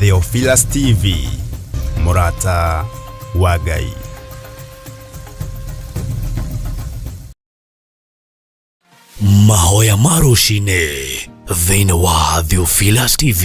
Theophilus TV, Mũrata wa Ngai. Mahoya ma rũcinĩ thĩinĩ wa Theophilus TV.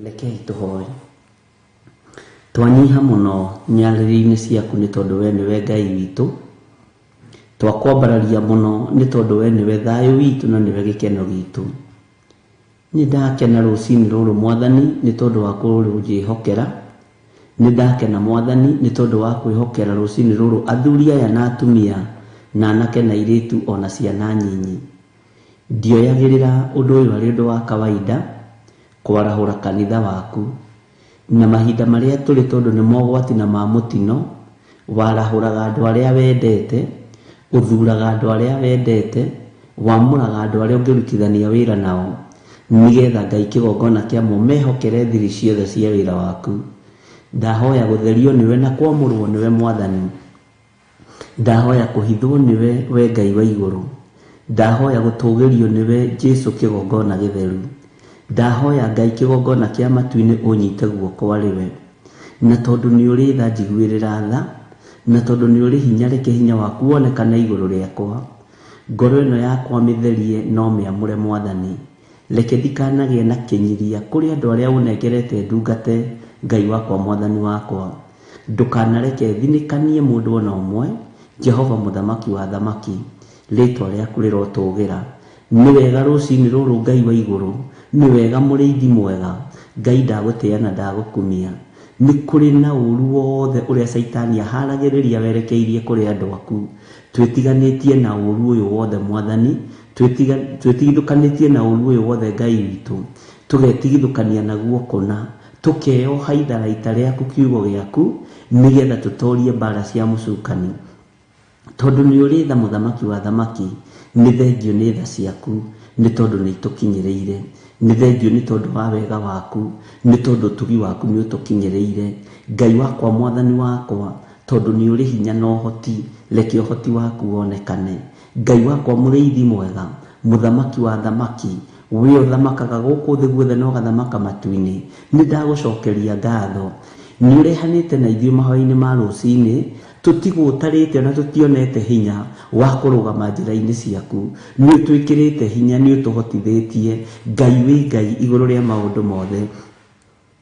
Rekei tũhoe. Twanyiha mũno nyarĩrĩ-inĩ ciaku nĩ tondũ we nĩwe Ngai witũ. Twakwambararia mũno nĩ tondũ we nĩwe thayũ witũ na nĩwe gĩkeno gitũ. Nĩ ndakena rũcinĩ rũrũ Mwathani nĩ tondũ wa kũnjĩhokera. Nĩ ndakena Mwathani nĩ tondũ wa kwĩhokera rũcinĩ rũrũ athuri aya na atumia na anake na airĩtu ona ciana nyinyi. Ndioyagĩrĩra ũndũ ũyũ arĩ ũndũ wa kawaida kwarahũra kanitha waku. Na mahinda marĩa tũrĩ tondũ nĩ mogwati na ma mũtino, warahũraga andũ arĩa wendete, ũthuraga andũ arĩa wendete, wamũraga andũ arĩa ũngĩrutithania wĩra nao, nĩgetha Ngai kĩgongona kĩamo mehokere thiri ciothe cia wĩra waku. Ndahoya gũtherio nĩwe na kwamũrwo nĩwe Mwathani. Ndahoya kũhithwo nĩwe we Ngai wa igũrũ. Ndahoya gũtũgĩrio nĩwe Jesu kĩgongona gĩtheru. Ndahoya Ngai kĩgongona kĩa matu-inĩ ũnyite guoko arĩ we. Na tondũ nĩ ũrĩ tha njiguĩrĩra tha, na tondũ nĩ ũrĩ hinya reke hinya waku wonekane igũrũ rĩakwa. Ngoro ĩno yakwa mĩtherie no mĩamũre Mwathani. Reke ndikanagĩe na kĩnyiria kũrĩ andũ arĩa ũnengerete ndungate Ngai wakwa Mwathani wakwa. Ndũkanareke thinĩkanie mũndũ ona ũmwe, Jehova mũthamaki wa athamaki, rĩtwa rĩaku rĩrotũgĩra. Nĩ wega rũcinĩ rũrũ Ngai wa igũrũ, nĩ wega mũrĩithi mwega, Ngai ndagũtĩa na ndagũkumia. Nĩ kũrĩ na ũru wothe ũrĩa Caitani aharagĩrĩria werekeirie kũrĩ andũ aku. Twĩtiganĩtie na ũru ũyũ wothe Mwathani, twĩtigithũkanĩtie na ũru ũyũ wothe Ngai witũ, tũgetigithũkania naguo kũna, tũkeyoha itharaita rĩaku kiugo gĩaku, nĩgetha tũtorie mbara cia mũcukani. Tondũ nĩ ũrĩ tha mũthamaki wa athamaki, nĩ thengio nĩ tha ciaku, nĩ tondũ nĩ itũkinyĩrĩire. Nĩ thengio nĩ tondũ wa wega waku, nĩ tondũ ũtugi waku nĩ ũtũkinyĩrĩire. Ngai wakwa Mwathani wakwa, tondũ nĩ ũrĩ hinya na ũhoti, reke ũhoti waku wonekane. Ngai wakwa mũrĩithi mwega, mũthamaki wa athamaki, we ũthamakaga gũkũ thĩ guothe na ũgathamaka matu-inĩ, nĩ ndagũcokeria ngatho. Nĩ ũrehanĩte na ithuĩ mahoya-inĩ ma rũcinĩ, tũtigũtarĩte na tũtionete hinya wa kũrũgama njĩra-inĩ ciaku. Nĩ ũtwĩkĩrĩte hinya, nĩ ũtũhotithĩtie. Ngai wĩ Ngai igũrũ rĩa maũndũ mothe.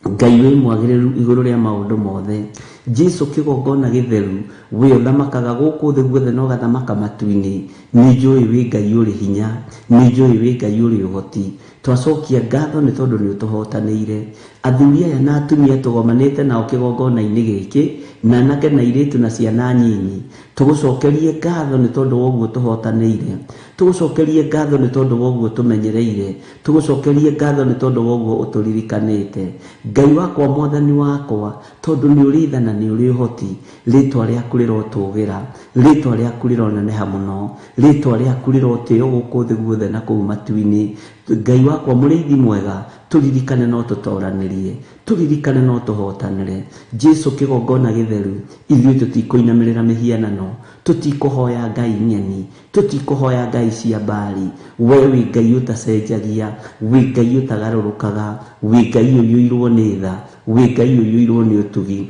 Ngai wĩ mwagĩrĩru igũrũ rĩa maũndũ mothe. Jesu kĩgongona gĩtheru, we ũthamakaga gũkũ thĩ guothe na ũgathamaka matu-inĩ. Nĩ njũĩ wĩ Ngai ũrĩ hinya, nĩ njũĩ wĩ Ngai ũrĩ ũhoti. Twacokia ngatho nĩ tondũ nĩ ũtũhotanĩire. Athuri aya na atumia tũgomanĩte nao kĩgongona-inĩ gĩkĩ, na anake na airĩtu na ciana nyinyi, tũgũcokerie ngatho nĩ tondũ wa ũguo tũhotanĩire. Tũgũcokerie ngatho nĩ tondũ wa ũguo tũmenyereire. Tũgũcokerie ngatho nĩ tondũ wa ũguo ũtũririkanĩte. Ngai wakwa Mwathani wakwa, tondũ nĩ ũrĩ tha na nĩ ũrĩ ũhoti, rĩtwa rĩaku rĩrotũgĩra, rĩtwa rĩaku rĩroneneha mũno, rĩtwa rĩaku rĩrotĩo gũkũ thĩ guothe na kũu matu-inĩ. Ngai wakwa mũrĩithi mwega, tũririkane no tũtoranĩrie, tũririkane no tũhotanĩre. Jesu kĩgongona gĩtheru, ithuĩ tũtikũinamĩrĩra mĩhianano, tũtikũhoya Ngai ng'eni, tũtikũhoya Ngai cia Baali. We wĩ Ngai ũtacenjagia, wĩ Ngai ũtagarũrũkaga, wĩ Ngai ũiyũirwo nĩ tha, wĩ Ngai ũiyũirwo nĩ ũtugi.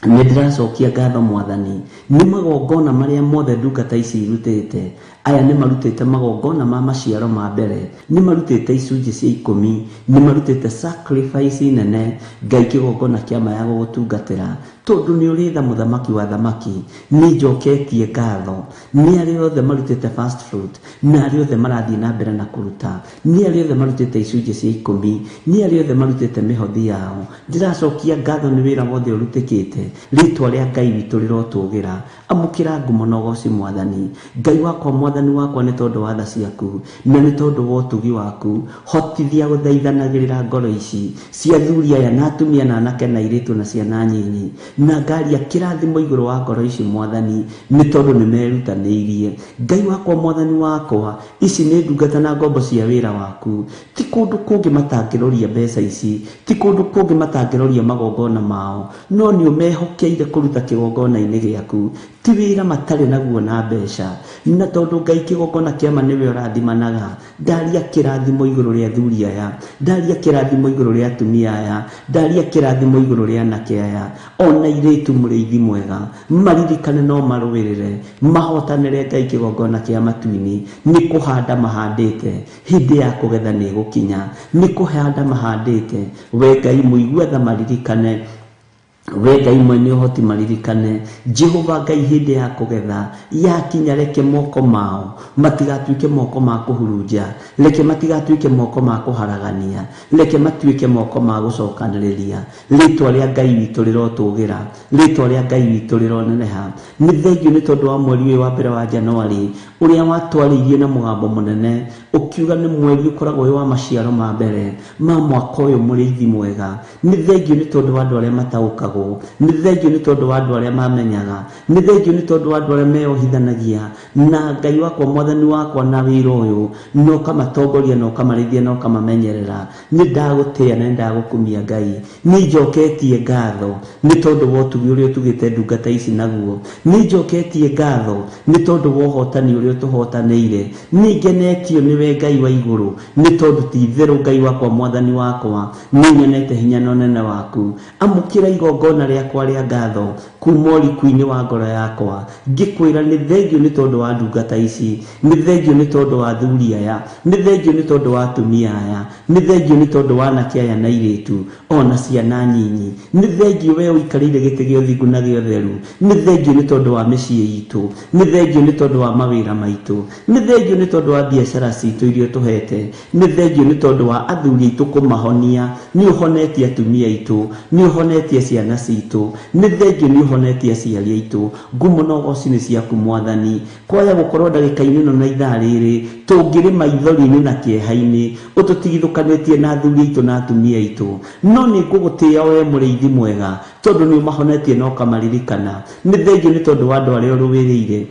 Nĩ ndĩracokia ngatho Mwathani nĩ magongona marĩa mothe ndungata ici irutĩte. Aya nĩ marutĩte magongona ma maciaro ma mbere, nĩ marutĩte icunjĩ cia ikũmi, nĩ marutĩte sacrifice nene, Ngai kĩgongona kĩa ma ya gũgũtungatĩra. Tondũ nĩ ũrĩ tha mũthamaki wa athamaki, nĩ njoketie ngatho. Nĩ arĩa othe marutĩte first fruit, na arĩa othe marathiĩ na mbere na kũruta, nĩ arĩa othe marutĩte icunjĩ cia ikũmi, nĩ arĩa othe marutĩte mĩhothi yao. Ndĩracokia ngatho nĩ wĩra wothe ũrutĩkĩte. Rĩtwa rĩa Ngai witũ rĩrotũgĩra. Amũkĩra ngumo na ũgoci Mwathani. Ngai wakwa Mwathani. Mwathani wakwa nĩ tondũ wa tha ciaku na nĩ tondũ wa ũtugi waku. Hotithia gũthaithanagĩrĩra ngoro ici cia athuri aya na atumia na anake na airĩtu na ciana nyinyi, na ngaria kĩrathimo igũrũ wa ngoro ici Mwathani, nĩ tondũ nĩ merutanĩirie. Ngai wakwa Mwathani wakwa, ici nĩ ndungata na ngombo cia wĩra waku. Ti kũndũ kũngĩ matangĩroria mbeca ici, ti kũndũ kũngĩ matangĩroria magongona mao, no nĩ ũmehokeire kũruta kĩgongona-inĩ gĩaku. Ti wĩra matarĩ naguo na mbeca, na tondũ Ngai kĩgongona kĩama nĩwe ũrathimanaga, ndaria kĩrathimo igũrũ rĩa athuri aya, ndaria kĩrathimo igũrũ rĩa atumia aya, ndaria kĩrathimo igũrũ rĩa anake aya ona airĩtu. Mũrĩithi mwega, maririkane no marũĩrĩre mahotanĩre Ngai kĩgongona kĩa matu-inĩ. Nĩ kũhanda mahandĩte, hĩndĩ ya kũgetha nĩ ĩgũkinya. Nĩ kũhanda mahandĩte, we Ngai mũigua tha maririkane, we Ngai mwene ũhoti maririkane. Jehova Ngai, hĩndĩ ya kũgetha yakinya, reke moko mao matigatuĩke moko ma kũhurunja, reke matigatuĩke moko ma kũharagania, reke matuĩke moko ma gũcokanĩrĩria. Rĩtwa rĩa Ngai witũ rĩrotũgĩra, rĩtwa rĩa Ngai witũ rĩroneneha. Nĩ thengio nĩ tondũ wa mweri ũyũ wa mbere wa Januari, ũrĩa watwarĩirie na mũgambo mũnene ũkiuga nĩ mweri ũkoragwo wĩ wa maciaro ma mbere ma mwaka ũyũ. Mũrĩithi mwega, nĩ thengio nĩ tondũ wa andũ arĩa mataũkagwo, nĩ thengio nĩ tondũ wa andũ arĩa mamenyaga, nĩ thengio nĩ tondũ wa andũ arĩa meyohithanagia na Ngai wakwa Mwathani wakwa na wĩra ũyũ, na ũkamatongoria na ũkamarĩithia na ũkamamenyerera. Nĩ ndagũtĩĩa na nĩ ndagũkumia Ngai. Nĩ njoketie ngatho nĩ tondũ wa ũtugi ũrĩa ũtugĩte ndungata ici naguo. Nĩ njoketie ngatho nĩ tondũ wa ũhotani ũrĩa ũtũhotanĩire. Nĩ ngenetio nĩwe Ngai wa igũrũ, nĩ tondũ ti itherũ Ngai wakwa Mwathani wakwa nĩ nyonete hinya na ũnene waku. Amũkĩra igongona rĩakwa rĩa ngatho kuma ũriku-inĩ wa ngoro yakwa, ngĩkwĩra nĩ thengio nĩ tondũ wa ndungata ici, nĩ thengio nĩ tondũ wa athuri aya, nĩ thengio nĩ tondũ wa atumia aya, nĩ thengio nĩ tondũ wa anake aya na airĩtu ona ciana nyinyi. Nĩ thengio we ũikarĩire gĩtĩ gĩa ũthingu na gĩa ũtheru. Nĩ thengio nĩ tondũ wa mĩciĩ itũ, nĩ thengio nĩ tondũ wa mawĩra maitũ, nĩ thengio nĩ tondũ wa biacara citũ iria ũtũhete, nĩ thengio nĩ tondũ wa athuri aitũ kũmahonia. Nĩ ũhonetie atumia aitũ, nĩ ũhonetie ciana citũ, nĩ thengio nĩ ũhonetie aciari aitũ. Ngumo na ũgoci nĩ ciaku Mwathani. Kwaya gũkorwo ndagĩka-inĩ ĩno na ithaa rĩrĩ tũngĩrĩ maithori-inĩ na kĩeha-inĩ, ũtũtigithũkanĩtie na athuri aitũ na atumia aitũ, no nĩ ngũgũtĩĩa we mũrĩithi mwega, tondũ nĩ ũmahonetie na ũkamaririkana. Nĩ thengio nĩ tondũ wa andũ arĩa ũrũĩrĩire,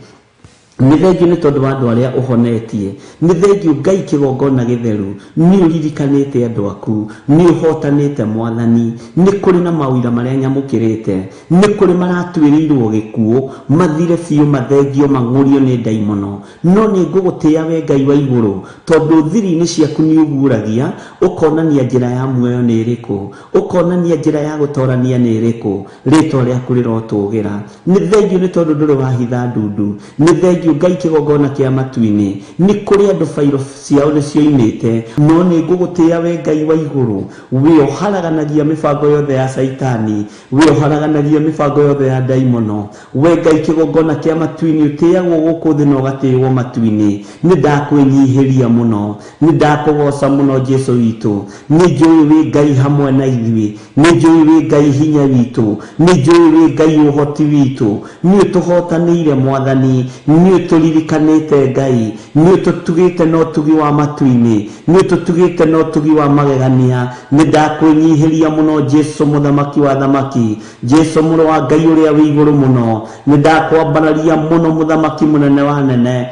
nĩ thengio nĩ tondũ wa andũ arĩa ũhonetie, nĩ thengio Ngai kĩgongona gĩtheru, nĩ ũririkanĩte andũ aku, nĩ ũhotanĩte Mwathani. Nĩ kũrĩ na mawĩra marĩa nyamũkĩrĩte, nĩ kũrĩ maratuĩrĩirwo gĩkuũ, mathire biũ, mathengio, mang'ũrio nĩ ndaimono, no nĩ ngũgũtĩĩa we Ngai wa igũrũ, tondũ thiri-inĩ ciaku nĩ ũguũragia, ũkonania njĩra ya muoyo nĩ ĩrĩkũ, ũkonania njĩra ya gũtorania nĩ ĩrĩkũ. Rĩtwa rĩaku rĩrotũgĩra. Nĩ thengio nĩ tondũ ndũrĩ wahitha ndundu. Nĩ thengio Ngai kĩgongona kĩa matu-inĩ. Nĩ kũrĩ andũ bairo ciao nĩ cioimĩte, no nĩ ngũgũtĩĩa we Ngai wa igũrũ, we ũharaganagia mĩbango yothe ya Caitani, we ũharaganagia mĩbango yothe ya ndaimono. We Ngai kĩgongona kĩa matu-inĩ, ũtĩagwo gũkũ thĩ na ũgatĩĩwo matu-inĩ. Nĩ ndakwĩnyihĩria mũno, nĩ ndakũgoca mũno Jesu witũ. Nĩ njũĩ wĩ Ngai hamwe na ithuĩ, nĩ njũĩ wĩ Ngai hinya witũ, nĩ njũĩ wĩ Ngai ũhoti witũ. Nĩ ũtũhotanĩire Mwathani, nĩ ũtũririkanĩte Ngai, nĩ ũtũtugĩte na ũtugi wa matu-inĩ, nĩ ũtũtugĩte na ũtugi wa magegania. Nĩ ndakwĩnyihĩria mũno Jesu mũthamaki wa thamaki, Jesu mũrũ wa Ngai ũrĩa wĩ igũrũ mũno. Nĩ ndakwambararia mũno mũthamaki mũnene wa nene,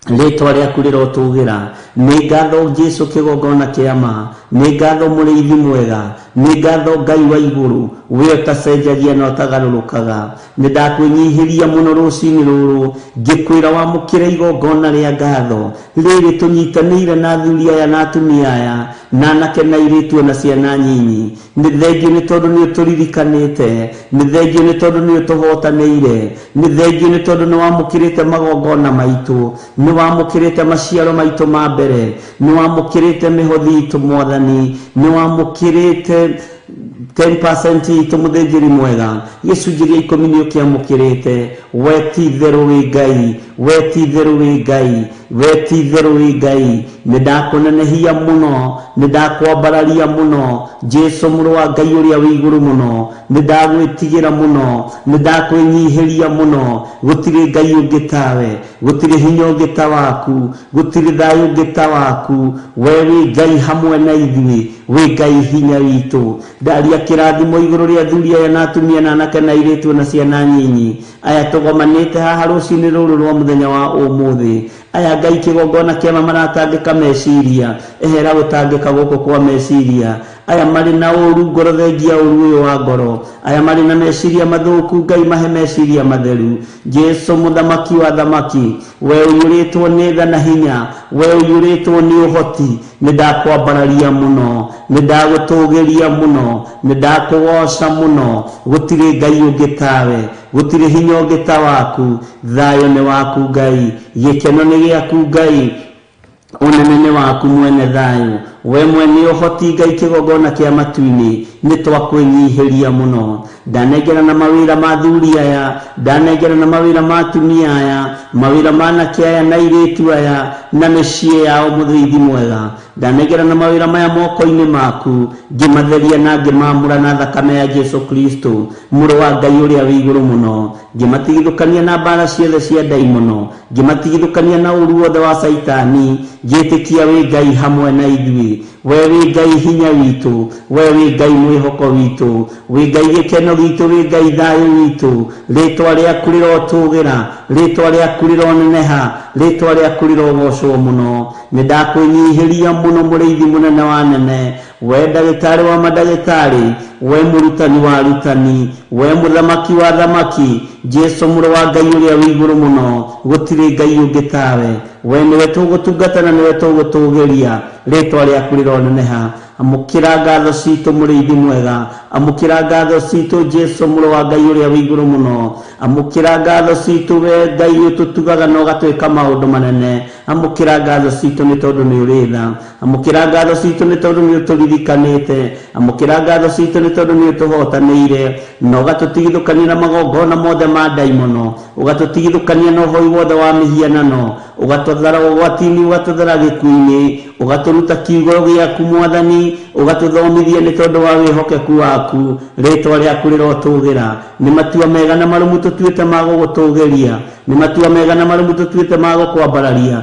rĩtwa rĩaku rĩrotũgĩra. Nĩ ngatho Jesu kĩgongona kĩa ma, nĩ ngatho mũrĩithi mwega, nĩ ngatho Ngai wa igũrũ, we ũtacenjagia na ũtagarũrũkaga. Nĩ ndakwĩnyihĩria mũno rũcinĩ rũrũ, ngĩkwĩra wamũkĩre igongona rĩa ngatho rĩrĩ tũnyitanĩire na athuri aya na atumia aya na anake na airĩtu na ciana nyinyi. Nĩ thengio nĩ tondũ nĩ ũtũririkanĩte, nĩ thengio nĩ tondũ nĩ ũtũhotanĩire, nĩ thengio nĩ tondũ nĩ wamũkĩrĩte magongona maitũ, nĩ wamũkĩrĩte maciaro maitũ ma mbere, nĩ wamũkĩrĩte mĩhothi itũ Mwathani, nĩ wamũkĩrĩte 10% itũ mũthĩnjĩri mwega, gĩcunjĩ gĩa 10 nĩ ũkĩamũkĩrĩte. We ti itherũ wĩ Ngai, we ti itherũ wĩ Ngai. We ti itherũ wĩ Ngai. Nĩ ndakũnenehia mũno, nĩ ndakwambararia mũno, Jesu mũrũ wa Ngai ũrĩa wĩ igũrũ mũno. Nĩ ndagwĩtigĩra mũno, nĩ ndakwĩnyihĩria mũno. Gũtirĩ Ngai ũngĩ tawe, gũtirĩ hinya ũngĩ ta waku, gũtirĩ thayũ ũngĩ ta waku. We wĩ Ngai hamwe na ithuĩ, wĩ Ngai hinya witũ. Ndaria kĩrathimo igũrũ rĩa athuri aya na atumia na anake na airĩtu na ciana nyinyi aya tũgomanĩte haha rũcinĩ rũrũ rwa mũthenya wa ũmũthĩ. Aya Ngai kĩgongona kĩama maratangĩka meciria, ehera gũtangĩka gũkũ kwa meciria. Aya marĩ na ũru ngoro, thengia ũru ũyũ wa ngoro. Aya marĩ na meciria mathũku, Ngai mahe meciria matheru. Jesu mũthamaki wa thamaki, we ũiyũrĩtwo nĩ tha na hinya, we ũiyũrĩtwo nĩ ũhoti, nĩ ndakwambararia mũno, nĩ ndagũtũgĩria mũno, nĩ ndakũgoca mũno. Gũtirĩ Ngai ũngĩ tawe, gũtirĩ hinya ũngĩ ta waku. Thayũ nĩ waku Ngai, gĩkeno nĩ gĩaku Ngai, ũnene nĩ waku mwene thayũ. We mwene ũhoti Ngai kĩgongona kĩa matu-inĩ, nĩ twakwĩnyihĩria mũno. Ndanengera na mawĩra ma athuri aya, ndanengera na mawĩra ma atumia aya, mawĩra ma anake aya na airĩtu aya, na mĩciĩ yao mũthĩithi mwega. Ndanengera na mawĩra maya moko-inĩ maku, ngĩmatheria na ngĩmamũra na thakame ya Jesu Kristo mũrũ wa Ngai ũrĩa wĩ igũrũ mũno. Ngĩmatigithũkania na mbara ciothe cia ndaimono, ngĩmatigithũkania na ũru wothe wa Caitani, ngĩtĩkia wĩ Ngai hamwe na ithuĩ. We wĩ Ngai hinya witũ, we wĩ Ngai mwĩhoko witũ, wĩ Ngai gĩkeno gitũ, wĩ Ngai thayũ witũ. Rĩtwa rĩaku rĩrotũgĩra, rĩtwa rĩaku rĩroneneha, rĩtwa rĩaku rĩrogocwo mũno. Nĩ ndakwĩnyihĩria mũno mũrĩithi mũnene wa nene, we ndagĩtarĩ wa mandagĩtarĩ, we mũrutani wa arutani, we mũthamaki wa thamaki, Jesu mũrũ wa Ngai ũrĩa wĩ igũrũ mũno. Gũtirĩ Ngai ũngĩ tawe, we nĩwe tũgũtungata na nĩwe tũgũtũgĩria. Rĩtwa rĩaku rĩroneneha. Amũkĩra ngatho citũ mũrĩithi mwega, amũkĩra ngatho citũ Jesu mũrũ wa Ngai ũrĩa wĩ igũrũ mũno. Amũkĩra ngatho citũ we Ngai ũtũtugaga na ũgatwĩka maũndũ manene. Amũkĩra ngatho citũ nĩ tondũ nĩ ũrĩ tha. Amũkĩra ngatho citũ nĩ tondũ nĩ ũtũririkanĩte. Amũkĩra ngatho citũ nĩ tondũ nĩ ũtũhotanĩire na ũgatũtigithũkania na magongona mothe ma ndaimono, ũgatũtigithũkania na ũhoi wothe wa mĩhianano, ũgatũthara ũgwati-inĩ, ũgatũthara gĩkuũ-inĩ, ũgatũruta kiugo gĩaku Mwathani, ũgatũthomithia nĩ tondũ wa wĩhokeku waku. Rĩtwa rĩaku rĩrotũgĩra. Nĩ matua mega na marũmu tũtuĩte ma gũgũtũgĩria, nĩ matua mega na marũmu tũtuĩte ma gũkwambararia,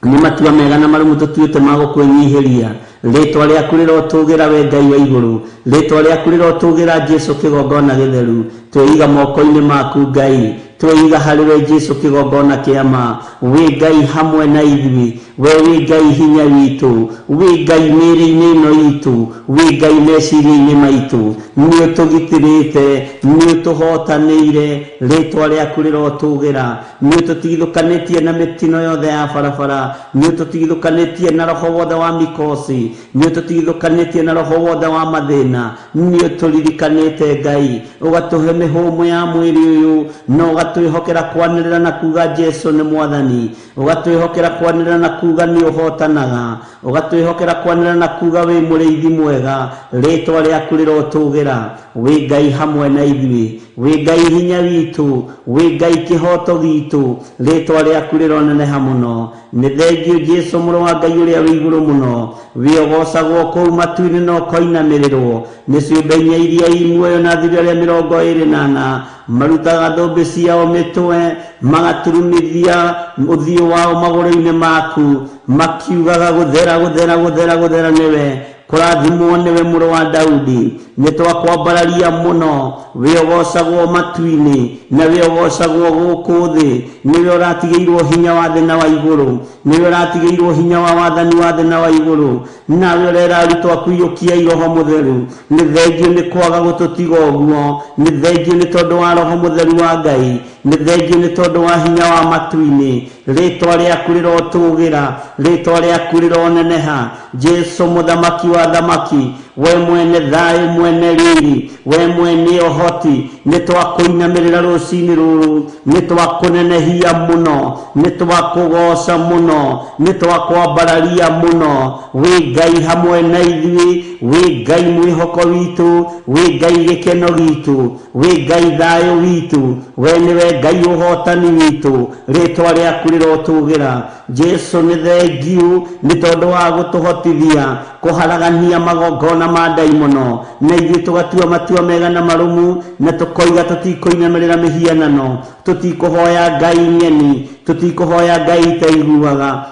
nĩ matua mega na marũmu tũtuĩte ma gũkwĩnyihĩria. Rĩtwa rĩaku rĩrotũgĩra we Ngai wa igũrũ, rĩtwa rĩaku rĩrotũgĩra Jesu kĩgongona gĩtheru. Twĩiga moko-inĩ maku Ngai, twĩiga harĩ we Jesu kĩgongona kĩa ma. Wĩ Ngai hamwe na ithuĩ, we wĩ Ngai hinya witũ, wĩ Ngai mĩĩrĩ-inĩ ĩno itũ, wĩ Ngai meciria-inĩ maitũ. Nĩ ũtũgitĩrĩte, nĩ ũtũhotanĩire, rĩtwa rĩaku rĩrotũgĩra. Nĩ ũtũtigithũkanĩtie na mĩtino yothe ya barabara, nĩ ũtũtigithũkanĩtie na roho wothe wa mikosi, nĩ ũtũtigithũkanĩtie na roho wothe wa mathĩna. Nĩ ũtũririkanĩte Ngai, ũgatũhe mĩhũmũ ya mwĩrĩ ũyũ, na ũgatwĩhokera kwanĩrĩra na kuga Jesu nĩ Mwathani, ũgatwĩhokera kwanĩrĩra na kuga nĩ ũhotanaga, ũgatwĩhokera kwanĩrĩra na kuga wĩ mũrĩithi mwega. Rĩtwa rĩaku rĩrotũgĩra. Wĩ Ngai hamwe na ithuĩ, wĩ Ngai hinya witũ, wĩ Ngai kĩhoto gitũ. Rĩtwa rĩaku rĩroneneha mũno. Nĩ thengio Jesu mũrũ wa Ngai ũrĩa wĩ igũrũ mũno, wĩ ũgocagwo kũu matu-inĩ na ũkoinamĩrĩrwo nĩ ciũmbe inya iria i muoyo na athuri arĩa 24 marutaga thũmbĩ ciao mĩtwe, magaturumithia ũthiũ wao magũrũ-inĩ maku, makiugaga gũthera gũthera gũthera gũthera nĩwe, kũrathimwo nĩwe mũrũ wa Daudi. Nĩ twakwambararia mũno, wĩ ũgocagwo matu-inĩ na wĩ ũgocagwo gũkũ thĩ. Nĩwe ũratigĩirwo hinya wa thĩ na wa igũrũ, nĩwe ũratigĩirwo hinya wa wathani wa thĩ na wa igũrũ. Nawe ũrera arutwo aku iyũkiai Roho Mũtheru. Nĩ thengio nĩ kwaga gũtũtiga ũguo, nĩ thengio nĩ tondũ wa Roho Mũtheru wa Ngai, nĩ thengio nĩ tondũ wa hinya wa matu-inĩ. Rĩtwa rĩaku rĩrotũgĩra, rĩtwa rĩaku rĩroneneha. Jesu mũthamaki wa thamaki, We mwene thayũ, mwene riri, we mwene ũhoti, nĩ twakũinamĩrĩra rũcinĩ rũrũ, nĩ twakũnenehia mũno, nĩ twakũgoca mũno, nĩ twakwambararia mũno. Wĩ Ngai hamwe na ithuĩ, wĩ Ngai mwĩhoko witũ, wĩ Ngai gĩkeno gitũ, wĩ Ngai thayũ witũ, we nĩwe Ngai ũhotani witũ. Rĩtwa rĩaku rĩrotũgĩra. Jesu nĩ thengiũ nĩ tondũ wa gũtũhotithia kũharagania magongona ma ndaimono, na ithuĩ tũgatua matua mega na marũmu, na tũkoiga tũtikũinamĩrĩra mĩhianano, tũtikũhoya ngai ng'eni, tũtikũhoya ngai itaiguaga,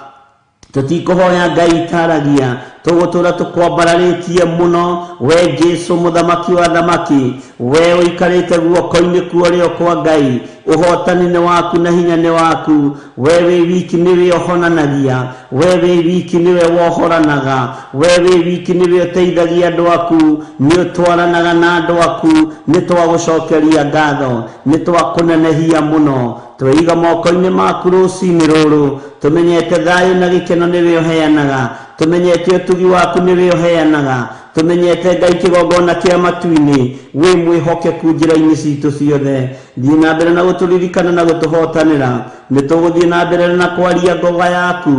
tũtikũhoya ngai itaragia, tũgũtũra tũkwambararĩtie mũno. We Jesu mũthamaki wa thamaki, we ũikarĩte guoko-inĩ kwa ũrĩo kwa Ngai, ũhotani nĩ waku na hinya nĩ waku. We wĩ wiki nĩwe ũhonanagia, we wĩ wiki nĩwe wohoranaga, we wĩ wiki nĩwe ũteithagia andũ aku, nĩ ũtwaranaga na andũ aku. Nĩ twagũcokeria ngatho, nĩ twakũnenehia mũno. Tweiga moko-inĩ maku rũcinĩ rũrũ, tũmenyete thayũ na gĩkeno nĩwe ũheanaga, tũmenyete ũtugi waku nĩwe ũheanaga, tũmenyete Ngai kĩgongona kĩa matu-inĩ, wĩ mwĩhokeku njĩra-inĩ citũ ciothe. Thiĩ na mbere na gũtũririkana na gũtũhotanĩra. Nĩ tũgũthiĩ na mbere na kwaria ngoga yaku,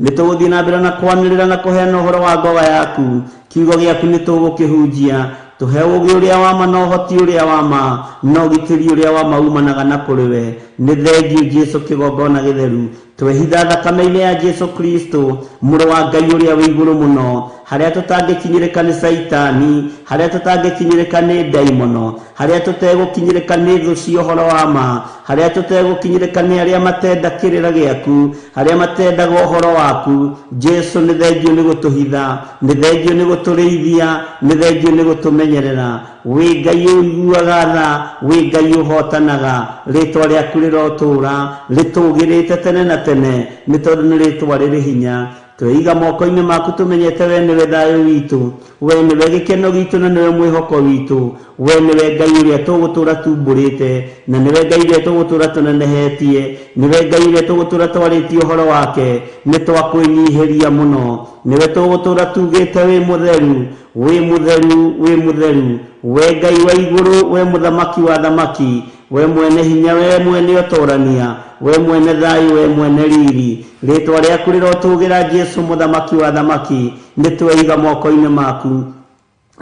nĩ tũgũthiĩ na mbere na kwanĩrĩra na kũheana ũhoro wa ngoga yaku. Kiugo gĩaku nĩ tũgũkĩhunjia. Tũhe ũũgĩ ũrĩa wa ma na ũhoti ũrĩa wa ma na ũgitĩri ũrĩa wa ma umanaga na kũrĩ we. Nĩ thengiũ Jesu kĩgongona gĩtheru. Twehitha thakame-inĩ ya Jesu Kristo, mũrũ wa Ngai ũrĩa wĩ igũrũ mũno, harĩa tũtangĩkinyĩrĩka nĩ Caitani, harĩa tũtangĩkinyĩrĩka nĩ ndaimono, harĩa tũtegũkinyĩrĩka nĩ thũ cia ũhoro wa ma, harĩa tũtegũkinyĩrĩka nĩ arĩa matenda kĩrĩra gĩaku, harĩa matendaga ũhoro waku. Jesu nĩ thengiũ nĩ gũtũhitha, nĩ thengiũ nĩ gũtũrĩithia, nĩ thengiũ nĩ gũtũmenyerera. Wĩ Ngai ũiguaga tha, wĩ Ngai ũhotanaga. Rĩtwa rĩaku rĩrotũra rĩtũgĩrĩte tene na tene, nĩ tondũ nĩ rĩtwa rĩrĩ hinya. Tweiga moko-inĩ maku tũmenyete we nĩwe thayũ witũ, we nĩwe gĩkeno gitũ na nĩwe mwĩhoko witũ, we nĩwe Ngai ũrĩa tũgũtũra tumbũrĩte, na nĩwe Ngai ũrĩa tũgũtũra tũnenehetie, nĩwe Ngai ũrĩa tũgũtũra twarĩtie ũhoro wake. Nĩ twakwĩnyihĩria mũno, nĩwe tũgũtũra tugĩte wĩ mũtheru, wĩ mũtheru, wĩ mũtheru, we Ngai wa igũrũ, we mũthamaki wa thamaki, we mwene hinya, we mwene ũtorania, we mwene thayũ, we mwene riri. Rĩtwa rĩaku rĩrotũgĩra Jesu mũthamaki wa thamaki. Nĩ tweiga moko-inĩ maku.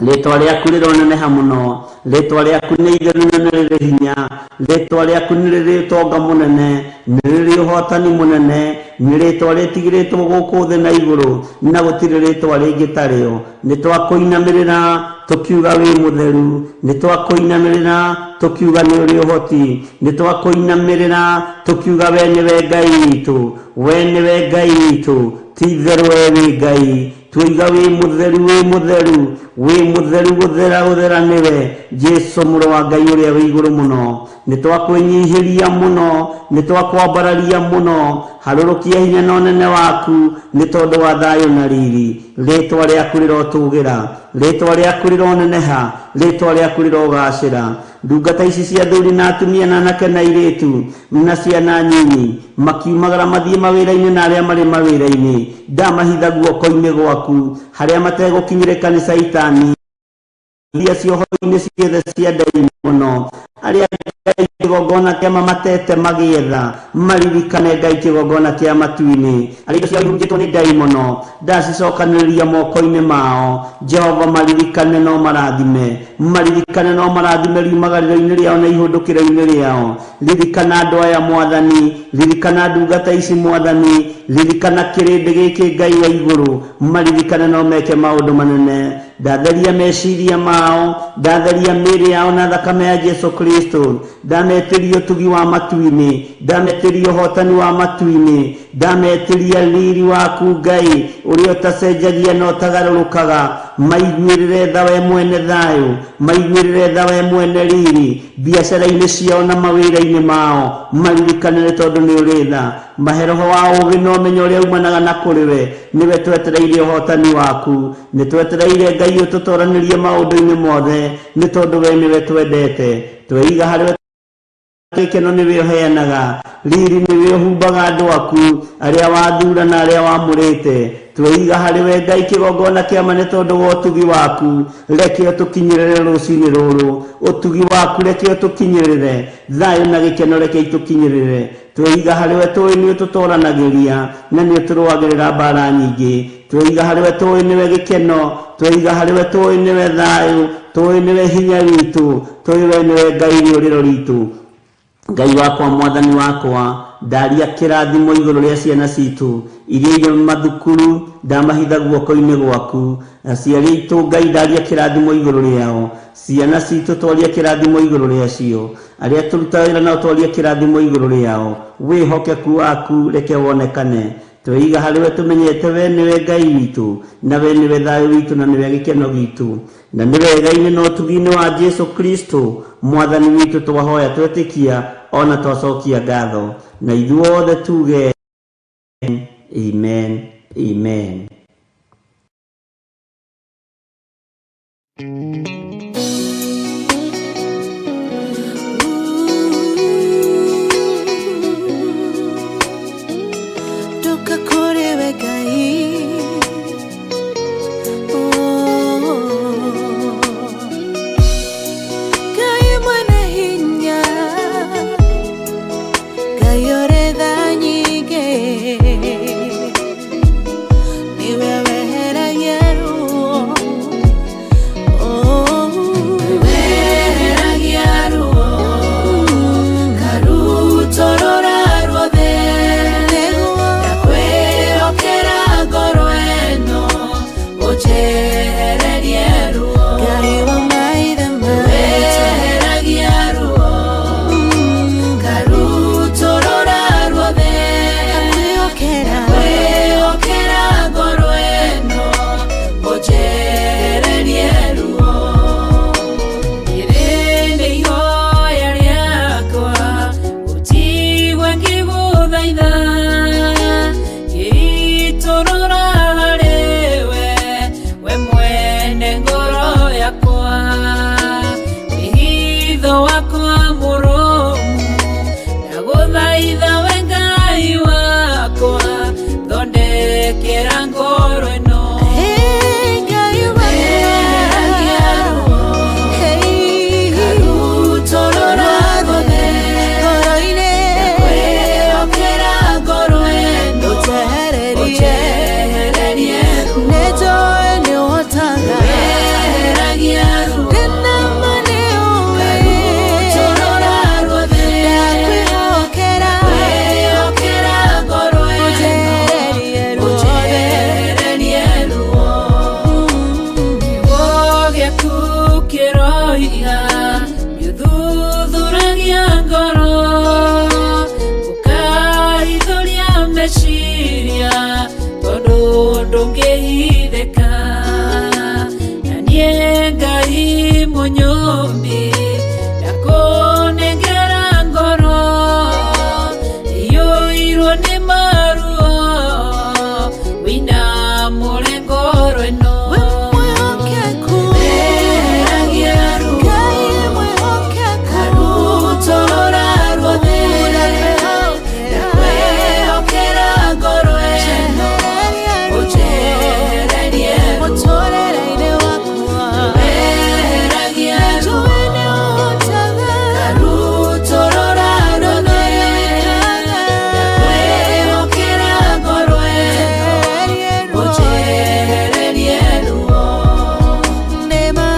Rĩtwa rĩaku rĩroneneha mũno, rĩtwa rĩaku nĩ itheru na nĩ rĩrĩ hinya, rĩtwa rĩaku nĩ rĩrĩ ũtonga mũnene, nĩ rĩrĩ ũhotani mũnene, nĩ rĩtwa rĩtigĩrĩtwo gũkũ thĩ na igũrũ, na gũtirĩ rĩtwa rĩngĩ tarĩo. Nĩ twakũinamĩrĩra tũkiuga wĩ mũtheru, nĩ twakũinamĩrĩra tũkiuga nĩ ũrĩ ũhoti, nĩ twakũinamĩrĩra tũkiuga we nĩwe Ngai witũ, we nĩwe Ngai witũ, ti itherũ we wĩ Ngai. Tuiga wĩ mũtheru, wĩ mũtheru, wĩ mũtheru, gũthera gũthera nĩwe Jesu mũrũ wa Ngai ũrĩa wĩ igũrũ mũno. Nĩ twakwĩnyihĩria mũno, nĩ twakwambararia mũno. Harũrũkia hinya na ũnene waku nĩ tondũ wa thayũ na riri. Rĩtwa rĩaku rĩrotũgĩra, rĩtwa rĩaku rĩroneneha, rĩtwa rĩaku rĩrogacĩra. Ndungata ici cia athuri na atumia na anake na airĩtu na ciana nyinyi makiumagara mathiĩ mawĩra-inĩ na arĩa marĩ mawĩra-inĩ, ndamahitha guoko-inĩ gwaku, harĩa mategũkinyĩrĩka nĩ Caitani, iria cioho-inĩ ciothe cia ndaimono, arĩa Ngai kĩgongona kĩa mamatete magĩetha, maririkane Ngai kĩgongona kĩa matu-inĩ, arĩa indo ciao ihunjĩtwo nĩ ndaimono, ndacicokanĩrĩria moko-inĩ mao. Jehova maririkane no marathime, maririkane no marathime riumagarĩro-inĩ rĩao na ihũndũkĩro-inĩ rĩao. Ririkana andũ aya Mwathani, ririkana ndungata ici Mwathani, ririkana kĩrĩndĩ gĩkĩ Ngai wa igũrũ, maririkane no meke maũndũ manene. Ndatheria meciria mao, ndatheria mĩĩrĩ yao na thakame ya Jesu Kristo, ndametĩria ũtugi wa matu-inĩ, ndametĩria ũhotani wa matu-inĩ, ndametĩria riri waku Ngai ũrĩa ũtacenjagia na ũtagarũrũkaga. Maiguĩrĩre tha we mwene thayũ, maiguĩrĩre tha we mwene riri, biacara-inĩ ciao na mawĩra-inĩ mao, maririkane nĩ tondũ nĩ ũrĩ tha. Mahe roho wa ũũgĩ na ũmenyo ũrĩa umanaga na kũrĩ we, nĩwe twetereire ũhotani waku, nĩ twetereire Ngai ũtũtoranĩrie maũndũ-inĩ mothe, nĩ tondũ we nĩwe twendete. Tweiga harĩ we. Gĩkeno nĩwe ũheanaga, riri nĩwe ũhumbaga andũ aku arĩa wathura na arĩa wamũrĩte. Tweiga harĩ we Ngai kĩgongona kĩa ma nĩ tondũ wa ũtugi waku. Reke ũtũkinyĩrĩre rũcinĩ rũrũ, ũtugi waku reke ũtũkinyĩrĩre, thayũ na gĩkeno reke itũkinyĩrĩre. Tweiga harĩ we tũĩ nĩ ũtũtoranagĩria na nĩ ũtũrũagĩrĩra mbara nyingĩ. Tweiga harĩ we tũĩ nĩwe gĩkeno, tweiga harĩ we tũĩ nĩwe thayũ, tũĩ nĩwe hinya witũ, tũĩ we nĩwe Ngai rĩũrĩro ritũ. Ngai wakwa, mwathani wakwa, ndaria kĩrathimo igũrũ rĩa ciana citũ iria irĩ mathukuru, ndamahitha guoko-inĩ gwaku. Aciari aitũ Ngai, ndaria kĩrathimo igũrũ rĩao. Ciana citũ twaria kĩrathimo igũrũ rĩacio. Arĩa tũrutaga wĩra nao twaria kĩrathimo igũrũ rĩao. Wĩhokeku waku reke wonekane. Tweiga harĩ we tũmenyete we nĩwe Ngai witũ, na we nĩwe thayũ witũ, na nĩwe gĩkeno gitũ, na nĩ wega-inĩ na ũtugi-inĩ wa Jesu Kristo mwathani witũ twahoya twetĩkia ona twacokia ngatho, na ithuothe tuge amen, amen. Ndoka kũrĩ we Ngai. Oh. Ngai mwene hinya, Ngai ũrĩ tha nyingĩ, nĩwe weheragia ruo. Oh. Weheragia ruo, karutorora ruothe. Nĩguo. Ndakwĩhokera ngoro ĩno, ũnjehererie ruo. Ngai wa maithe maitũ. Weheragia ruo, karutorora ruothe. Ndakwĩhokera. Ndakwĩhokera ngoro ĩno, ũnjehererie ruo. Rĩrĩ nĩ ihoya rĩakwa, ũtigwe ngĩgũthaitha, ngĩitũrũra harĩwe, we mwene ngoro yakwa. Wĩhitho wakwa mũrũmu, ndagũthaitha we Ngai wakwa, thondekera ngoro ĩno. Hey, Ngai wakwa. Weheragia ruo, Hey. karutorora ruothe. Ngoro-inĩ. Ndakwĩhokera ngoro ĩno, Ũnjehererie. ũnjehererie ruo. Nĩnjũĩ nĩũhotaga. Weheragia ruo, Ndĩna ma nĩũĩ. karutorora ruothe. Ndakwĩhokera. Ndakwĩhokera ngoro ĩno, Ũnjehererie ruothe. ũnjehererie ruo. Kiugo gĩaku kĩroiga nĩũthuthuragia ngoro, ũkaithũria meciria, tondũ ndũngĩhithĩka. Na niĩ Ngai mũnyũmbi, ndakũnengera ngoro iyũirwo nĩ maruo, wĩinamũre ngoro ĩno. We mwĩhokeku. Weheragia ruo, Ngai mwĩhokeku. karutorora ruothe. Ndakwĩhokera ngoro ĩno, ũnjehererie ruo. Mũtũũrĩre-inĩ wakwa. Weheragia ruo, Nĩnjũĩ nĩũhotaga. karutorora ruothe. Ndakwĩhokera ngoro ĩno, ũnjehererie ruo. Nĩma,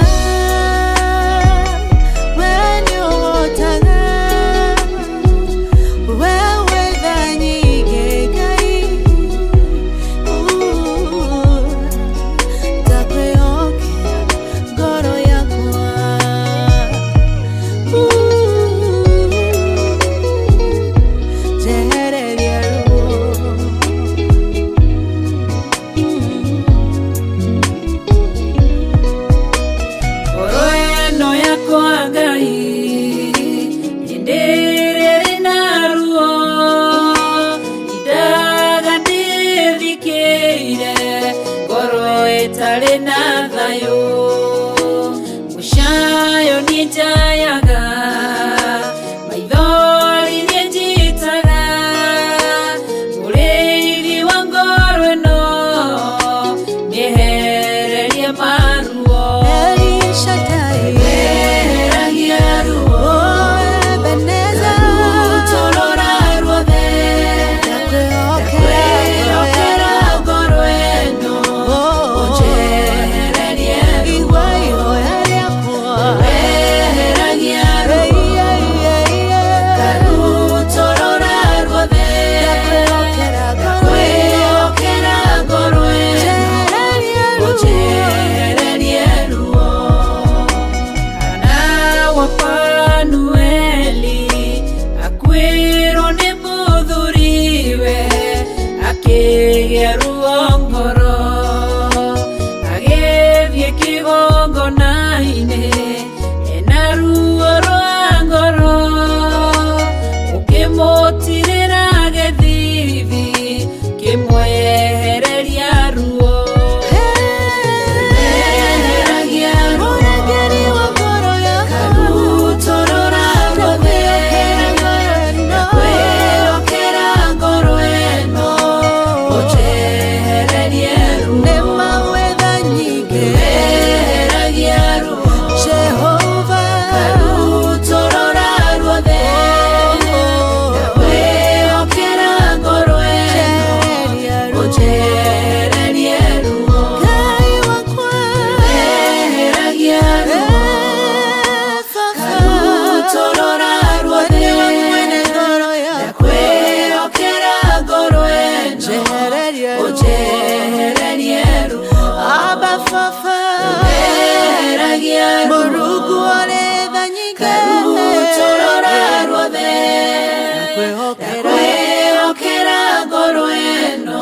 we nĩũhotaga. We wĩ tha nyingĩ, Ngai. Ndakwĩhokera ngoro yakwa. Njehererie ruo. Ngoro ĩno yakwa Ngai, nĩndĩrĩrĩ na ruo, indaga ndĩthikĩire, ngoro ĩtarĩ na thayũ. Mũcayo nĩnjayaga, maitho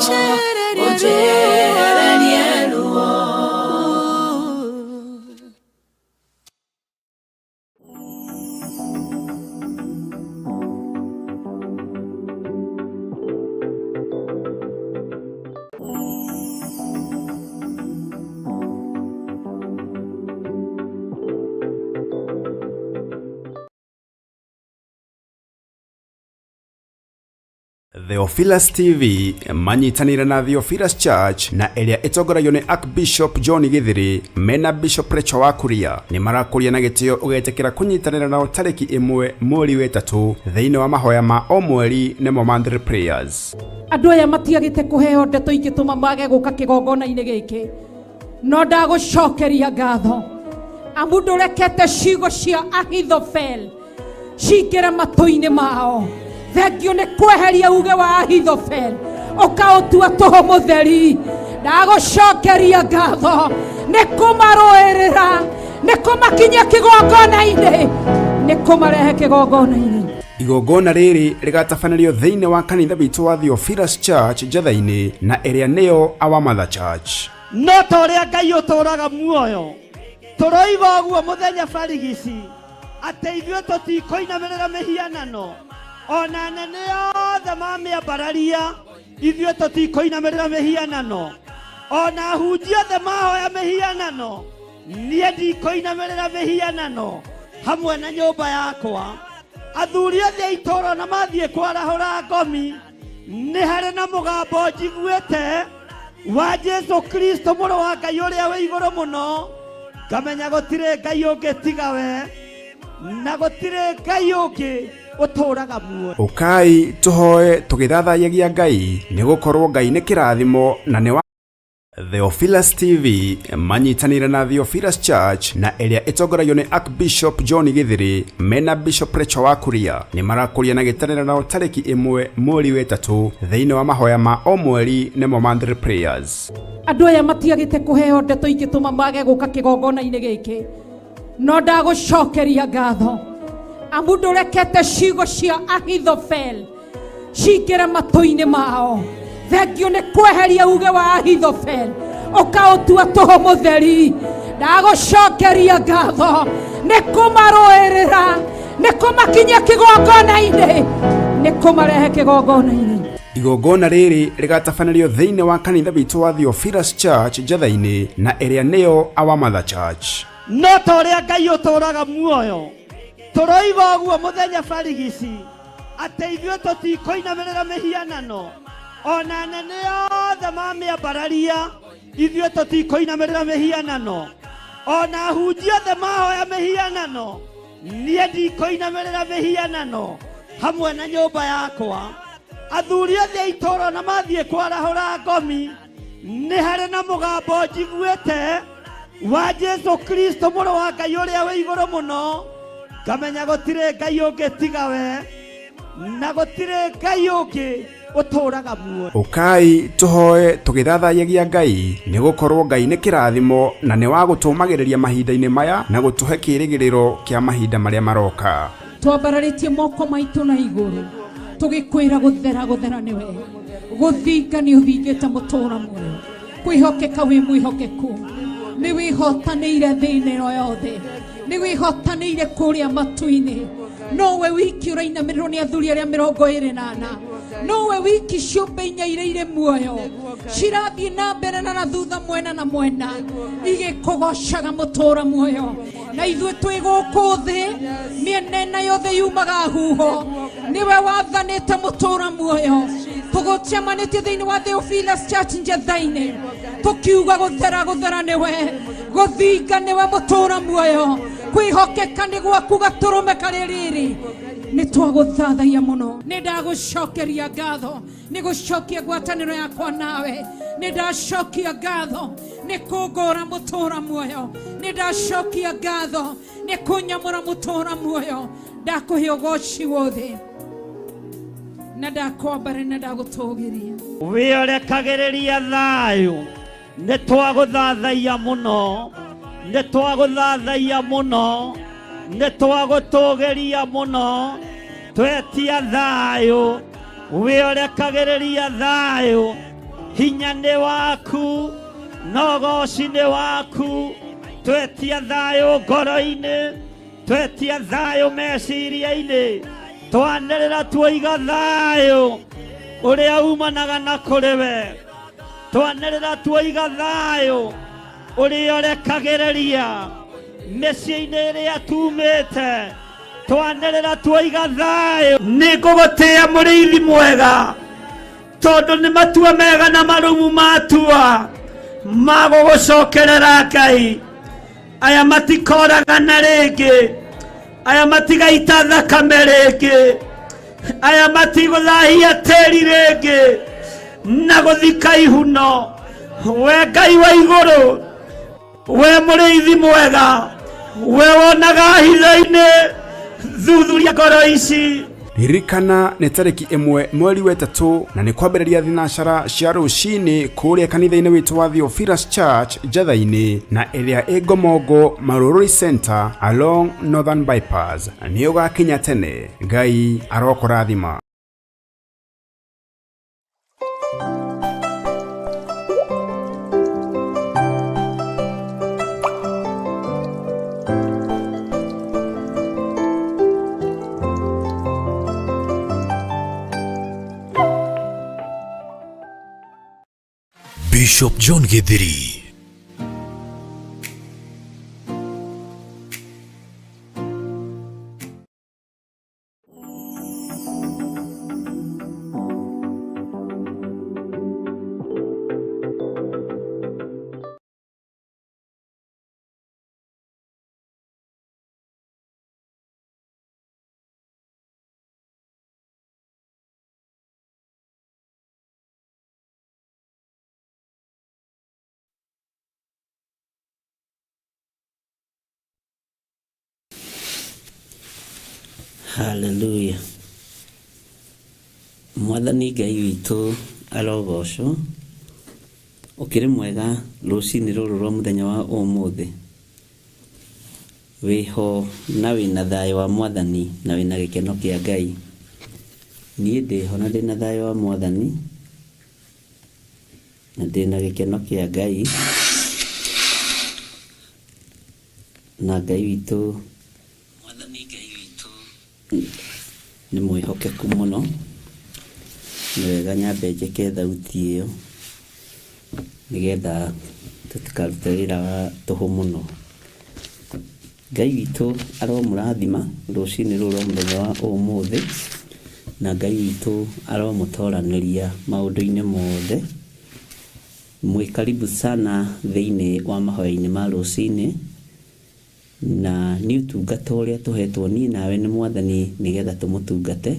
Ũnjehererie Ũnjehererie ruo. Theophilus TV manyitanĩire na Theophilus Church na ĩrĩa ĩtongoragio nĩ Archbishop John Githiri mena Bishop Rachel wa Kuria nĩ marakũria na gĩtĩo ũgetĩkĩra kũnyitanĩra nao tarĩki 1 mweri wa 3 thĩinĩ wa mahoya ma o mweri nĩmo monthly prayers. Andũ aya matiagĩte kũheo ndeto ingĩtũma mage gũka kĩgongona-inĩ gĩkĩ, no ndagũcokeria ngatho amu ndũrekete ciugo cia Ahithofel cingĩre matũ-inĩ mao. Thengio nĩ kweheria uge wa Ahithofel ũkaũtua tũhũ mũtheri. Ndagũcokeria ngatho nĩ kũmarũĩrĩra, nĩ kũmakinyia kĩgongona-inĩ, nĩ kũmarehe kĩgongona-inĩ. Igongona rĩrĩ rĩgatabanĩrio thĩinĩ wa kanitha witũ wa Theophilus Church Njetha-inĩ na ĩrĩa nĩyo Our Mother Church. No ta ũrĩa Ngai ũtũũraga muoyo, tũroiga ũguo mũthenya barigici atĩ ithuĩ tũtikũinamĩrĩra mĩhianano, ona anene othe mamĩambararia, ithuĩ tũtikũinamĩrĩra mĩhianano, ona ahunjia othe mahoya mĩhianano, niĩ ndikũinamĩrĩra mĩhianano hamwe na nyũmba yakwa. Athuri othe a itũũra na mathiĩ kwarahũra ngomi, nĩ harĩ na mũgambo njiguĩte wa Jesu Kristo mũrũ wa Ngai ũrĩa wĩ igũrũ mũno, ngamenya gũtirĩ Ngai ũngĩ tiga we, na gũtirĩ Ngai ũngĩ ũtũũraga muoyo. Ũkai tũhoe tũgĩthathayagia Ngai, nĩ gũkorwo Ngai nĩ kĩrathimo na nĩ wa Theophilus TV manyitanĩire na Theophilus Church na ĩrĩa ĩtongoragio nĩ Archbishop John Githiri mena Bishop Rachel wa Kuria nĩ marakũria na gĩtanĩra nao tarĩki 1 mweri wa 3 thĩinĩ wa mahoya ma o mweri nĩmo monthly prayers. Andũ aya matiagĩte kũheo ndeto ingĩtũma mage gũka kĩgongona-inĩ gĩkĩ, no ndagũcokeria ngatho amu ndũrekete ciugo cia Ahithofel cingĩre matũ-inĩ mao. Thengio nĩ kweheria uge wa Ahithofel ũkaũtua tũhũ mũtheri. Ndagũcokeria ngatho nĩ kũmarũĩrĩra, nĩ kũmakinyia kĩgongona-inĩ, nĩ kũmarehe kĩgongona-inĩ. Igongona rĩrĩ rĩgatabanĩrio thĩinĩ wa kanitha witũ wa Theophilus Church Njetha-inĩ na ĩrĩa nĩyo Our Mother Church. No ta ũrĩa Ngai ũtũũraga muoyo, tũroiga ũguo mũthenya barigici atĩ ithuĩ tũtikũinamĩrĩra mĩhianano, ona anene othe mamĩambararia, ithuĩ tũtikũinamĩrĩra mĩhianano, ona ahunjia othe mahoya mĩhianano, niĩ ndikũinamĩrĩra mĩhianano hamwe na nyũmba yakwa. Athuri othe a itũũra na mathiĩ kwarahũra ngomi, nĩ harĩ na mũgambo njiguĩte wa Jesu Kristo mũrũ wa Ngai ũrĩa wĩ igũrũ mũno, ngamenya gũtirĩ Ngai ũngĩ tiga we, na gũtirĩ Ngai ũngĩ ũtũũraga muoyo. Ũkai tũhoe tũgĩthathayagia Ngai, nĩ gũkorwo Ngai nĩ kĩrathimo na nĩ wa gũtũũmagĩrĩria mahinda-inĩ maya na gũtũhe kĩĩrĩgĩrĩro kĩa mahinda marĩa maroka. Twambararĩtie moko maitũ na igũrũ tũgĩkwĩra gũthera gũthera nĩwe, gũthinga nĩ ũthingĩte mũtũũra muoyo, kwĩhokeka wĩ mwĩhokeku, nĩ wĩhotanĩire thĩ ĩno yothe, nĩ wĩhotanĩire kũrĩa matu-inĩ. Nowe wiki ũrainamĩrĩrwo nĩ athuri arĩa 24, nowe wiki ciũmbe inya iria irĩ muoyo cirathiĩ na mbere na thutha mwena na mwena igĩkũgocaga mũtũũra muoyo. Na ithuĩ twĩ gũkũ thĩ mĩena ĩna yothe yumaga huho, nĩwe wathanĩte mũtũũra muoyo. Tũgũcemanĩtie thĩinĩ wa Theophilus Church Njetha-inĩ tũkiuga gũthera gũthera nĩwe, gũthinga nĩwe mũtũũra muoyo, kwĩhokeka nĩ gwaku gatũrũme karĩ rĩrĩ. Nĩ twagũthathaia mũno, nĩ ndagũcokeria ngatho nĩ gũcokia ngwatanĩro yakwa nawe, nĩ ndacokia ngatho nĩ kũngũra mũtũũra muoyo, nĩ ndacokia ngatho nĩ kũnyamũra mũtũũra muoyo. Ndakũhe ũgoci wothe na ndakwambara na ndagũtũgĩria. Wĩorekagĩrĩria thayũ, nĩ twagũthathaia mũno, nĩ twagũthathaia mũno, nĩ twagũtũgĩria mũno, twetia thayũ, wĩorekagĩrĩria thayũ. Hinya nĩ waku na ũgoci nĩ waku. Twetia thayũ ngoro-inĩ, twetia thayũ meciria-inĩ, twanĩrĩra tuoiga thayũ ũrĩa umanaga na kũrĩ we. Twanĩrĩra tuoiga thayũ ũrĩa ũrekagĩrĩria mĩciĩ-inĩ ĩrĩa tumĩte. Twanĩrĩra tuoiga thayũ. Nĩ ngũgũtĩĩa mũrĩithi mwega, tondũ nĩ matua mega na marũmu matua ma gũgũcokerera Ngai. Aya matikoragana rĩngĩ, aya matigaita thakame rĩngĩ, aya matigũthahia tĩri rĩngĩ na gũthika ihuno. We Ngai wa igũrũ, we mũrĩithi mwega, we wonaga hitho-inĩ, thuthuria ngoro ici. Ririkana nĩ tarĩki 1 mweri wa 3 na nĩ kwambĩrĩria thinacara cia rũcinĩ kũrĩa kanitha-inĩ witũ wa Theophilus Church Njatha-inĩ na ĩrĩa ĩ Ngomongo Marururi Center along Northern Bypass. Nĩ ũgakinya tene. Ngai arokũrathima. Bishop John Githiri. Haleluya. Mwathani Ngai witũ arogocwo. Ũkĩrĩ mwega rũcinĩ rũrũ rwa mũthenya wa ũmũthĩ. Wĩho na wĩna thayũ wa Mwathani na wĩna gĩkeno kĩa Ngai. Niĩ ndĩho na ndĩna thayũ wa Mwathani na ndĩna gĩkeno kĩa Ngai. Na Ngai witũ, Mwathani Ngai witũ nĩ mwĩhokeku mũno. Nĩ wega nyambe njĩke thauti ĩyo nĩgetha tũtikarute wĩra wa tũhũ mũno. Ngai witũ aromũrathima rũcinĩ rũrũ rwa mũthenya wa ũmũthĩ, na Ngai witũ aromũtoranĩria maũndũ-inĩ mothe. Mwĩ karibu sana thĩinĩ wa mahoya-inĩ ma rũcinĩ, na nĩ ũtungata ũrĩa tũhetwo niĩ nawe nĩ Mwathani nĩgetha tũmũtungate,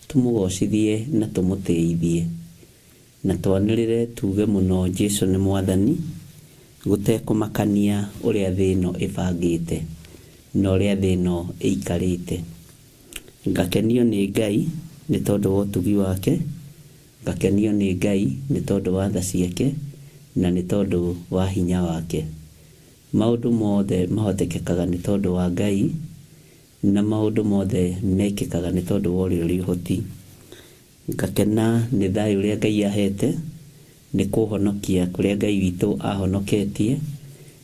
tũmũgocithie na tũmũtĩithie, na twanĩrĩre tuge mũno Jesu nĩ Mwathani, gũtekũmakania ũrĩa thĩ ĩno ĩbangĩte na ũrĩa thĩ ĩno ĩikarĩte. Ngakenio nĩ Ngai nĩ tondũ wa ũtugi wake, Ngakenio nĩ Ngai nĩ tondũ wa tha ciake na nĩ tondũ wa hinya wake. Maũndũ mothe mahotekekaga nĩ tondũ wa Ngai, na maũndũ mothe mekĩkaga nĩ tondũ wa ũrĩa ũrĩ ũhoti. Ngakena nĩ thayũ ũrĩa Ngai ahete, nĩ kũhonokia kũrĩa Ngai witũ ahonoketie,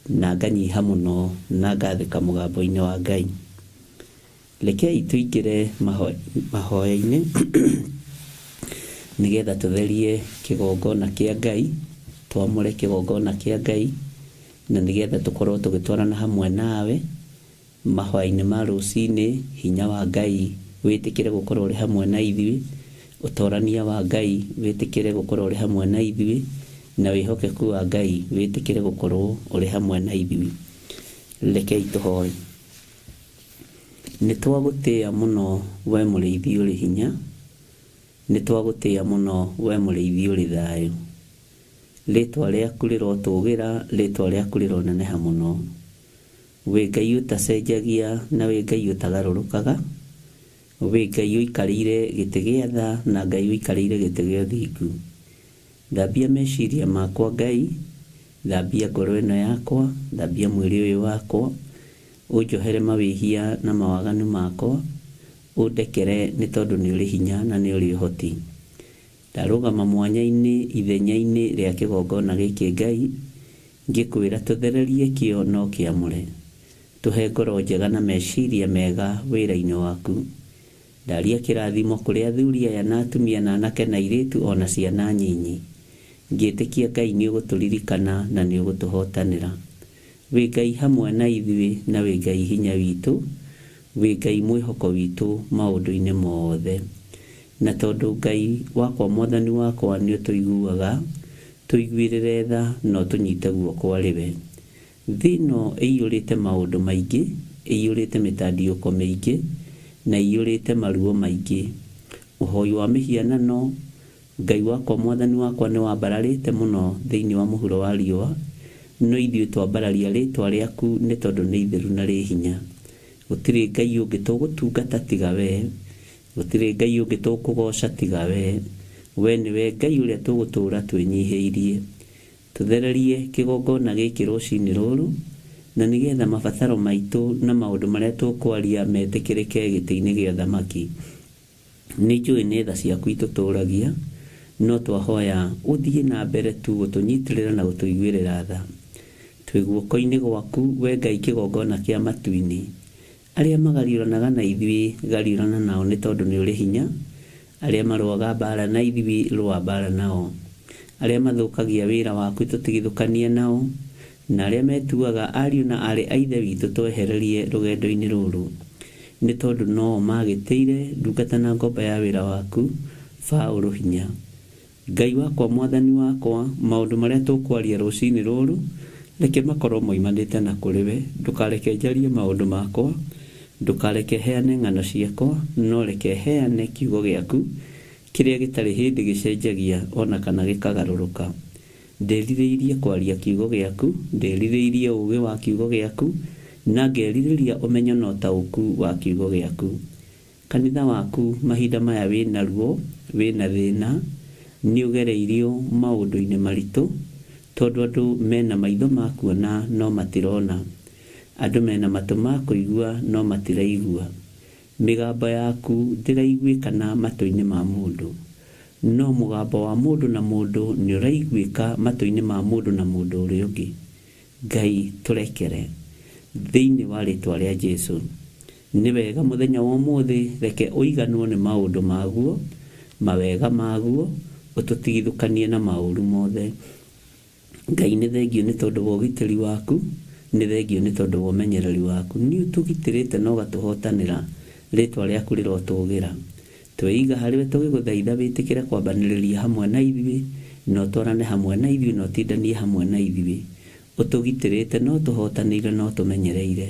na nganyiha mũno na ngathĩka mũgambo-inĩ wa Ngai. Rekei tũingĩre mahoya-inĩ nĩgetha tũtherie kĩgongona kĩa Ngai, twamũre kĩgongona kĩa Ngai, na nĩgetha tũkorwo tũgĩtwarana hamwe nawe mahoya-inĩ ma rũcinĩ. Hinya wa Ngai wĩtĩkĩre gũkorwo ũrĩ hamwe na ithuĩ, ũtorania wa Ngai wĩtĩkĩre gũkorwo ũrĩ hamwe na ithuĩ, na wĩhokeku wa Ngai wĩtĩkĩre gũkorwo ũrĩ hamwe na ithuĩ. Rekei tũhoe. Nĩtwagũtĩĩa mũno we mũrĩithi ũrĩ hinya, Nĩtwagũtĩĩa mũno we mũrĩithi ũrĩ thayũ. Rĩtwa rĩaku rĩrotũgĩra, rĩtwa rĩaku rĩroneneha mũno. Wĩ Ngai ũtacenjagia na wĩ Ngai ũtagarũrũkaga, Wĩ Ngai ũikarĩire gĩtĩ gĩa tha na Ngai ũikarĩire gĩtĩ gĩa ũthingu. Thambia meciria makwa Ngai, thambia ngoro ĩno yakwa, thambia mwĩrĩ ũyũ wakwa, ũnjohere mawĩhia na mawaganu makwa, ũndekere nĩ tondũ nĩ ũrĩ hinya na nĩ ũrĩ ũhoti. Ndarũgama mwanya-inĩ ithenya-inĩ rĩa kĩgongona gĩkĩ Ngai, ngĩkwĩra tũthererie kĩo no kĩamũre. Tũhe ngoro njega na meciria mega wĩra-inĩ waku. Ndaria kĩrathimo kũrĩ athuri aya na atumia na anake na airĩtu o na ciana nyinyi. Ngĩtĩkia Ngai nĩũgũtũririkana na nĩũgũtũhotanĩra. Wĩ Ngai hamwe na ithuĩ na wĩ Ngai hinya witũ, wĩ Ngai mwĩhoko witũ maũndũ-inĩ mothe. Na tondũ Ngai wakwa Mwathani wakwa nĩũtũiguaga, tũiguĩrĩre tha na ũtũnyite guoko arĩ we. Thĩ ĩno ĩiyũrĩte maũndũ maingĩ, ĩiyũrĩte mĩtandiũko mĩingĩ, na ĩiyũrĩte maruo maingĩ. Ũhoi wa mĩhianano, Ngai wakwa Mwathani wakwa nĩwambararĩte mũno thĩinĩ wa mũhuro wa riũa, no ithuĩ twambararia rĩĩtwa rĩaku nĩ tondũ nĩ itheru na rĩ hinya. Gũtirĩ Ngai ũngĩ tũgũtungata tiga wee, gũtirĩ Ngai ũngĩ tũkũgooca tiga wee. Wee nĩwe Ngai ũrĩa tũgũtũũra twĩnyihĩirie. Tũthererie kĩgongona gĩkĩ rũcinĩ rũrũ, na nĩgetha mabataro maitũ na maũndũ marĩa tũkwaria metĩkĩrĩke gĩtĩ-inĩ gĩa ũthamaki. Nĩnjũĩ nĩ tha ciaku itũtũũragia, no twahoya ũthiĩ na mbere tu gũtũnyitĩrĩra na gũtũiguĩrĩra tha. Twĩ guoko-inĩ gwaku, Wee Ngai kĩgongona kĩa matu-inĩ. Arĩa magariũranaga na ithuĩ, gariũrana nao nĩ tondũ nĩ ũrĩ hinya, arĩa marũaga mbaara na ithuĩ, rũa mbaara nao. Arĩa mathũkagia wĩra waku tũtigithũkanie nao, na arĩa metuaga ariũ na aarĩ a Ithe witũ twehererie rũgendo-inĩ rũrũ. Nĩ tondũ no-o maagĩtĩire ndungata na ngombo ya wĩra waku, Paũlũ, hinya. Ngai wakwa, Mwathani wakwa, maũndũ marĩa tũkwaria rũcinĩ rũrũ, reke makorwo moimanĩte na kũrĩ we. Ndũkareke njarie maũndũ makwa, ndũkareke heane ng'ano ciakwa, no reke heane kiugo gĩaku, kĩrĩa gĩtarĩ hĩndĩ gĩcenjagia o na kana gĩkagarũrũka. Ndĩrirĩirie kwaria kiugo gĩaku, ndĩrirĩirie ũũgĩ wa kiugo gĩaku, na ngerirĩria ũmenyo na ũtaũku wa kiugo gĩaku. Kanitha waku mahinda maya wĩ na ruo, wĩ na thĩna, nĩ ũgereirio maũndũ-inĩ maritũ, tondũ andũ me na maitho ma kuona no matirona, andũ me na matũ ma kũigua no matiraigua. Mĩgambo yaku ndĩraiguĩkana matũ-inĩ ma mũndũ, no mũgambo wa mũndũ na mũndũ nĩũraiguĩka matũ-inĩ ma mũndũ na mũndũ ũrĩa ũngĩ. Ngai tũrekere. Thĩinĩ wa rĩtwa rĩa Jesu. Nĩ wega mũthenya wa ũmũthĩ reke ũiganwo nĩ maũndũ maguo, mawega maguo, ũtũtigithũkanie na maũru mothe. Ngai nĩ thengiũ nĩ tondũ wa ũgitĩri waku, nĩ thengiũ nĩ tondũ wa ũmenyereri waku. Nĩ ũtũgitĩrĩte na ũgatũhotanĩra, rĩtwa rĩaku rĩrotũgĩra. Tweiga harĩ we tũgĩgũthaitha wĩtĩkĩre kwambanĩrĩria hamwe na ithuĩ, na ũtwarane hamwe na ithuĩ, na ũtindanie hamwe na ithuĩ. Ũtũgitĩrĩte na ũtũhotanĩire na ũtũmenyereire.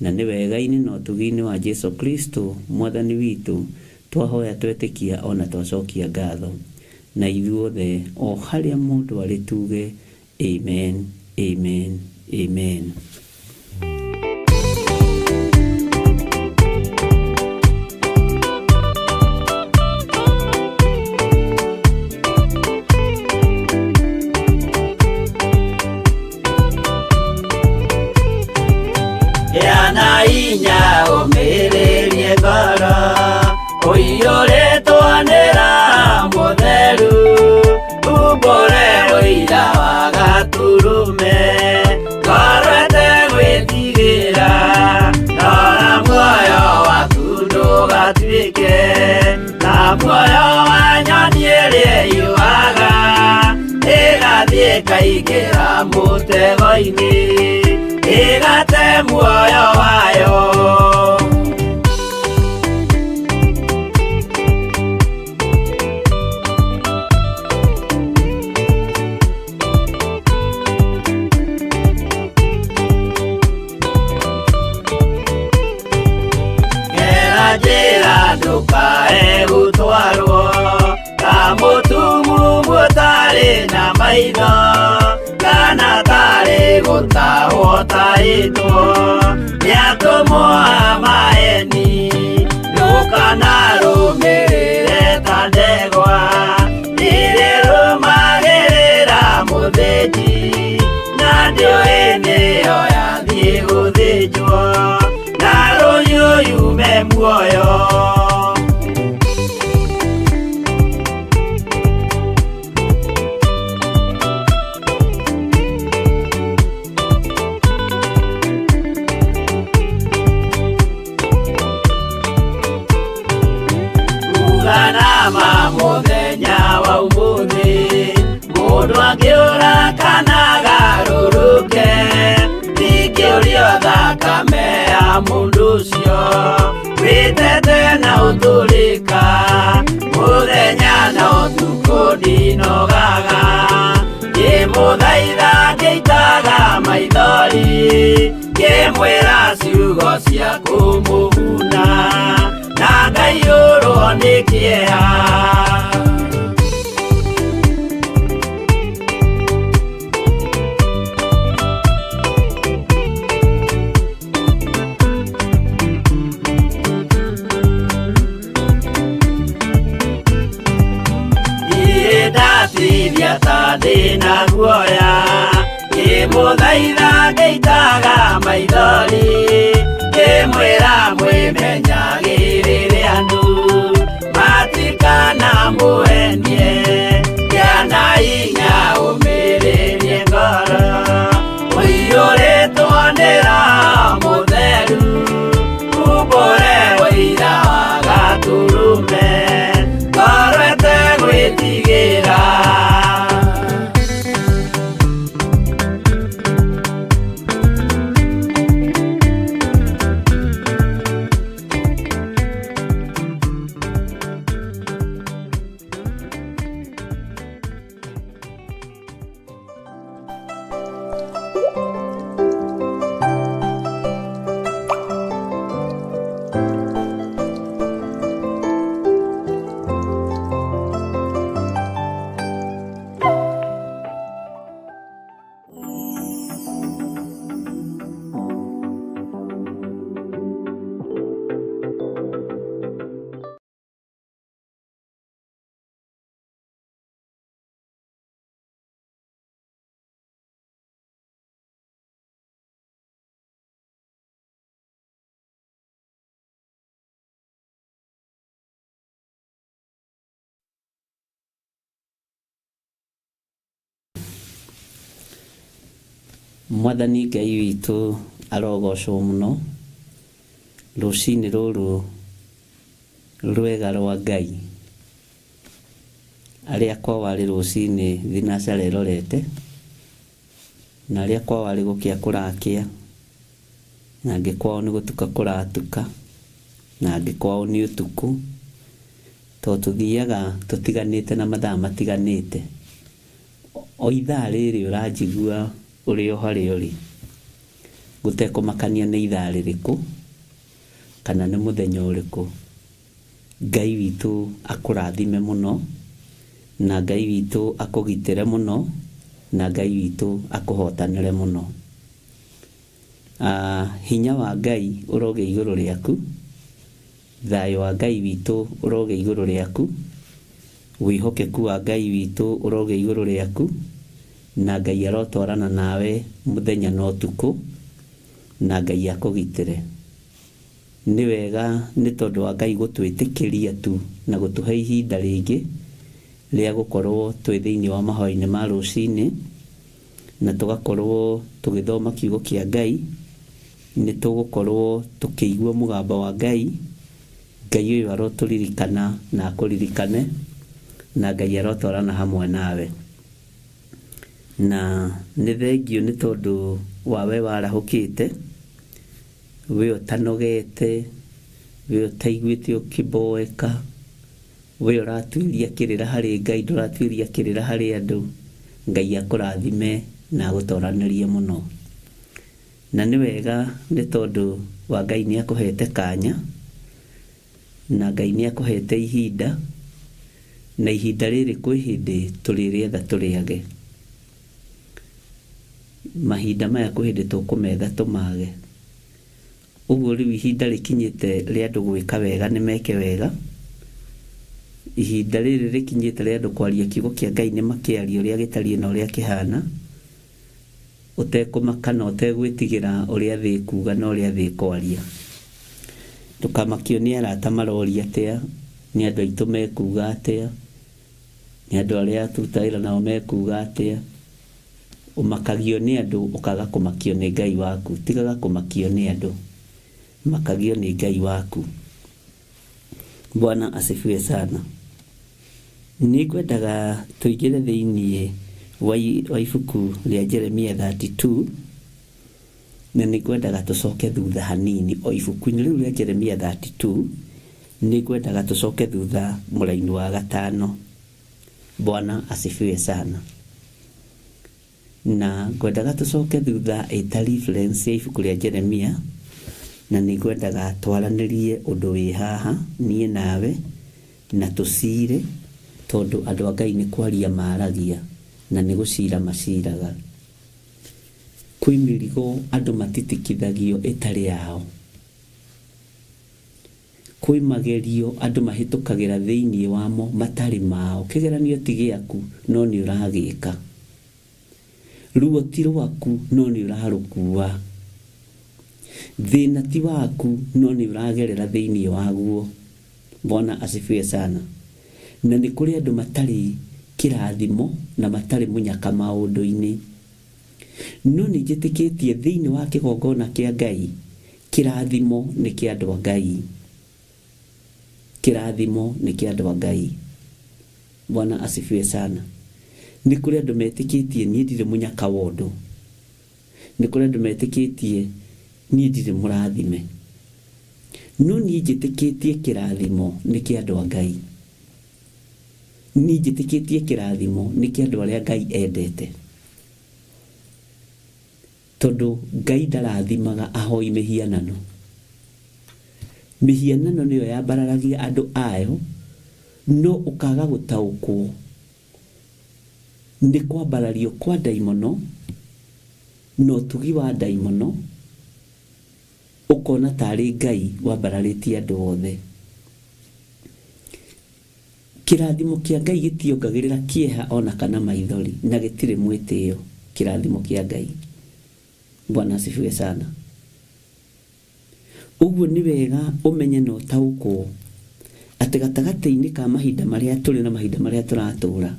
Na nĩ wega-inĩ na ũtugi-inĩ wa Jesu Kristo, Mwathani witũ, twahoya twetĩkia o na twacokia ngatho. Na ithuothe o harĩa mũndũ arĩ tuge, Amen, amen, amen. Gĩa na hinya ũmĩrĩrie ngoro ũiyũrĩtwo nĩ Roho Mũtheru umbũre ũira wa Gatũrũme ngoro ĩtegwĩtigĩra rora muoyo waku ndũgatuĩke ta muoyo wa nyoni ĩrĩa yuaga ĩgathiĩ ĩkaingĩra mũtego-inĩ ĩgate muoyo wayo. Gera njĩra ndũkae gũtwarwo ta mũtumumu ũtarĩ na maitho kana tarĩ gũtahwo tahĩtwo nĩ atũmwo a maeni ndũkanarũmĩrĩre ta ndegwa ĩrĩrũmagĩrĩra mũthĩnji na ndĩũĩ nĩyo yathiĩ gũthĩnjwo na rũhiũ yume muoyo. ma mũthenya wa ũmũthĩ mũndũ angĩũra kana agarũrũke ndingĩũrio thakame ya mũndũ ũcio wĩtete na ũtũrĩka mũthenya na ũtukũ ndinogaga ngĩmũthaitha ngĩitaga maithori ngĩmwĩra ciugo cia kũmũguna na ngaiyũrwo nĩ kĩeha. Niĩ ndatithia ta ndĩna guoya ngĩmũthaitha ngĩitaga maithori ngĩmwĩra mwĩmenyagĩrĩre andũ matikana mũhenie kĩana hinya ũmĩrĩrie ngoro ũiyũrĩtwo nĩ Roho Mũtheru umbũre ũira wa Gatũrũme ngoro ĩtegwĩtigĩra. Mwathani Ngai witũ arogocwo mũno rũcinĩ rũrũ rwega rwa Ngai. Arĩa kwao arĩ rũcinĩ thinacara ĩrorete, na arĩa kwao arĩ gũkĩa kũrakĩa, na angĩ kwao nĩ gũtuka kũratuka, na angĩ kwao nĩ ũtukũ, tondũ tũthiaga tũtiganĩte na mathaa matiganĩte. O ithaa rĩrĩ ũranjigua ũrĩ o harĩa ũrĩ, gũtekũmakania nĩ ithaa rĩrĩkũ kana nĩ mũthenya ũrĩkũ. Ngai witũ akũrathime mũno, na Ngai witũ akũgitĩre mũno, na Ngai witũ akũhotanĩre mũno. Hinya wa Ngai ũrogĩa igũrũ rĩaku, thayũ wa Ngai witũ ũrogĩa igũrũ rĩaku, wĩhokeku wa Ngai witũ ũrogĩa igũrũ rĩaku, na Ngai arotwarana nawe mũthenya na ũtukũ, na Ngai akũgitĩre. Nĩ wega nĩ tondũ wa Ngai gũtwĩtĩkĩria tu na gũtũhe ihinda rĩngĩ rĩa gũkorwo twĩ thĩinĩ wa mahoya-inĩ ma rũcinĩ, na tũgakorwo tũgĩthoma kiugo kĩa Ngai, nĩ tũgũkorwo tũkĩigua mũgambo wa Ngai. Ngai ũyũ arotũririkana na akũririkane, na Ngai arotwarana hamwe nawe. Na nĩ thengiũ nĩ tondũ wa we warahũkĩte, we ũtanogete, we ũtaiguĩte ũkĩboeka, we ũratuĩria kĩrĩra harĩ Ngai, ndũratuĩria kĩrĩra harĩ andũ. Ngai akũrathime na agũtoranĩrie mũno. Na nĩ wega nĩ tondũ wa Ngai nĩ akũhete kanya, na Ngai nĩ akũhete ihinda, na ihinda rĩrĩ kwĩ hĩndĩ tũrĩrĩetha tũrĩage. Mahinda maya kwĩ hĩndĩ tũkũmetha tũmage. Ũguo rĩu ihinda rĩkinyĩte rĩa andũ gwĩka wega nĩ meke wega. Ihinda rĩrĩ rĩkinyĩte rĩa andũ kwaria kiugo kĩa Ngai nĩ makĩarie ũrĩa gĩtariĩ na ũrĩa kĩhana, ũtekũmaka na ũtegwĩtigĩra ũrĩa thĩ ĩkuga na ũrĩa thĩ ĩkwaria. Ndũkamakio nĩ arata maroria atĩa, nĩ andũ aitũ mekuga atĩa, nĩ andũ arĩa tũrutaga wĩra nao mekuga atĩa. Ũmakagio nĩ andũ ũkaga kũmakio nĩ Ngai waku. Tigaga kũmakio nĩ andũ, makagio nĩ Ngai waku. Bwana asifiwe sana. Nĩ ngwendaga tũingĩre thĩinĩ wa ibuku rĩa Jeremia 32 na nĩ ngwendaga tũcoke thutha hanini o ibuku-inĩ rĩu rĩa Jeremia 32 nĩ ngwendaga tũcoke thutha mũraini wa gatano. Bwana asifiwe sana. Na ngwendaga tũcoke thutha ĩta reference ya ibuku rĩa Jeremia na nĩ ngwendaga twaranĩrie ũndũ wĩ haha niĩ nawe na tũcire tondũ andũ a Ngai nĩ kwaria maragia na nĩ gũcira maciraga. Kwĩ mĩrigo andũ matitikithagio ĩtarĩ yao. Kwĩ magerio andũ mahĩtũkagĩra thĩinĩ wamo matarĩ mao. Kĩgeranio ti gĩaku no nĩ ũragĩka. Ruo ti rwaku no nĩ ũrarũkua. Thĩna ti waku no nĩ ũragerera thĩinĩ waguo. Bwana asifiwe sana. Na nĩ kũrĩ andũ matarĩ kĩrathimo na matarĩ mũnyaka maũndũ-inĩ. No nĩ njĩtĩkĩtie thĩinĩ wa kĩgongona kĩa Ngai, kĩrathimo nĩ kĩa andũ a Ngai. Kĩrathimo nĩ kĩa andũ a Ngai. Bwana asifiwe sana. Nĩ kũrĩ andũ metĩkĩtie niĩ ndirĩ mũnyaka wa ũndũ. Nĩ kũrĩ andũ metĩkĩtie niĩ ndirĩ mũrathime. No niĩ njĩtĩkĩtie kĩrathimo nĩ kĩa andũ a Ngai. Niĩ njĩtĩkĩtie kĩrathimo nĩ kĩa andũ arĩa Ngai endete. Tondũ Ngai ndarathimaga ahoi mĩhianano. Mĩhianano nĩyo yambararagia andũ ayo, no ũkaga gũtaũkwo nĩ kwambarario kwa ndaimono na ũtugi wa ndaimono, ũkona tarĩ Ngai wambararĩtie andũ othe. Kĩrathimo kĩa Ngai gĩtiongagĩrĩra kĩeha ona kana maithori, na gĩtirĩ mwĩtĩo. Kĩrathimo kĩa Ngai. Bwana asifiwe sana. Ũguo nĩ wega ũmenye na ũtaũkwo atĩ gatagatĩ-inĩ ka mahinda marĩa tũrĩ na mahinda marĩa tũratũra,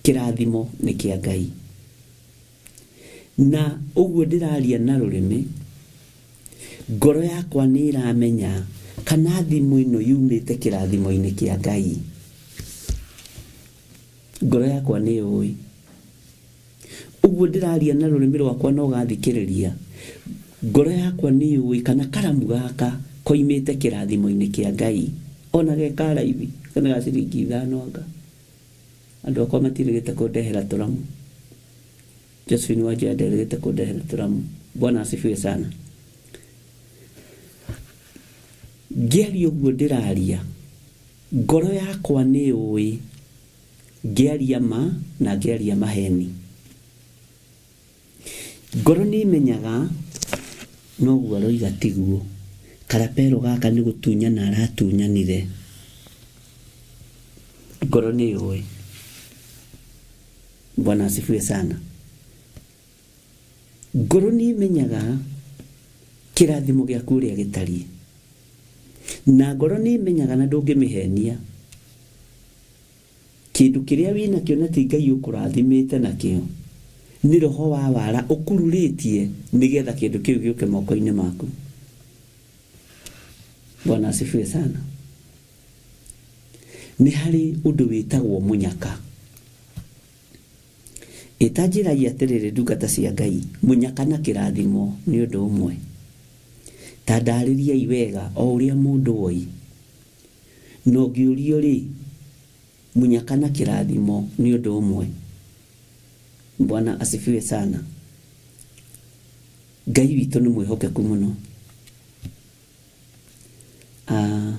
kĩrathimo nĩ kĩa Ngai. Na ũguo ndĩraria na rũrĩmĩ, ngoro yakwa nĩ ĩramenya kana thimũ ĩno yumĩte kĩrathimo-inĩ kĩa Ngai. Ngoro yakwa nĩ yũĩ. Ũguo ndĩraria na rũrĩmĩ rwakwa na ũgathikĩrĩria, ngoro yakwa nĩ yũĩ kana karamu gaka koimĩte kĩrathimo-inĩ kĩa Ngai. Ona ge ka raithi, kana ga ciringi ithano anga. Andũ akwa matirĩgĩte kũndehera tũramu. Josephine Wanjoya nderĩgĩte kũndehera tũramu. Bwana asifiwe sana. Ngĩaria ũguo ndĩraria, ngoro yakwa nĩ yũĩ ngĩaria ma na ngĩaria maheni. Ngoro nĩ ĩmenyaga noguo aroiga tiguo. Karapero gaka nĩ gũtunyana aratunyanire. Ngoro nĩ yũĩ. Bwana asifiwe sana. Ngoro nĩ ĩmenyaga kĩrathimo gĩaku ũrĩa gĩtariĩ. Na ngoro nĩ ĩmenyaga na ndũngĩmĩhenia. Kĩndũ kĩrĩa wĩnakĩo na ti Ngai ũkũrathimĩte nakĩo, nĩ roho wa wara ũkururĩtie nĩgetha kĩndũ kĩu gĩũke moko-inĩ maku. Bwana asifiwe sana. Nĩ harĩ ũndũ wĩtagwo mũnyaka. Ĩta njĩrai atĩrĩrĩ ndungata cia Ngai, mũnyaka na kĩrathimo nĩ ũndũ ũmwe? Ta ndarĩriai wega o ũrĩa mũndũ oi. Na ũngĩũrio-rĩ, mũnyaka na kĩrathimo nĩ ũndũ ũmwe? Bwana asifiwe sana. Ngai witũ nĩ mwĩhokeku mũno. Ah,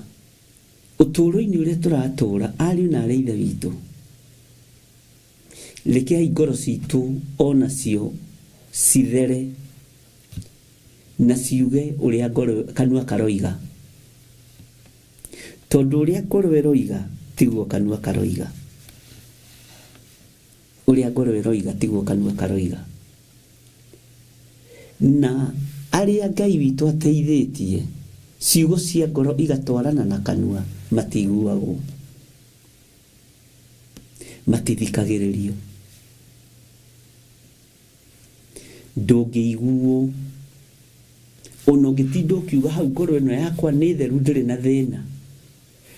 ũtũũro-inĩ ũrĩa tũratũũra, ariũ na aarĩ a Ithe witũ, rekei ngoro citũ o nacio cithere na ciuge ũrĩa ngoro kanua karoiga. Tondũ ũrĩa ngoro ĩroiga tiguo kanua karoiga. Ũrĩa ngoro ĩroiga tiguo kanua karoiga. Na arĩa Ngai witũ ateithĩtie, ciugo cia ngoro igatwarana na kanua, matiguagwo. Matithikagĩrĩrio. Ndũngĩiguo. Ona ũngĩtinda ũkiuga hau ngoro ĩno yakwa nĩ theru ndĩrĩ na thĩna.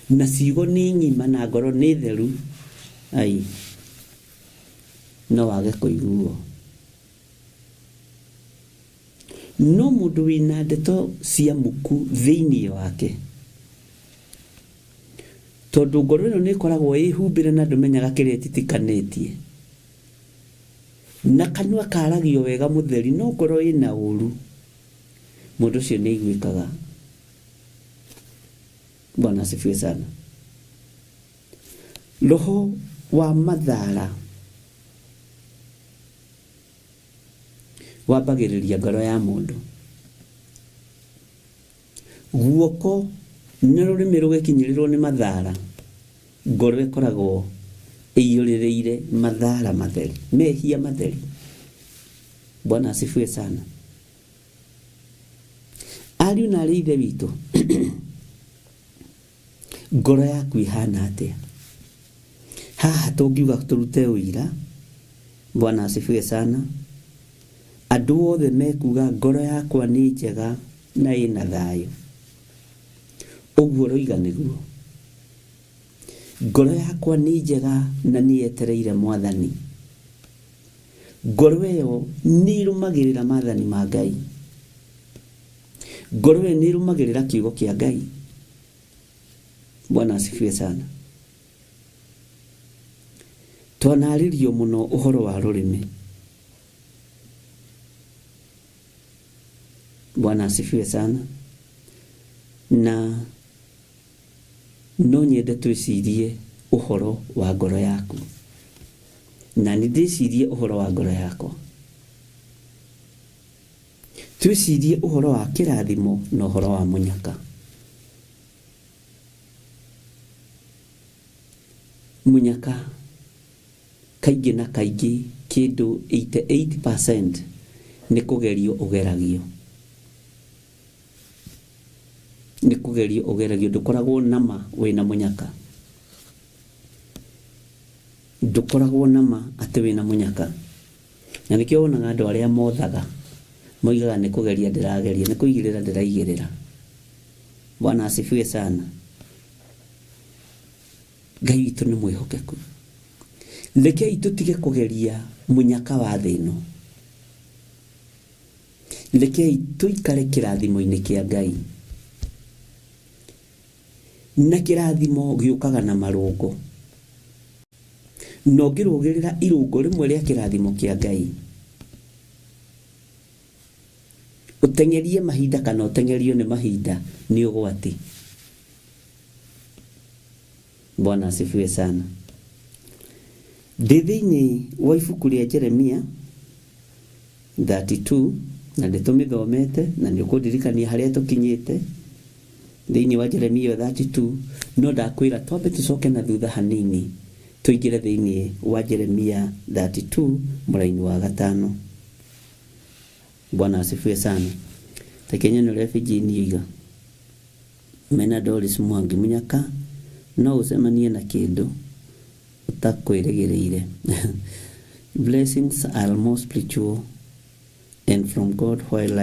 Na ciugo nĩ ng'ima na ngoro nĩ theru, ai, no wage kũiguo. No mũndũ wĩna ndeto cia muku thĩinĩ wake, tondũ ngoro ĩno nĩ ĩkoragwo ĩhumbĩre na ndũmenyaga kĩrĩa ĩtitikanĩtie, na kanua karagio wega mũtheri no ngoro ĩna ũru, mũndũ ũcio nĩ aiguĩkaga. Bwana asifiwe sana. Roho wa mathara wambagĩrĩria ngoro ya mũndũ. Guoko na rũrĩmĩ rũgĩkinyĩrĩrwo nĩ mathara, ngoro ĩkoragwo ĩiyũrĩrĩire mathara matheri, mehia matheri. Bwana asifiwe sana. Ariũ na arĩ ithe witũ, ngoro yaku ĩhana atĩa? Haha tũngiuga tũrute ũira, Bwana asifiwe sana, andũ othe mekuga ngoro yakwa nĩ njega na ĩna thayũ. Ũguo ũroiga nĩguo. Ngoro yakwa nĩ njega na nĩ yetereire Mwathani. Ngoro ĩyo nĩ ĩrũmagĩrĩra maathani ma Ngai. Ngoro ĩyo nĩ ĩrũmagĩrĩra kiugo kĩa Ngai. Bwana asifiwe sana. Twanarĩrio mũno ũhoro wa rũrĩmĩ. Bwana asifiwe sana. Na no nyende twĩcirie ũhoro wa ngoro yaku, na nĩ ndĩcirie ũhoro wa ngoro yakwa. Twĩcirie ũhoro wa kĩrathimo na ũhoro wa mũnyaka. Mũnyaka kaingĩ na kaingĩ kĩndũ 88% nĩ kũgerio ũgeragio. Nĩ kũgerio ũgeragio, ndũkoragwo na ma wĩna mũnyaka. Ndũkoragwo na ma atĩ wĩna mũnyaka. Na nĩkĩo wonaga andũ arĩa mothaga moigaga nĩ kũgeria ndĩrageria, nĩ kũigĩrĩra ndĩraigĩrĩra. Bwana asifiwe sana. Ngai witũ nĩ mwĩhokeku. Rekei tũtige kũgeria mũnyaka wa thĩ ĩno. Rekei tũikare kĩrathimo-inĩ kĩa Ngai. Na kĩrathimo gĩũkaga na marũngo. Na ũngĩrũgĩrĩra irũngo rĩmwe rĩa kĩrathimo kĩa Ngai, ũteng'erie mahinda kana ũteng'erio nĩ mahinda nĩ ũgwati. Bwana asifiwe sana. Ndĩ thĩinĩ wa ibuku rĩa Jeremia 32 na nĩ tũmĩthomete na nĩ ũkũndirikania harĩa tũkinyĩte thĩinĩ wa Jeremia 32, no ndakwĩra twambe tũcoke na thutha hanini tũingĩre thĩinĩ wa Jeremia 32 mũraini wa gatano. Bwana asifiwe sana. Reke nyone ũrĩa Virginia oiga. Mena Doris Mwangi Munyaka, no ũcemanie na kĩndũ ũtakwĩrĩgĩrĩire. Blessings are more spiritual and from God, while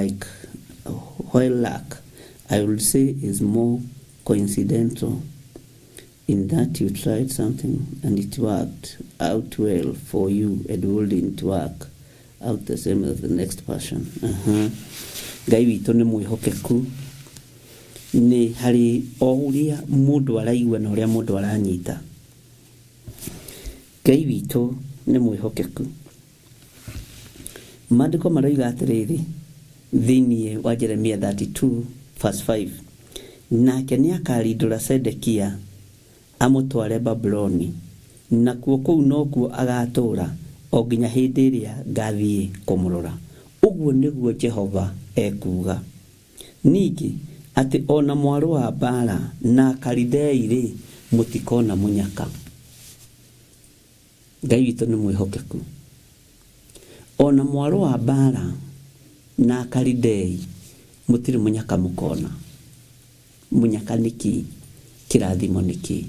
luck, I would say, is more coincidental in that you tried something and it worked out well for you and wouldn't work out the same as the next person. Ngai witũ nĩ mwĩhokeku nĩ harĩ o ũrĩa mũndũ araigua na ũrĩa mũndũ aranyita. Ngai witũ nĩ mwĩhokeku. Maandĩko maroiga atĩrĩrĩ thĩinĩ wa Jeremia 32 verse 5, nake nĩ akarindũra Sedekia amũtware Babuloni, nakuo kũu nokuo agatũũra o nginya hĩndĩ ĩrĩa ngathiĩ kũmũrora. Ũguo nĩguo Jehova ekuuga. Ningĩ atĩ o na mwarũ wa mbaara na Akalidei-rĩ, mũtikona mũnyaka. Ngai witũ nĩ mwĩhokeku. O na mwarũ wa mbaara na Akalidei mũtirĩ mũnyaka mũkona. Mũnyaka nĩ kĩ? Kĩrathimo nĩ kĩ?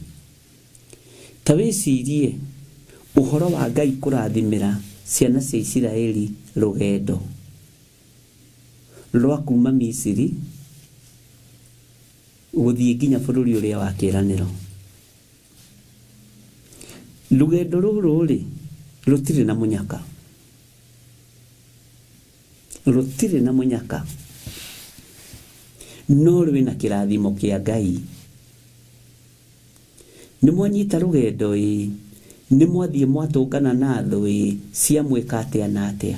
Ta wĩcirie ũhoro wa Ngai kũrathimĩra ciana cia Isiraeli rũgendo rwa kuma Misiri gũthiĩ nginya bũrũri ũrĩa wa kĩĩranĩro. Rũgendo rũrũ rĩ, rũtirĩ na mũnyaka. Rũtirĩ na mũnyaka. No rwĩna kĩrathimo kĩa Ngai. Nĩ mwanyita rũgendo ĩĩ, nĩ mwathiĩ mwatũngana na thũ ĩĩ, ciamwĩka atĩa na atĩa.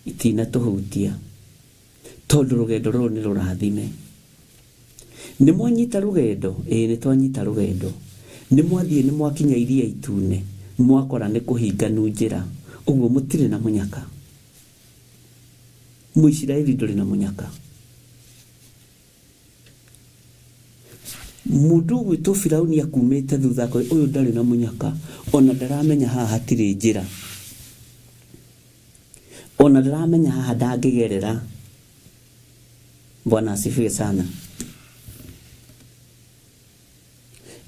Itinatũhutia. Tondũ rũgendo rũrũ nĩ rũrathime. Nĩ mwanyita rũgendo? Ĩĩ nĩ twanyita rũgendo. Nĩ mwathiĩ nĩ mwakinya Iria Itune, mwakora nĩ kũhinganu njĩra. Ũguo mũtirĩ na mũnyaka. Mũisiraeli ndũrĩ na mũnyaka. Mũndũ ũgwĩtwo Firauni akumĩte thutha akoiga ũyũ ndarĩ na mũnyaka, ona ndaramenya haha hatirĩ njĩra. Ona ndaramenya haha ndangĩgerera. Bwana asifiwe sana.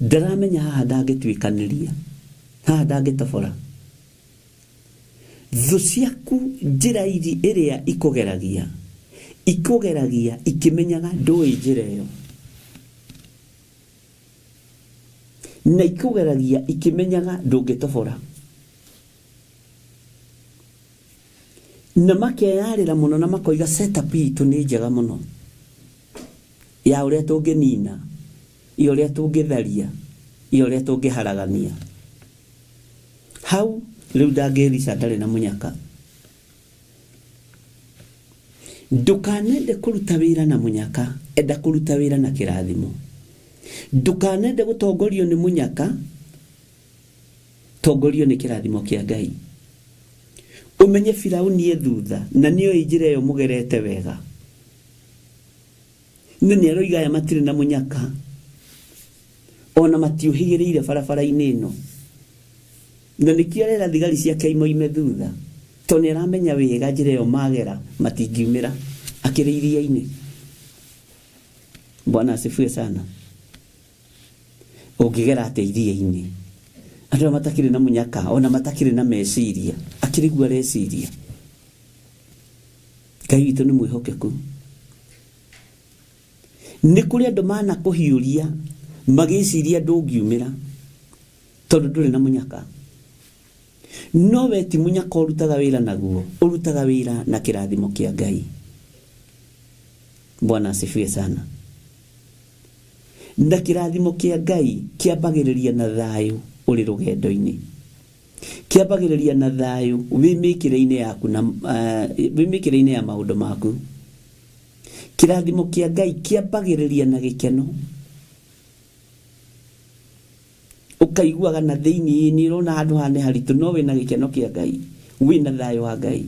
Ndaramenya haha ndangĩtuĩkanĩria, haha ndangĩtobora. Thũ ciaku njĩra iri ĩrĩa ikũgeragia, ikũgeragia ikĩmenyaga ndũĩ njĩra ĩyo. Na ikũgeragia ikĩmenyaga ndũngĩtobora. Na makeyarĩra mũno na makoiga setup itũ nĩ njega mũno ya ũrĩa tũngĩnina, ya ũrĩa tũngĩtharia, ya ũrĩa tũngĩharagania. Hau rĩu ndangĩrica ndarĩ na mũnyaka. Ndũkanende kũruta wĩra na mũnyaka, enda kũruta wĩra na kĩrathimo. Ndũkanende gũtongorio nĩ mũnyaka, tongorio nĩ kĩrathimo kĩa Ngai. Ũmenye Firauni e thutha na nĩoĩ njĩra ĩyo mũgerete wega. Na nĩ aroiga aya matirĩ na mũnyaka ona matiũhĩgĩrĩire barabara-inĩ ĩno. Na nĩkĩo arera thigari ciake imoime thutha tondũ nĩ aramenya wega njĩra ĩyo magera matingiumĩra akĩrĩ iria-inĩ. Bwana asifiwe sana. Ũngĩgera atĩa iria-inĩ? Andũ aya matakĩrĩ na mũnyaka ona matakĩrĩ na meciria, akĩrĩ guo areciria. Ngai witũ nĩ mwĩhokeku. Nĩ kũrĩ andũ manakũhiũria magĩciria ndũngiumĩra tondũ ndũrĩ na mũnyaka. No we ti mũnyaka ũrutaga wĩra naguo, ũrutaga wĩra na kĩrathimo kĩa Ngai. Bwana asifiwe sana. Na kĩrathimo kĩa Ngai kĩambagĩrĩria na thayũ ũrĩ rũgendo-inĩ. Kĩambagĩrĩria na thayũ wĩ mĩkĩre-inĩ yaku na wĩ mĩkĩre-inĩ ya maũndũ maku. Kĩrathimo kĩa Ngai kĩambagĩrĩria na gĩkeno. Ũkaiguaga na thĩinĩ nĩ ũrona handũ haha nĩ haritũ no wĩna gĩkeno kĩa Ngai, wĩna thayũ wa Ngai.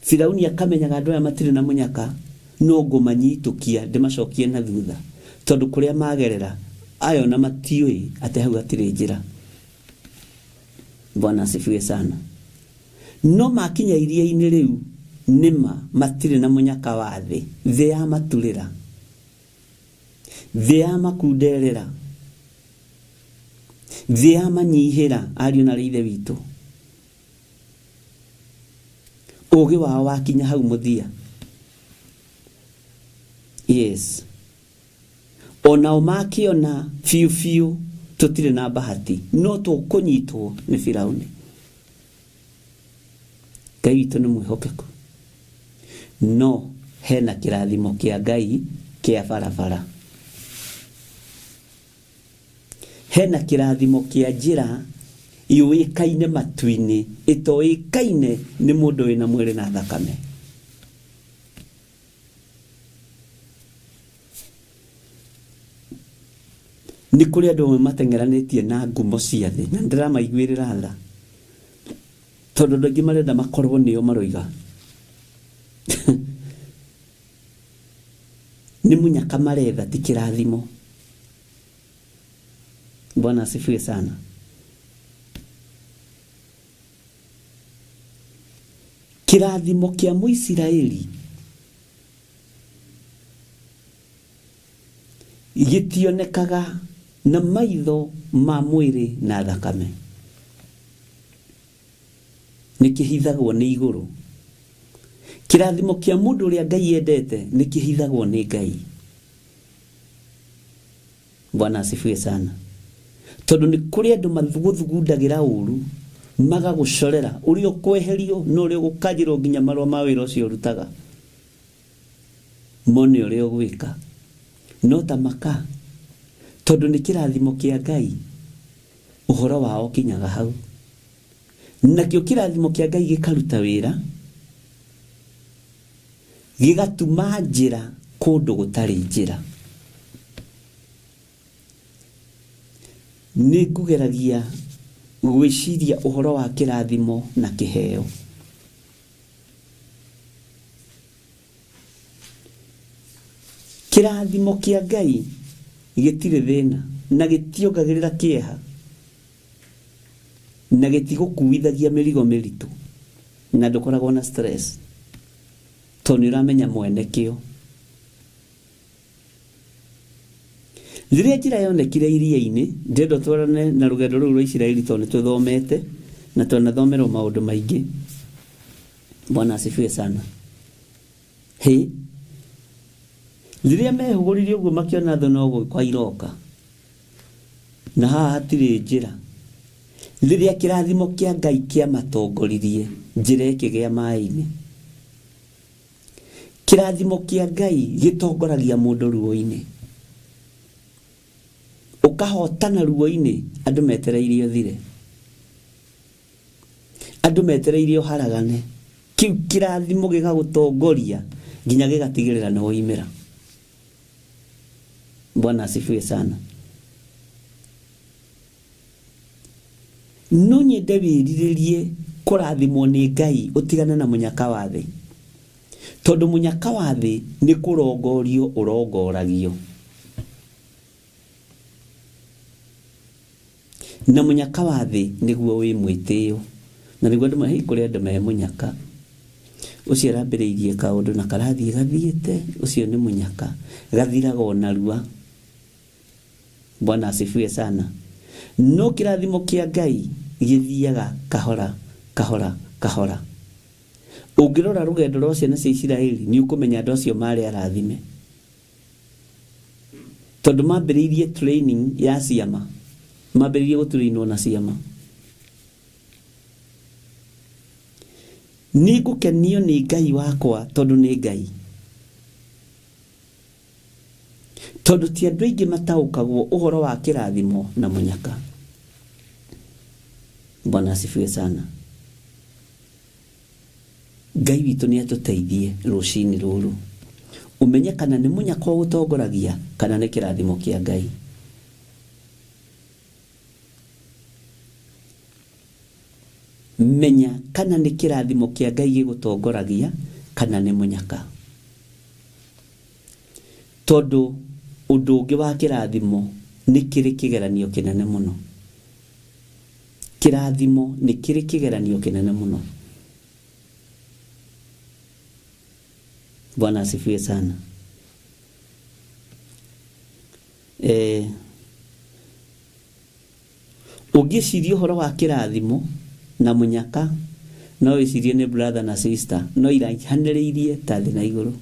Firauni akamenyaga andũ aya matirĩ na mũnyaka, no ngũmanyitũkia ndĩmacokie na thutha, tondũ kũrĩa magerera aya ona matiũĩ atĩ hau hatirĩ njĩra. Bwana asifiwe sana. No makinya iria-inĩ rĩu nĩma matirĩ na mũnyaka wa thĩ, thĩ yamaturĩra, thĩ yamakunderera, thĩ yamanyihĩra ariũ na ithe witũ. Ũgĩ wao wakinya hau mũthia. Yes. Onao makĩona biũ biũ tũtirĩ na bahati no tũkũnyitwo nĩ Firauni. Ngai witũ nĩ mwĩhokeku. No hena kĩrathimo kĩa Ngai kĩa barabara. Hena kĩrathimo kĩa njĩra yũĩkaine matu-inĩ ĩtoĩkaine nĩ mũndũ wĩna mwĩrĩ na thakame. Nĩ kũrĩ andũ amwe mateng'eranĩtie na ngumo cia thĩ na nĩndĩramaiguĩrĩra tha tondũ andũ aingĩ marenda makorwo nĩo maroiga nĩ mũnyaka maretha ti kĩrathimo. Bwana asifiwe sana. Kĩrathimo kĩa Mũisiraeli gĩtionekaga na maitho ma mwĩrĩ na thakame. Nĩ kĩhithagwo nĩ igũrũ. Kĩrathimo kĩa mũndũ ũrĩa Ngai endete nĩ kĩhithagwo nĩ Ngai. Bwana asifiwe sana. Tondũ nĩ kũrĩ andũ magũthugundagĩra ũru, magagũcorera ũrĩa ũkweherio na ũrĩa ũgũkanjĩrwo nginya marũa ma wĩra ũcio ũrutaga, mone ũrĩa ũgwĩka. No ta maka, tondũ nĩ kĩrathimo kĩa Ngai, ũhoro wao ũkinyaga hau. Nakĩo kĩrathimo kĩa Ngai gĩkaruta wĩra, gĩgatuma njĩra kũndũ gũtarĩ njĩra. Nĩ ngũgeragia gwĩciria ũhoro wa kĩrathimo na kĩheo. Kĩrathimo kĩa Ngai gĩtirĩ thĩna na gĩtiongagĩrĩra kĩeha na gĩtigũkuithagia mĩrigo mĩritũ na ndũkoragwo na stress tondũ nĩ ũramenya mwene kĩo. Rĩrĩa njĩra yonekire iria-inĩ, ndĩrenda ũtwarane na rũgendo rũu rwa Isiraeli tondũ nĩ tũthomete na twanathomerwo maũndũ maingĩ. Bwana asifiwe sana. Hĩ, rĩrĩa mehũgũrire ũguo makĩona thũ no gũka iroka, na haha hatirĩ njĩra. Rĩrĩa kĩrathimo kĩa Ngai kĩamatongoririe, njĩra ĩkĩgĩa maĩ-inĩ. Kĩrathimo kĩa Ngai gĩtongoragia mũndũ ruo-inĩ. Ũkahotana ruo-inĩ andũ metereire ũthire. Andũ metereire ũharagane. Kĩu kĩrathimo gĩgagũtongoria nginya gĩgatigĩrĩra nĩ woimĩra. Bwana asifiwe sana. No nyende wĩrirĩrie kũrathimwo nĩ Ngai ũtigane na mũnyaka wa thĩ. Tondũ mũnyaka wa thĩ nĩ kũrongorio ũrongoragio. Na mũnyaka wa thĩ nĩguo wĩ mwĩtĩo. Na nĩguo andũ hei kũrĩ andũ me mũnyaka. Ũcio arambĩrĩirie kaũndũ na karathiĩ gathiĩte, ũcio nĩ mũnyaka. Gathiraga o narua. Bwana asifiwe sana. No kĩrathimo kĩa Ngai gĩthiaga kahora kahora kahora. Ũngĩrora rũgendo rwa ciana cia Isiraeli nĩ ũkũmenya andũ acio marĩ arathime. Tondũ mambĩrĩirie training ya ciama. Mambĩrĩirie gũturainwo na ciama. Nĩ ngũkenio nĩ Ngai wakwa tondũ nĩ Ngai. Tondũ ti andũ aingĩ mataũkagwo ũhoro wa kĩrathimo na mũnyaka. Bwana asifiwe sana. Ngai witũ nĩ atũteithie rũcinĩ rũrũ. Ũmenye kana nĩ mũnyaka ũgũtongoragia kana nĩ kĩrathimo kĩa Ngai. Menya kana nĩ kĩrathimo kĩa Ngai gĩgũtongoragia kana nĩ mũnyaka. Tondũ ũndũ ũngĩ wa kĩrathimo nĩ kĩrĩ kĩgeranio kĩnene mũno. Kĩrathimo nĩ kĩrĩ kĩgeranio kĩnene mũno. Bwana asifiwe sana. Eh, Ũngĩciria ũhoro wa kĩrathimo na mũnyaka no wĩcirie nĩ brother na sister no iraihanĩrĩirie ta thĩ na igũrũ.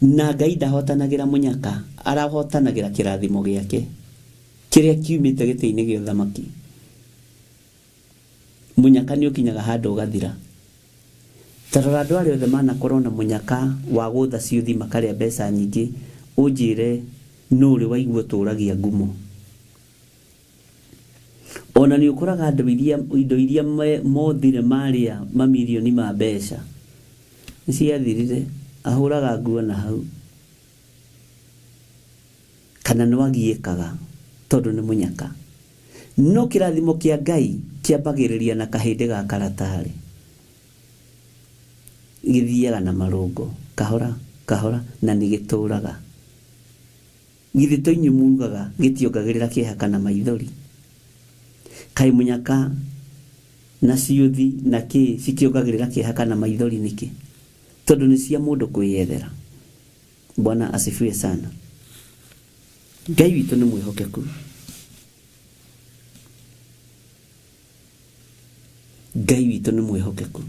Na Ngai ndahotanagĩra mũnyaka, arahotanagĩra kĩrathimo gĩake kĩrĩa kiumĩte gĩtĩ-inĩ gĩa ũthamaki. Mũnyaka nĩ ũkinyaga handũ ũgathira. Ta rora andũ arĩa othe manakorwo na mũnyaka wa gũtha ciũthi makarĩa mbeca nyingĩ ũnjĩre nũ ũrĩ waigua ũtũragia ngumo. Ona nĩ ũkoraga andũ iria indo iria mothire marĩa mamirioni ma mbeca nĩ ciathirire ahũraga nguo na hau kana nĩ wagiĩkaga tondũ nĩ mũnyaka. No kĩrathimo kĩa Ngai kĩambagĩrĩria na kahĩndĩ ga karatarĩ. Gĩthiaga na marũngo kahora kahora na nĩ gĩtũraga. Githĩ to inyuĩ mugaga gĩtiongagĩrĩra kĩeha kana maithori? Kaĩ mũnyaka na ciũthi na kĩ cikĩongagĩrĩra kĩeha kana maithori nĩkĩ? Tondũ nĩ cia mũndũ kwĩyethera. Bwana asifiwe sana. Ngai witũ nĩ mwĩhokeku. Ngai witũ nĩ mwĩhokeku.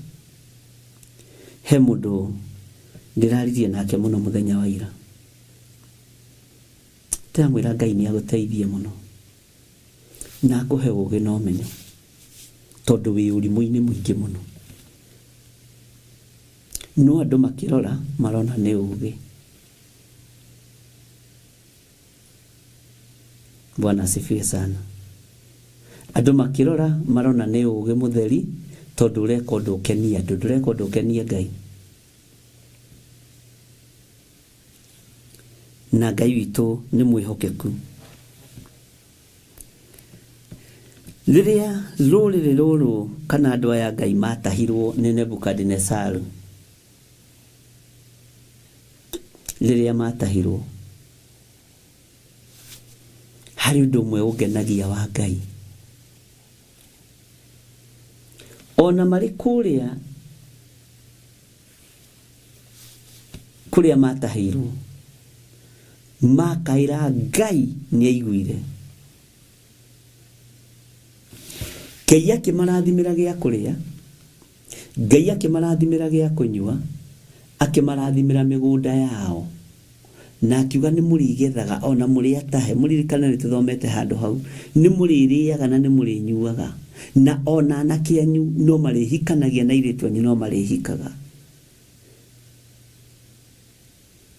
He mũndũ ndĩraririe nake mũno mũthenya wa ira. Ndĩramwĩra Ngai nĩ agũteithie mũno na akũhe ũgĩ na ũmenyo, tondũ wĩ ũrimũ-inĩ mũingĩ mũno. No andũ makĩrora marona nĩ ũgĩ. Bwana asifiwe sana. Andũ makĩrora marona nĩ ũgĩ mũtheri, tondũ ũreka ũndũ ũkenie andũ, ndũreka ũndũ ũkenie Ngai. Na Ngai witũ nĩ mwĩhokeku. Rĩrĩa rũrĩrĩ rũrũ kana andũ aya Ngai matahirwo nĩ Nebukadinesaru, rĩrĩa matahirwo, harĩ ũndũ ũmwe ũngenagia wa Ngai. Ona marĩ kũrĩa kũrĩa matahĩirwo, makaĩra Ngai nĩ aiguire. Ngai akĩmarathimĩra gĩa kũrĩa, Ngai akĩmarathimĩra gĩa kũnyua, akĩmarathimĩra mĩgũnda yao, na akiuga nĩ mũrĩgethaga ona mũrĩ atahe. Mũririkane nĩ tũthomete handũ hau, nĩ mũrĩrĩaga na nĩ mũrĩnyuaga, na ona anake anyu no marĩhikanagia na airĩtu anyu no marĩhikaga.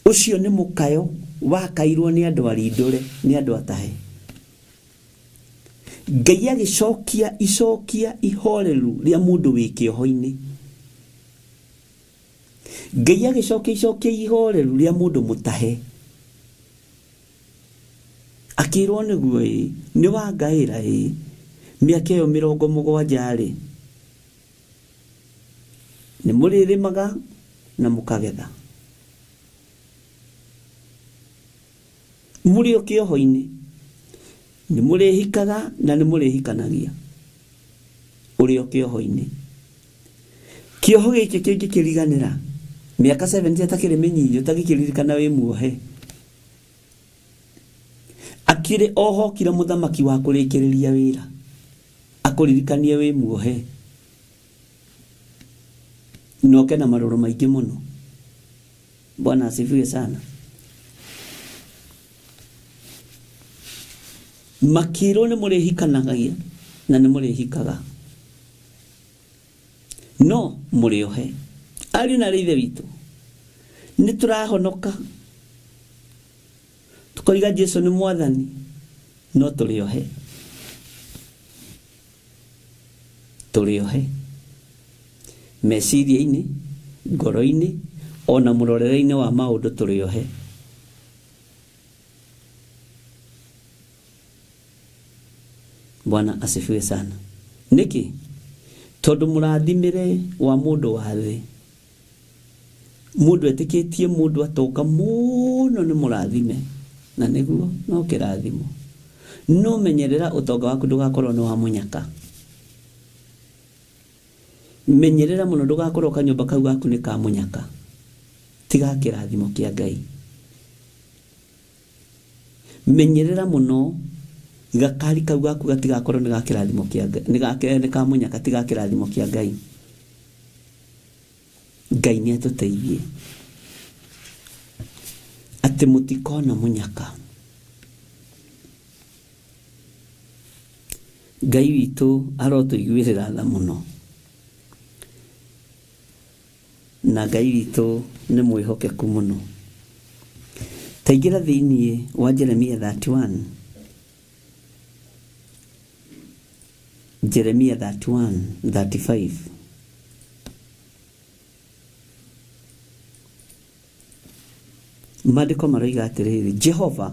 Ũcio nĩ mũkayo wakairwo nĩ andũ arindũre, nĩ andũ atahe. Ngai agĩcokia icokia ihoreru rĩa mũndũ wĩ kĩoho-inĩ. Ngai agĩcokia icokia ihoreru rĩa mũndũ mũtahe. Akĩrwo nĩguo ĩĩ, nĩ wangaĩra ĩĩ, mĩaka ĩyo mĩrongo mũgwanja rĩ, nĩ mũrĩrĩmaga na mũkagetha. Mũrĩ o kĩoho-inĩ, nĩ mũrĩhikaga na nĩ mũrĩhikanagia. Ũrĩ o kĩoho-inĩ. Kĩoho gĩkĩ kĩngĩkĩriganĩra, mĩaka 70 atakĩrĩ mĩnyinyi, ũtangĩkĩririkana wĩ muohe. Akĩrĩ ohokire mũthamaki wa kũrĩkĩrĩria wĩra, akũririkanie wĩ muohe. Na oke na marũrũ maingĩ mũno. Bwana asifiwe sana. Makĩrwo nĩ mũrĩhikanagagia na nĩ mũrĩhikaga, no mũrĩ ohe. Ariũ na aarĩ a Ithe witũ, nĩ tũrahonoka tũkoiga Jesu nĩ mwathani, no tũrĩ ohe, tũrĩ ohe meciria-inĩ, ngoro-inĩ, ona mũrorere-inĩ wa maũndũ tũrĩ ohe. Bwana asifiwe sana. Nĩkĩ? Tondũ mũrathimĩre wa mũndũ wa thĩ, mũndũ etĩkĩtie mũndũ atonga mũno nĩ mũrathime, na nĩguo no kĩrathimo. No menyerera ũtonga waku ndũgakorwo nĩ wa mũnyaka. Menyerera mũno ndũgakorwo kanyũmba kau gaku nĩ ka mũnyaka, ti ga kĩrathimo kĩa Ngai. Menyerera mũno gakari kau gaku gatigakorwo nĩ ga kĩrathimo kĩa Ngai, nĩ ga nĩ ka mũnyaka ti ga kĩrathimo kĩa Ngai. Ngai nĩ atũteithie atĩ mũtikona mũnyaka. Ngai witũ arotũiguĩrĩra tha mũno, na Ngai witũ nĩ mwĩhokeku mũno. Taingĩra thĩinĩ wa Jeremia 31, Jeremia 31, 35. Maandĩko maroiga atĩrĩrĩ, Jehova,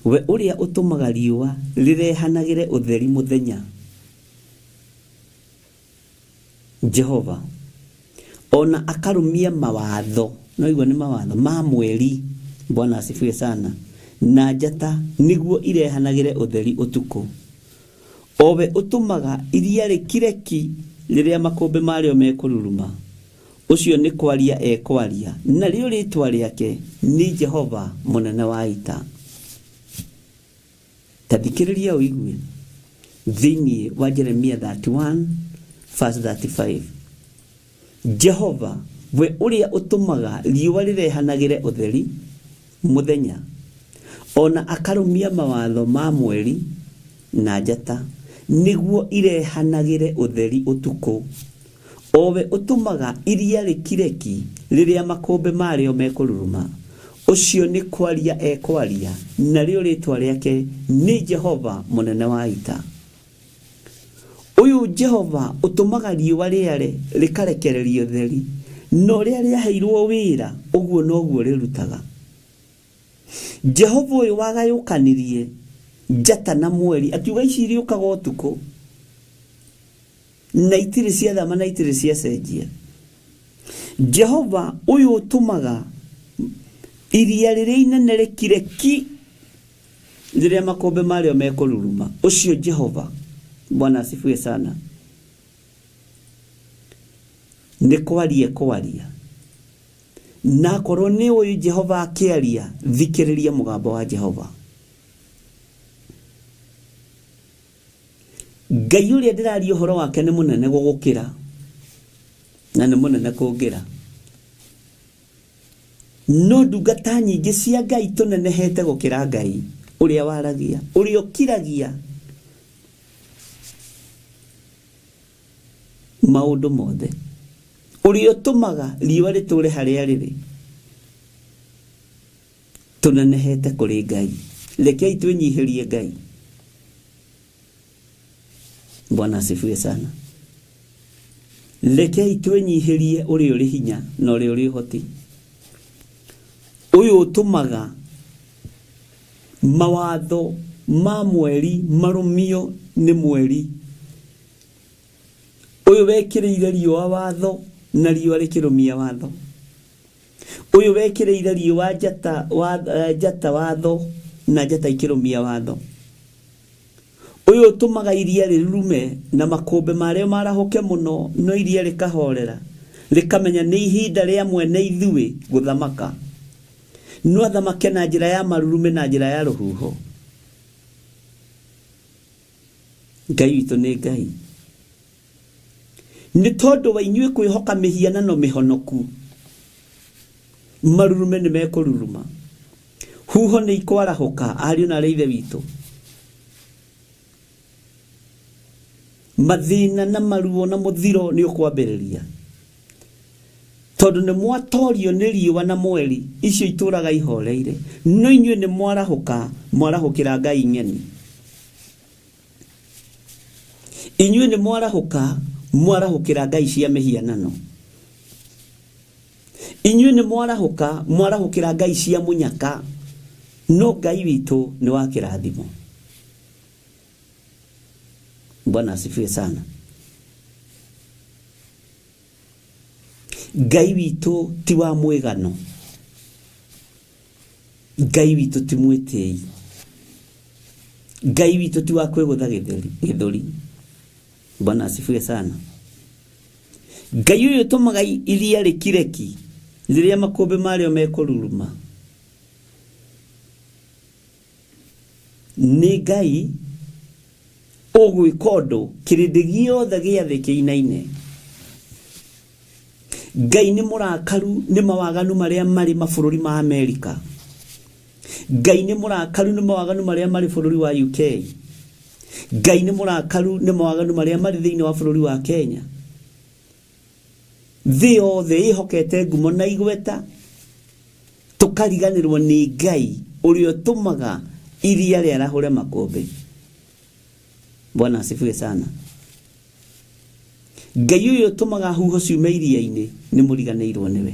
we ũrĩa ũtũmaga riũa rĩrehanagĩre ũtheri mũthenya, Jehova, o na akarũmia mawatho, no igua nĩ mawatho ma mweri, Bwana asifiwe sana, na njata nĩguo irehanagĩre ũtheri ũtukũ, o we ũtũmaga iria rĩkire ki rĩrĩa makũmbĩ marĩo mekũruruma, ũcio nĩ kwaria ekwaria, narĩo rĩĩtwa rĩake nĩ Jehova mũnene wa ita. Ta thikĩrĩria ũigue thĩinĩ wa Jeremia 31 verse 35. Jehova, we ũrĩa ũtũmaga riũa rĩrehanagĩre ũtheri mũthenya, Ona akarũmia mawatho ma mweri na njata nĩguo irehanagĩre ũtheri ũtukũ, o we ũtũmaga iria rĩkire ki rĩrĩa makũmbĩ marĩo mekũruruma, ũcio nĩ kwaria ekwaria, narĩo rĩĩtwa rĩake nĩ Jehova mũnene wa ita. Ũyũ Jehova ũtũmaga riũa rĩare rĩkarekereria ũtheri, na ũrĩa rĩaheirwo wĩra ũguo noguo rĩrutaga. Jehova ũyũ wagayũkanirie njata na mweri akiuga ici irĩũkaga ũtukũ na itirĩ ciathama na itirĩ ciacenjia. Jehova ũyũ ũtũmaga iria rĩrĩa inene rĩkire ki rĩrĩa makũmbĩ marĩo mekũruruma, ũcio Jehova, Bwana asifiwe sana, nĩ kwaria ekwaria. Na akorwo nĩ ũĩ Jehova akĩaria, thikĩrĩria mũgambo wa Jehova. Ngai ũrĩa ndĩraria ũhoro wake nĩ mũnene gũgũkĩra na nĩ mũnene kũngĩra. No ndungata nyingĩ cia Ngai tũnenehete gũkĩra Ngai ũrĩa waragia, ũrĩa ũkiragia maũndũ mothe, ũrĩa ũtũmaga riũa rĩtũre harĩa rĩrĩ. Tũnenehete kũrĩ Ngai. Rekei twĩnyihĩrie Ngai. Bwana asifiwe sana. Rekei twĩnyihĩrie ũrĩa ũrĩ hinya na ũrĩa ũrĩ ũhoti. Ũyũ ũtũmaga mawatho ma mweri marũmio nĩ mweri. Ũyũ wekĩrĩire riũa watho na riũa rĩkĩrũmia watho. Ũyũ wekĩrĩire riũa njata, wa, njata watho na njata ikĩrũmia watho. Ũyũ ũtũmaga iria rĩrurume na makũmbĩ marĩo marahũke mũno, no iria rĩkahorera, rĩkamenya nĩ ihinda rĩa mwene ithuĩ gũthamaka. No athamake na njĩra ya marurumĩ na njĩra ya rũhuho. Ngai witũ nĩ Ngai. Nĩ tondũ wa inyuĩ kwĩhoka mĩhianano mĩhonoku, marurume nĩ mekũruruma, huho nĩ ikwarahũka, ariũ na aarĩ a Ithe witũ. Mathĩna na maruo na mũthiro nĩ ũkwambĩrĩria, tondũ nĩ mwatorio nĩ riũa na mweri, icio itũũraga ihoreire, no inyuĩ nĩ mwarahũka, mwarahũkĩra ngai ng'eni. Inyuĩ nĩ mwarahũka, mwarahũkĩra ngai cia mĩhianano. Inyuĩ nĩ mwarahũka, mwarahũkĩra ngai cia mũnyaka, no Ngai witũ nĩ wa kĩrathimo. Bwana asifiwe sana. Ngai witũ ti wa mwĩgano. Ngai witũ ti mwĩtĩi. Ngai witũ ti wa kwĩgũtha gĩthũri. Bwana asifiwe sana. Ngai ũyũ ũtũmaga iria rĩkire ki rĩrĩa makũmbĩ marĩo mekũruruma. Nĩ Ngai ũgwĩka ũndũ kĩrĩndĩ gĩothe gĩa thĩ kĩinaine. Ngai nĩ mũrakaru nĩ mawaganu marĩa marĩ mabũrũri ma Amerika. Ngai nĩ mũrakaru nĩ mawaganu marĩa marĩ bũrũri wa UK. Ngai nĩ mũrakaru nĩ mawaganu marĩa marĩ thĩinĩ wa bũrũri wa Kenya. Thĩ yothe ĩhokete ngumo na igweta, tũkariganĩrwo nĩ Ngai ũrĩa ũtũmaga iria rĩarahũre makũmbĩ. Bwana asifiwe sana. Ngai ũyũ ũtũmaga huho ciume iria-inĩ nĩ mũriganĩirwo nĩwe.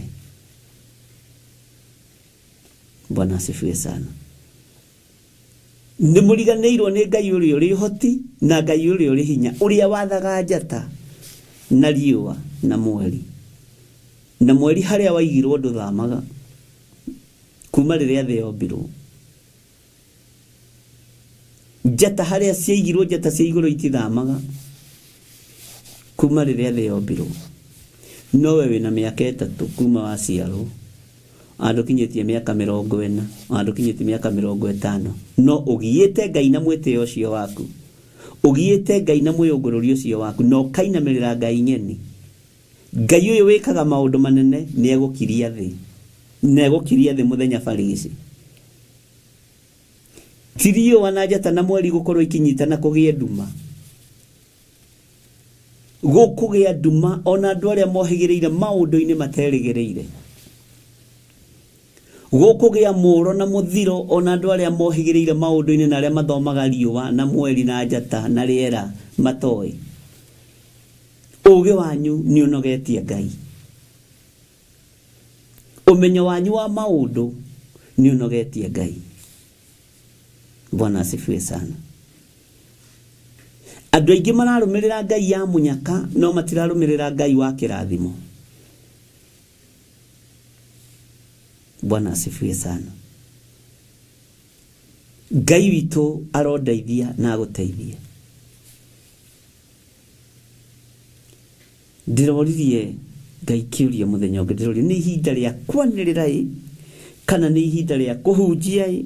Bwana asifiwe sana. Nĩ mũriganĩirwo nĩ Ngai ũrĩa ũrĩ ũhoti na Ngai ũrĩa ũrĩ hinya, ũrĩa wathaga njata na riũa na mweri. Na mweri harĩa waigirwo ndũthamaga kuma rĩrĩa thĩ yombirwo. Njata harĩa ciaigirwo, njata cia igũrũ itithamaga kuma rĩrĩa thĩ yombirwo. Nowe wĩna mĩaka ĩtatũ kuma waciarwo, ona ndũkinyĩtie mĩaka 40, ona ndũkinyĩtie mĩaka 50, no ũgiĩte Ngai na mwĩtĩo ũcio waku, ũgiĩte Ngai na mwĩyũngũrũri ũcio waku, na ũkainamĩrĩra Ngai ng'eni. Ngai ũyũ wĩkaga maũndũ manene nĩ egũkiria thĩ, na egũkiria thĩ mũthenya barigici. Ti riũa na njata na mweri gũkorwo ikinyitana kũgĩe nduma. Gũkũgĩa nduma ona andũ arĩa mohĩgĩrĩire maũndũ-inĩ materĩgĩrĩire. Gũkũgĩa mũũro na mũthiro ona andũ arĩa mohĩgĩrĩire maũndũ-inĩ na arĩa mathomaga riũa na mweri na njata na rĩera matoĩ. Ũũgĩ wanyu nĩ ũnogetie Ngai. Ũmenyo wanyu wa maũndũ nĩ ũnogetie Ngai. Bwana asifiwe sana. Andũ aingĩ mararũmĩrĩra Ngai ya mũnyaka no matirarũmĩrĩra Ngai wa kĩrathimo. Bwana asifiwe sana. Ngai witũ arondeithia na agũteithie. Ndĩroririe Ngai kĩũria mũthenya ũngĩ, ndĩroria nĩ ihinda rĩa kwanĩrĩra ĩ kana nĩ ihinda rĩa kũhunjia ĩ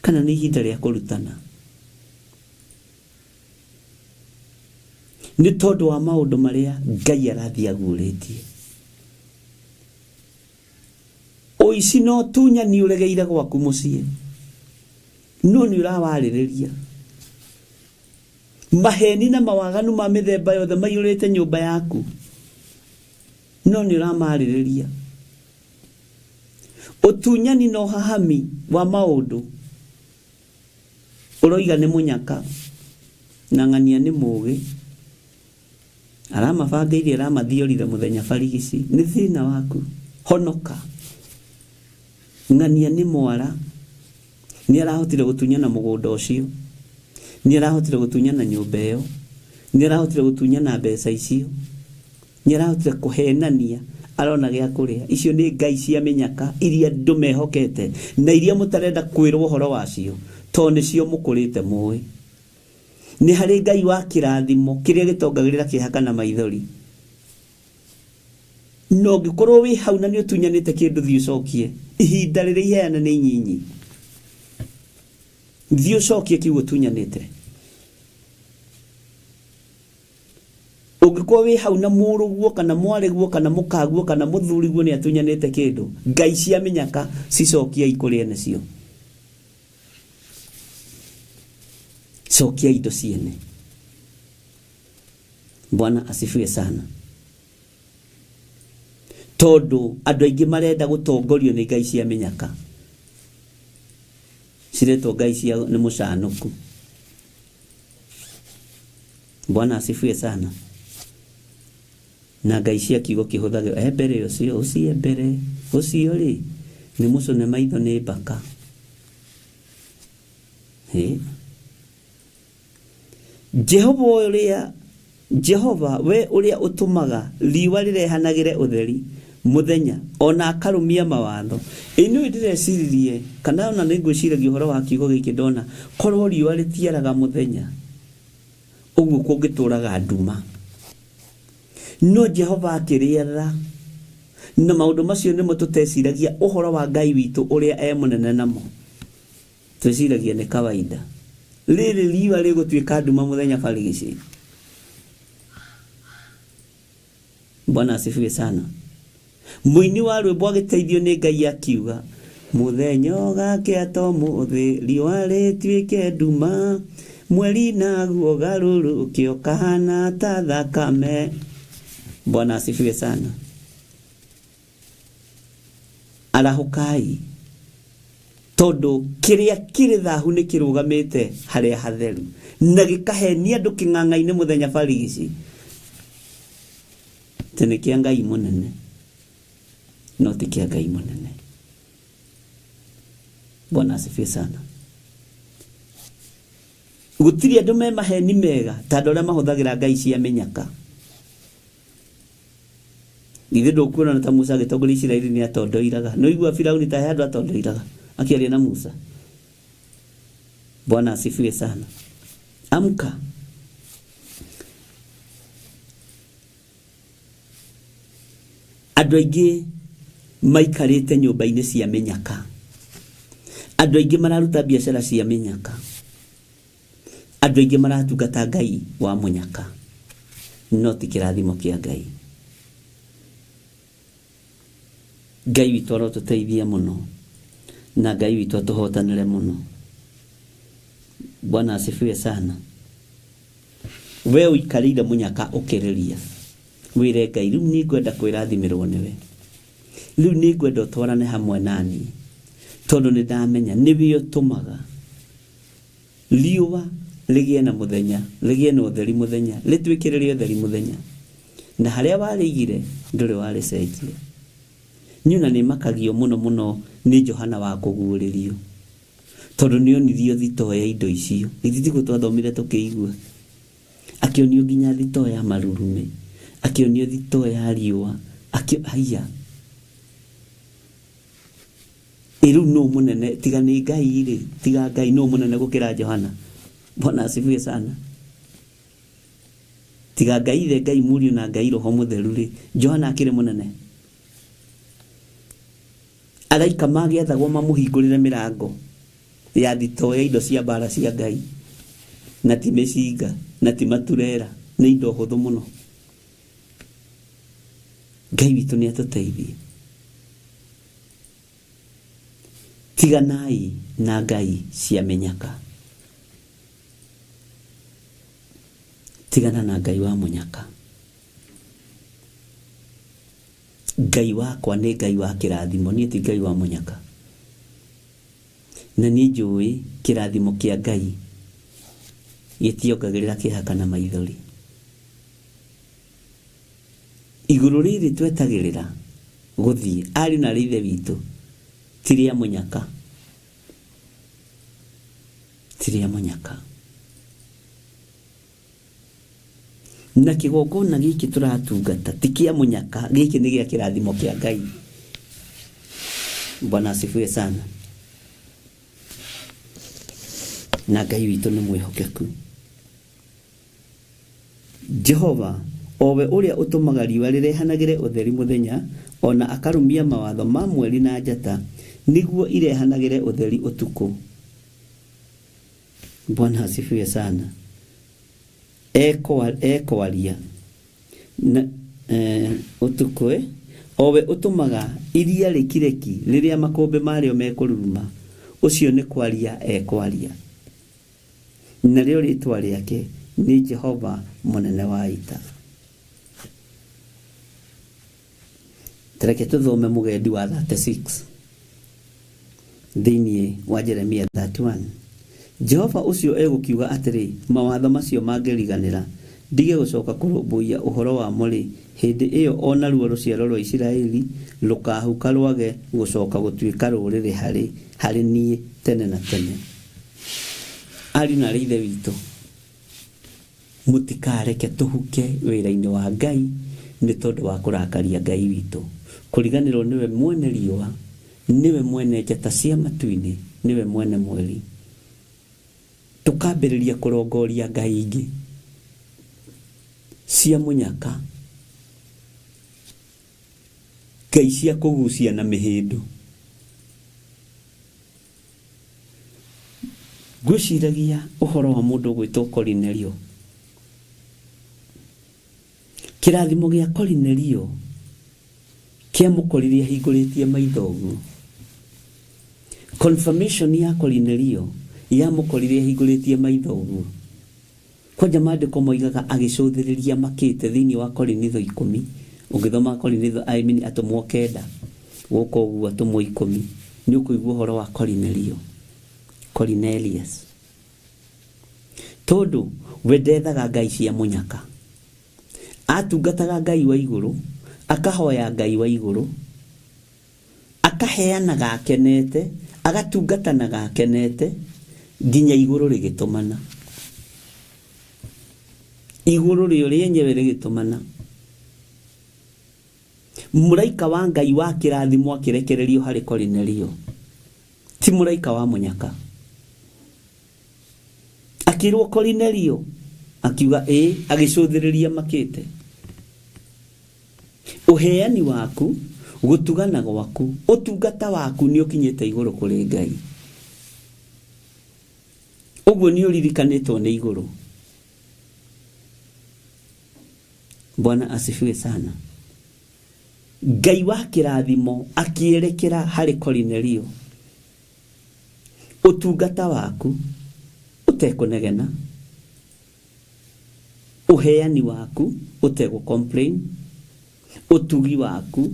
kana nĩ ihinda rĩa kũrutana. Nĩ tondũ wa maũndũ marĩa Ngai arathiĩ aguũrĩtie. Ũici na ũtunyani ũregeire gwaku mũciĩ, no nĩ ũrawarĩrĩria. Maheni na mawaganu ma mĩthemba yothe maiyũrĩte nyũmba yaku, no nĩ ũramarĩrĩria. Ũtunyani na ũhahami wa maũndũ ũroiga nĩ mũnyaka na ng'ania nĩ mũũgĩ, aramabangĩire aramathiorire mũthenya barigici, nĩ thĩna waku, honoka. Ng'ania nĩ mwara, nĩ arahotire gũtunyana mũgũnda ũcio, nĩ arahotire gũtunyana nyũmba ĩyo, nĩ arahotire gũtunyana mbeca icio, nĩ arahotire kũhenania arona gĩa kũrĩa. Icio nĩ ngai cia mĩnyaka iria andũ mehokete na iria mũtarenda kwĩrwo ũhoro wacio tondũ nĩcio mũkũrĩte mũĩ. Nĩ harĩ Ngai wa kĩrathimo kĩrĩa gĩtongagĩrĩra kĩeha kana maithori. Na ũngĩkorwo wĩ hau na nĩ ũtunyanĩte kĩndũ thiĩ ũcokie. Ihinda rĩrĩa iheana nĩ inyinyi. Thiĩ ũcokie kĩu ũtunyanĩte. Ũngĩkorwo wĩ hau na mũrũguo kana mwarĩguo kana mũkaguo kana mũthuriguo nĩ atunyanĩte kĩndũ, ngai cia mĩnyaka cicokiei kũrĩ ene cio. Cokia indo ciene. Bwana asifiwe sana. Tondũ andũ aingĩ marenda gũtongorio nĩ ngai cia mĩnyaka. Ciretwo ngai cia nĩ mũcanũku. Bwana asifiwe sana. Na ngai cia kiugo kĩhũthagĩrwo e mbere ũcio ũcio e mbere ũcio rĩ nĩ mũcũne maitho nĩ mbaka. Hĩ. Jehova ũrĩa Jehova we ũrĩa ũtũmaga riũa rĩrehanagĩre ũtheri mũthenya o na akarũmia mawatho. Ĩ nĩũĩ ndĩreciririe kana ona nĩ ngwĩciragia ũhoro wa kiugo gĩkĩ ndona korwo riũa rĩtiaraga mũthenya ũguo kũngĩtũraga nduma. No Jehova akĩrĩatha na maũndũ macio nĩmo tũteciragia ũhoro wa Ngai witũ ũrĩa e mũnene namo. Twĩciragia nĩ kawaida. Rĩrĩ riũa rĩgũtuĩka nduma mũthenya barigici. Bwana asifiwe sana. Mũini wa rwĩmbo agĩteithio nĩ Ngai akiuga, mũthenya ũgakĩa ta ũmũthĩ, riũa rĩtuĩke nduma, mweri naguo ũgarũrũke ũkahana ta thakame. Bwana asifiwe sana. Arahũkai, tondũ kĩrĩa kĩrĩ thahu nĩ kĩrũgamĩte harĩa hatheru, na gĩkahenia andũ kĩng'ang'a-inĩ mũthenya barigici, atĩ nĩ kĩa Ngai mũnene, no ti kĩa Ngai mũnene. Bwana asifiwe sana. Gũtirĩ andũ me maheni mega ta andũ arĩa mahũthagĩra ngai cia mĩnyaka. Githĩ ndũkuona ta Musa agĩtongoria Isiraeli nĩ atondoiraga? Nĩ ũigua Firauni ta he handũ atondoiraga akĩaria na Musa? Bwana asifiwe sana. Amka. Andũ aingĩ maikarĩte nyũmba-inĩ cia mĩnyaka. Andũ aingĩ mararuta biacara cia mĩnyaka. Andũ aingĩ maratungata Ngai wa mũnyaka, no ti kĩrathimo kĩa Ngai. Ngai witũ arotũteithia mũno. Na Ngai witũ atũhotanĩre mũno. Bwana asifiwe sana. We ũikarĩire mũnyaka ũkĩrĩria. Wĩre Ngai rĩu nĩ ngwenda kwĩrathimĩrwo nĩwe. Rĩu nĩ ngwenda ũtwarane hamwe naniĩ. Tondũ nĩ ndamenya nĩwe ũtũmaga riũa rĩgĩe na mũthenya, rĩgĩe na ũtheri mũthenya, rĩtwĩkĩrĩre ũtheri mũthenya. Na harĩa warĩigire ndũrĩ warĩcenjia. Niĩ ona nĩ makagio mũno mũno nĩ Johana wa kũguũrĩrio. Tondũ nĩ onirio thitoo ya indo icio. Githĩ tiguo twathomire tũkĩigua? Akĩonio nginya thitoo ya marurumĩ, akĩonio thitoo ya riũa, akĩ haiya. Ĩ rĩu nũ mũnene tiga nĩ Ngai rĩ, tiga Ngai nũ mũnene gũkĩra Johana? Bwana asifiwe sana. Tiga Ngai Ithe, Ngai Mũriũ na Ngai Roho Mũtheru rĩ, Johana akĩrĩ mũnene? Araika magĩathagwo mamũhingũrĩre mĩrango ya thitoo ya indo cia mbara cia Ngai, na ti mĩcinga, na ti maturera, nĩ indo hũthũ mũno. Ngai witũ nĩ atũteithie. Tiganai na ngai cia mĩnyaka. Tigana na ngai wa mũnyaka. Ngai wakwa nĩ Ngai wa kĩrathimo, niĩ ti Ngai wa mũnyaka. Na niĩ njũĩ kĩrathimo kĩa Ngai gĩtiongagĩrĩra kĩeha kana maithori. Igũrũ rĩrĩ twetagĩrĩra gũthiĩ, ariũ na aarĩ a Ithe witũ, ti rĩa mũnyaka. Ti rĩa mũnyaka. Na kĩgongona gĩkĩ tũratungata ti kĩa mũnyaka, gĩkĩ nĩ gĩa kĩrathimo kĩa Ngai. Bwana asifiwe sana. Na Ngai witũ nĩ mwĩhokeku. Jehova, o we ũrĩa ũtũmaga riũa rĩrehanagĩre ũtheri mũthenya, o na akarũmia mawatho ma mweri na njata, nĩguo irehanagĩre ũtheri ũtukũ. Bwana asifiwe sana. Ekwaria na ũtukũ, o we ũtũmaga iria rĩkire ki rĩrĩa makũmbĩ marĩo mekũruruma, ũcio nĩ kwaria ekwaria. Narĩo rĩĩtwa rĩake nĩ Jehova mũnene wa ita. Ta reke tũthome mũgendi wa 36 thĩinĩ wa Jeremia 31. Jehova ũcio egũkiuga atĩrĩ, mawatho macio mangĩriganĩra, ndige gũcoka kũrũmbũiya ũhoro wamo-rĩ, hĩndĩ ĩyo o naruo rũciaro rwa Isiraeli rũkahuka rwage gũcoka gũtuĩka rũrĩrĩ harĩ, harĩ niĩ tene na tene. Ariũ na aarĩ a Ithe witũ, mũtikareke tũhuke wĩra-inĩ wa Ngai nĩ tondũ wa kũrakaria Ngai witũ. Kũriganĩrwo nĩwe mwene riũa, nĩwe mwene njata cia matu-inĩ, nĩwe mwene mweri. Tũkambĩrĩria kũrongoria ngai ingĩ cia mũnyaka, ngai cia kũgucia na mĩhĩndo. Ngwĩciragia ũhoro wa mũndũ ũgwĩtwo Korinelio. Kĩrathimo gĩa Korinelio kĩamũkorire ahingũrĩtie maitho ũguo. Confirmation ya Korinelio yamũkorire ahingũrĩtie maitho ũguo. Kwanja maandĩko moigaga agĩcũthĩrĩria makĩte thĩinĩ wa Korinitho ikũmi. Ũngĩthoma Korinitho, I mean atũmwo kenda, gũka ũguo atũmwo ikũmi, nĩ ũkũigua ũhoro wa Korinelio, Cornelius. Tondũ we ndethaga ngai cia mũnyaka. Atungataga Ngai wa igũrũ, akahoya Ngai wa igũrũ, akaheanaga akenete, agatungatanaga akenete, nginya igũrũ rĩgĩtũmana. Igũrũ rĩo rĩenyewe rĩgĩtũmana. Mũraika wa Ngai wa kĩrathimo akĩrekererio harĩ Korinelio, ti mũraika wa mũnyaka. Akĩrwo Korinelio, akiuga ĩĩ, agĩcũthĩrĩria makĩte. Ũheani waku, gũtugana gwaku, ũtungata waku nĩ ũkinyĩte igũrũ kũrĩ Ngai. Ũguo nĩ ũririkanĩtwo nĩ igũrũ. Bwana asifiwe sana. Ngai wa kĩrathimo akĩerekera harĩ Korinelio. Ũtungata waku ũtekũnegena, ũheani waku ũtegũ complain, ũtugi waku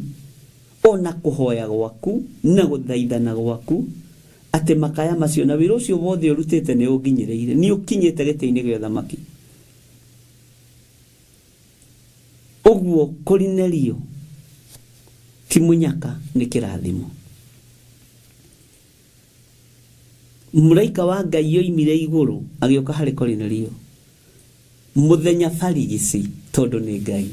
ona kũhoya gwaku na gũthaithana gwaku atĩ makaya macio na wĩra ũcio wothe ũrutĩte nĩ ũnginyĩrĩire, nĩ ũkinyĩte gĩtĩ-inĩ gĩa ũthamaki. Ũguo Korinelio ti mũnyaka, nĩ kĩrathimo. Mũraika wa Ngai oimire igũrũ agĩũka harĩ Korinelio mũthenya barigici, tondũ nĩ Ngai.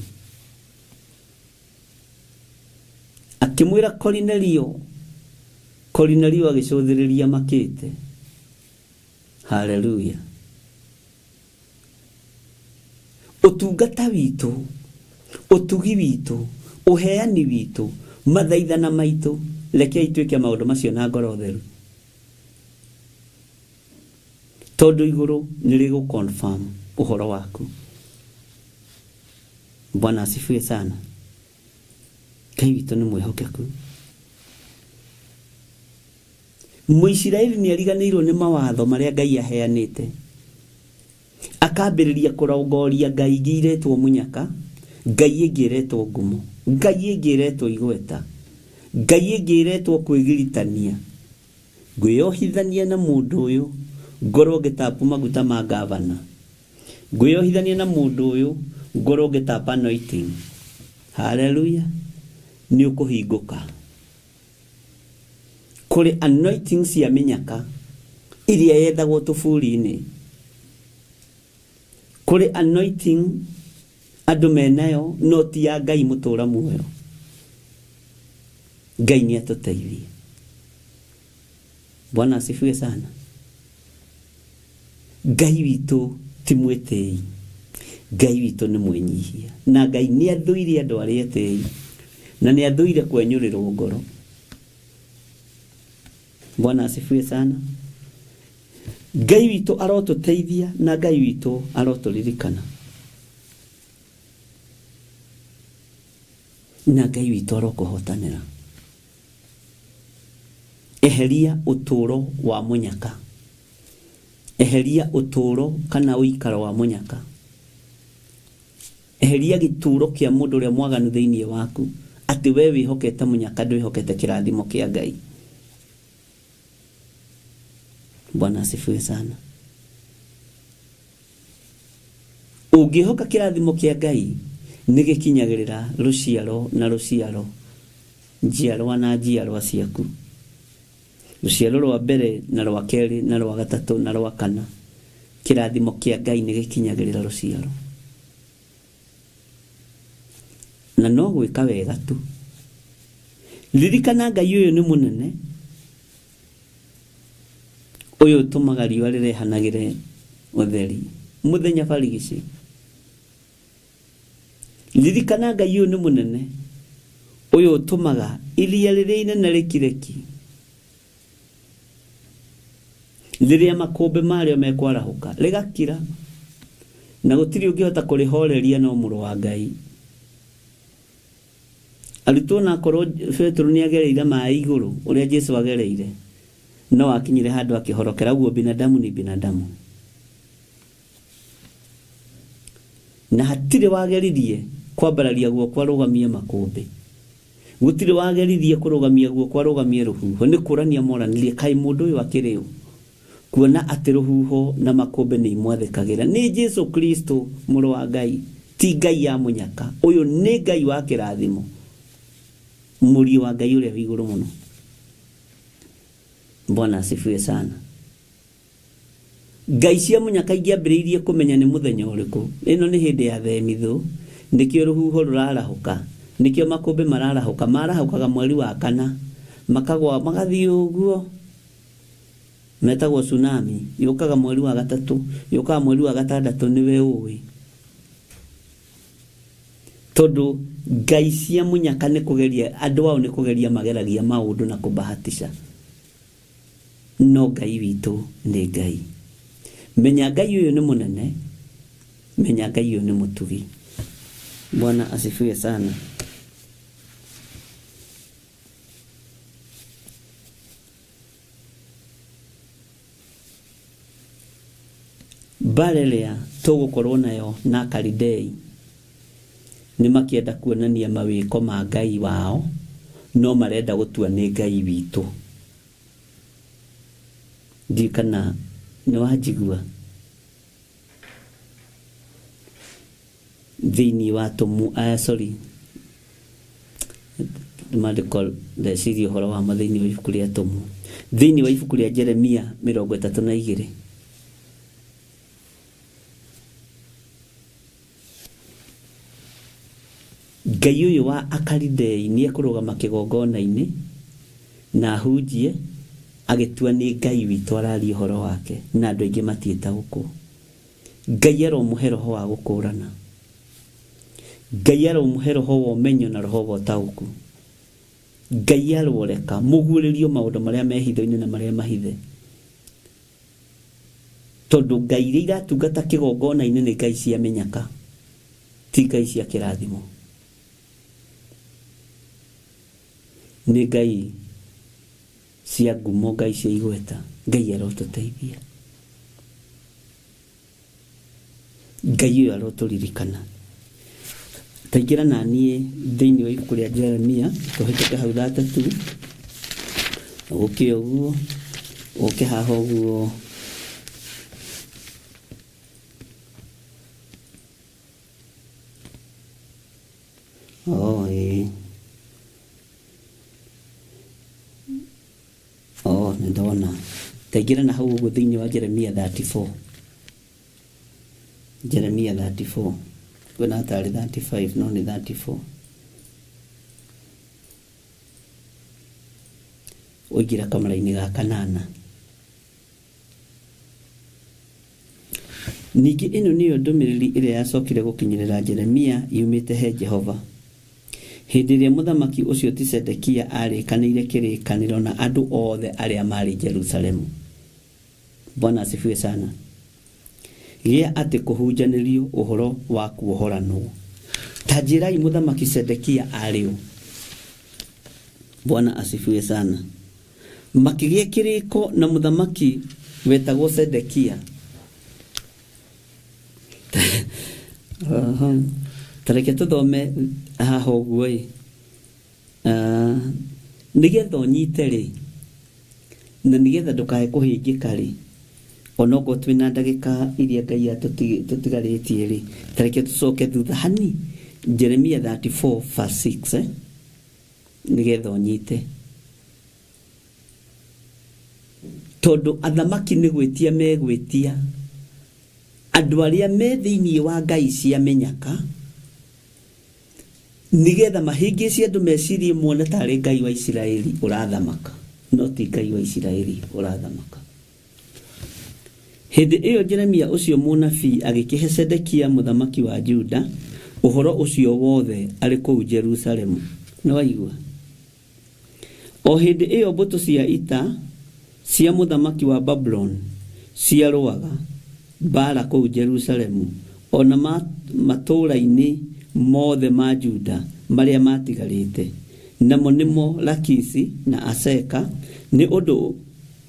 Akĩmwĩra Korinelio, Korinelio agĩcũthĩrĩria makĩte. Haleluya. Ũtungata witũ, ũtugi witũ, ũheani witũ, mathaithana maitũ, rekei twĩke maũndũ macio na ngoro theru, tondũ igũrũ nĩ rĩgũ confirm ũhoro waku. Bwana asifiwe sana. Ngai witũ nĩ mwĩhokeku. Mũisiraeli nĩ ariganĩirwo nĩ mawatho marĩa Ngai aheanĩte, akambĩrĩria kũrongoria ngai ingĩ iretwo mũnyaka, ngai ĩngĩ ĩretwo ngumo, ngai ĩngĩ ĩretwo igweta, ngai ĩngĩ ĩretwo kwĩgiritania. Ngwĩyohithania na mũndũ ũyũ ngorwo ngĩtapu maguta ma ngavana. Ngwĩyohithania na mũndũ ũyũ ngorwo ngĩtap anointing. Haleluya! Nĩ ũkũhingũka. Kũrĩ anointing cia mĩnyaka iria yethagwo tũburi-inĩ. Kũrĩ anointing andũ menayo no ti ya Ngai mũtũra muoyo. Ngai nĩ atũteithie. Bwana asifiwe sana. Ngai witũ ti mwĩtĩi, Ngai witũ nĩ mwĩnyihia, na Ngai nĩ athũire andũ arĩa etĩi, na nĩ athũire kwenyũrĩrwo ngoro. Bwana asifiwe sana. Ngai witũ arotũteithia na Ngai witũ arotũririkana na Ngai witũ arokũhotanĩra. Eheria ũtũũro wa mũnyaka. Eheria ũtũũro kana ũikaro wa mũnyaka. Eheria gĩtũũro kĩa mũndũ ũrĩa mwaganu thĩinĩ waku, atĩ we wĩhokete mũnyaka ndwĩhokete kĩrathimo kĩa Ngai. Bwana asifiwe sana. Ũngĩhoka kĩrathimo kĩa Ngai, nĩ gĩkinyagĩrĩra rũciaro na rũciaro, njiarwa na njiarwa ciaku. Rũciaro rwa mbere na rwa kerĩ na rwa gatatũ na rwa kana, kĩrathimo kĩa Ngai nĩ gĩkinyagĩrĩra rũciaro. Na no gwĩka wega tu. Ririkana Ngai ũyũ nĩ mũnene, ũyũ ũtũmaga riũa rĩrehanagĩre ũtheri mũthenya barigici. Ririkana Ngai ũyũ nĩ mũnene, ũyũ ũtũmaga iria rĩrĩa inene rĩkireki rĩrĩa makũmbĩ marĩo mekwarahũka rĩgakira, na gũtirĩ ũngĩhota kũrĩhoreria no mũrũ wa Ngai. Arutwo ona akorwo Petero nĩ agereire maĩ igũrũ ũrĩa Jesu agereire, no akinyire handũ akĩhorokera. Ũguo binadamu ni binadamu. Na hatirĩ wageririe kwambararia guoko arũgamie makũmbĩ. Gũtirĩ wageririe kũrũgamia guoko arũgamie rũhuho. Nĩ kũrania moranirie, kaĩ mũndũ ũyũ akĩrĩ ũ? Kuona atĩ rũhuho na makũmbĩ nĩ imwathĩkagĩra. Nĩ Jesu Kristo, Mũrũ wa Ngai, ti Ngai ya mũnyaka. Ũyũ nĩ Ngai wa kĩrathimo, Mũriũ wa Ngai ũrĩa wĩ igũrũ mũno. Bwana asifiwe sana. Ngai cia mũnyaka ingĩambĩrĩirie kũmenya nĩ mũthenya ũrĩkũ. Ĩno nĩ hĩndĩ ya themithũ, nĩkĩo rũhuho rũrarahũka, nĩkĩo makũmbĩ mararahũka. Marahũkaga mweri wa kana, makagwa magathiĩ ũguo, metagwo tsunami. Yũkaga mweri wa gatatũ, yũkaga mweri wa gatandatũ, nĩwe ũĩ. Tondũ ngai cia mũnyaka nĩ kũgeria, andũ ao nĩ kũgeria mageragia maũndũ na kũbahatisha. No Ngai witũ nĩ Ngai. Menya Ngai ũyũ nĩ mũnene, menya Ngai ũyũ nĩ mũtugi. Bwana asifiwe sana. Mbara ĩrĩa tũgũkorwo nayo na Akalidei nĩ makĩenda kuonania mawĩko ma Ngai wao, no marenda gũtua nĩ Ngai witũ. Ndiũĩ kana nĩ wanjigua. Thĩinĩ wa tũmu, sorry, maandĩko ndeciria ũhoro wamo thĩinĩ wa ibuku rĩa tũmu, thĩinĩ wa ibuku rĩa Jeremia 32. Ngai ũyũ wa Akalidei nĩ ekũrũgama kĩgongona-inĩ na ahunjie agĩtua nĩ Ngai witũ araria ũhoro wake, na andũ aingĩ matiĩtaũkwo. Ngai aromũhe roho wa gũkũrana. Ngai aromũhe roho wa ũmenyo na roho wa ũtaũku. Ngai aroreka mũguũrĩrio maũndũ marĩa me hitho-inĩ na marĩa mahithe. Tondũ ngai iria iratungata kĩgongona-inĩ nĩ ngai cia mĩnyaka, ti ngai cia kĩrathimo. Nĩ ngai cia ngumo, ngai cia igweta. Ngai arotũteithia. Ngai ũyũ arotũririkana. Taingĩra na niĩ thĩinĩ wa ibuku rĩa Jeremia, tũhĩtũke hau 32, ũke ũguo, ũke haha ũguo. Oh, ĩĩ. Oh, nĩ ndona. Taingĩra na hau ũguo thĩinĩ wa Jeremia 34. Jeremia 34. Kwĩna tarĩ 35 no nĩ 34. Ũingĩra kamara-inĩ ga kanana. Ningĩ ĩno nĩyo ndũmĩrĩri ĩrĩa yacokire gũkinyĩrĩra Jeremia yumĩte he Jehova, hĩndĩ ĩrĩa mũthamaki ũcio ti Zedekia aarĩkanĩire kĩrĩkanĩro na andũ othe arĩa maarĩ Jerusalemu. Bwana asifiwe sana. Gĩa atĩ kũhunjanĩrio ũhoro wa kuohoranwo. Ta njĩrai mũthamaki Zedekia aarĩ ũ? Bwana asifiwe sana. Makĩgĩa kĩrĩko na mũthamaki wetagwo Sedekia. Aha. Ta reke tũthome haha ũguo ĩ. Ah, nĩgetha ũnyite rĩ, na nĩgetha ndũkae kũhĩngĩka rĩ, onokorwo twĩna ndagĩka iria Ngai atũtigarĩtie rĩ, ta reke tũcoke thutha hani, Jeremia 34 verse 6 eh? Nĩgetha ũnyite. Tondũ athamaki nĩ gwĩtia megwĩtia andũ arĩa me thĩinĩ wa ngai cia mĩnyaka, nĩgetha mahĩngĩce andũ mecirie mone tarĩ Ngai wa Isiraeli ũrathamaka, no ti Ngai wa Isiraeli ũrathamaka. Hĩndĩ ĩyo Jeremia ũcio mũnabii agĩkĩhe Zedekia mũthamaki wa Juda ũhoro ũcio wothe arĩ kũu Jerusalemu. Nĩwaigua? O hĩndĩ ĩyo mbũtũ cia ita cia mũthamaki wa Babuloni ciarũaga mbaara kũu Jerusalemu o na matũũra-inĩ mothe ma Juda marĩa maatigarĩte, namo nĩmo Lakisi na Azeka, nĩ ũndũ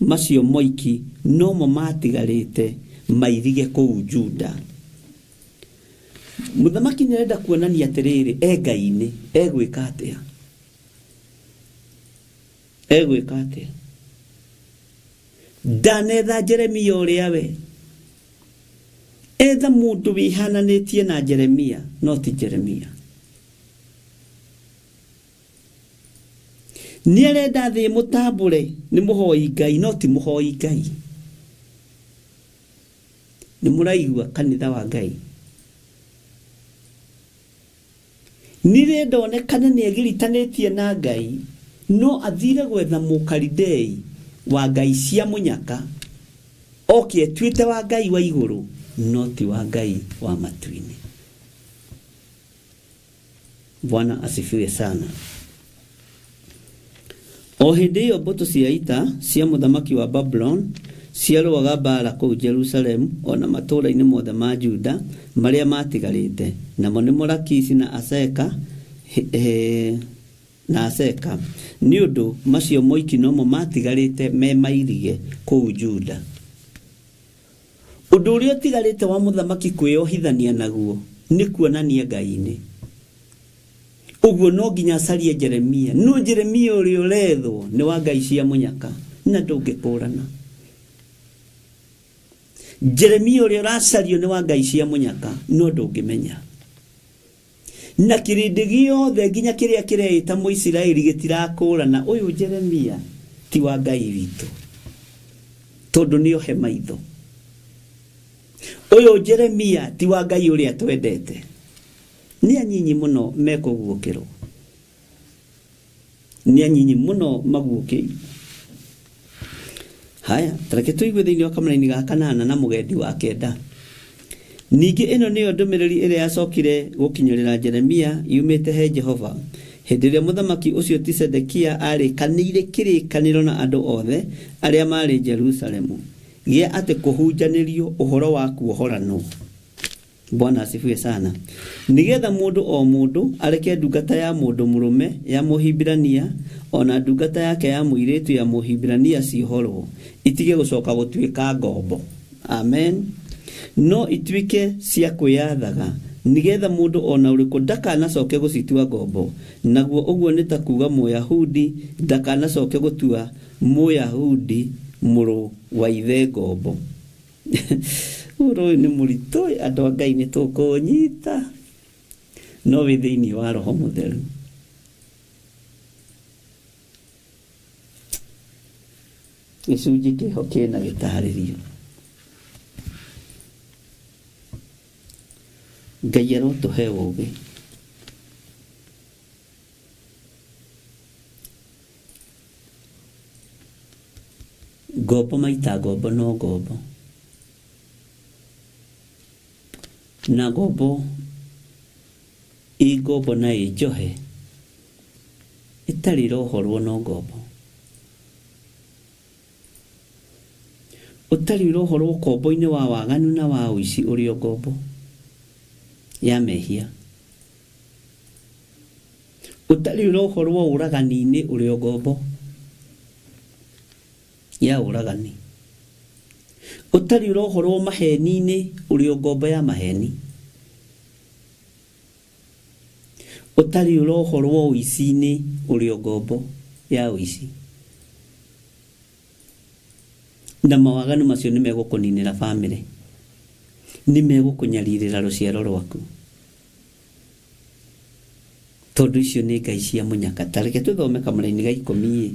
macio moiki nomo maatigarĩte mairige kũu Juda. Mũthamaki nĩarenda kuonania atĩrĩrĩ, e Ngai-inĩ, egwĩka atĩa? Egwĩka atĩa? Ndanetha Jeremia ũrĩa we. Etha mũndũ wĩhananĩtie na Jeremia, no ti Jeremia. Nĩarenda thĩ ĩmũtambũre nĩ mũhoi Ngai no ti mũhoi Ngai. Nĩmũraigua kanitha wa Ngai? Nĩrenda onekane nĩegiritanĩtie na Ngai no athire gwetha mũkalidei wa ngai cia mũnyaka oke etuĩte wa Ngai wa igũrũ no ti wa Ngai wa matu-inĩ. Bwana asifiwe sana. O hĩndĩ ĩyo mbũtũ cia ita cia mũthamaki wa Babuloni ciarũaga mbaara kũu Jerusalemu o na matũũra-inĩ mothe ma Juda marĩa maatigarĩte, namo nĩmo Lakishi na Azeka, na Azeka, nĩ ũndũ macio moiki nomo maatigarĩte me mairige kũu Juda. Ũndũ ũrĩa ũtigarĩte wa mũthamaki kwĩyohithania naguo nĩ kuonania Ngai-inĩ. Ũguo no nginya acarie Jeremia. No Jeremia ũrĩa ũrethwo nĩ wa ngai cia mũnyaka na ndũngĩkũrana. Jeremia ũrĩa ũracario nĩ wa ngai cia mũnyaka no ndũngĩmenya. Na kĩrĩndĩ gĩothe nginya kĩrĩa kĩreĩta Mũisiraeli gĩtirakũrana ũyũ Jeremia ti wa Ngai witũ tondũ nĩ ohe maitho. Ũyũ Jeremia ti wa Ngai ũrĩa twendete. Nĩ anyinyi mũno mekũguũkĩrwo. Nĩ anyinyi mũno maguũkĩirwo. Haya, tareke tũigue thĩinĩ wa kamũraini ga kanana na mũgendi wa kenda. Ningĩ ĩno nĩyo ndũmĩrĩri ĩrĩa yacokire gũkinyĩrĩra Jeremia yumĩte he Jehova, hĩndĩ ĩrĩa mũthamaki ũcio ti Zedekia aarĩkanĩire kĩrĩkanĩro na andũ othe arĩa maarĩ Jerusalemu, gĩa atĩ kũhunjanĩrio ũhoro wa kuohoranwo. Bwana asifiwe sana. Nĩgetha mũndũ o mũndũ areke ndungata ya mũndũ mũrũme ya Mũhibirania o na ndungata yake ya mũirĩtu ya Mũhibirania ciohorwo, itige gũcoka gũtuĩka ngombo. Amen. No ituĩke cia kwĩyathaga, nĩgetha mũndũ o na ũrĩkũ ndakanacoke gũcitua ngombo, naguo ũguo nĩ ta kuuga Mũyahudi ndakanacoke gũtua Mũyahudi mũrũ wa ithe ngombo. Ũhoro ũyũ nĩ mũritũ andũ a Ngai nĩ tũkũũnyita no wĩ thĩinĩ wa Roho Mũtheru. Gĩcunjĩ kĩho kĩna gĩtarĩrio. Ngai arotũhe ũũgĩ. Ngombo maita ngombo no ngombo. Na ngombo ĩ ngombo na ĩ njohe ĩtarĩ ĩrohorwo no ngombo. Ũtarĩ ũrohorwo ũkombo-inĩ wa waganu na wa ũici ũrĩ o ngombo ya mehia. Ũtarĩ ũrohorwo ũragani-inĩ ũrĩ o ngombo ya ũragani. Ũtarĩ ũrohorwo maheni-inĩ ũrĩ o ngombo ya maheni. Ũtarĩ ũrohorwo ũici-inĩ ũrĩ o ngombo ya ũici. Na mawaganu macio nĩ megũkũninĩra bamĩrĩ, nĩ megũkũnyarirĩra rũciaro rwaku. Tondũ icio nĩ ngai cia mũnyaka. Ta reke tũthome kamũraini ga ikũmi-ĩ,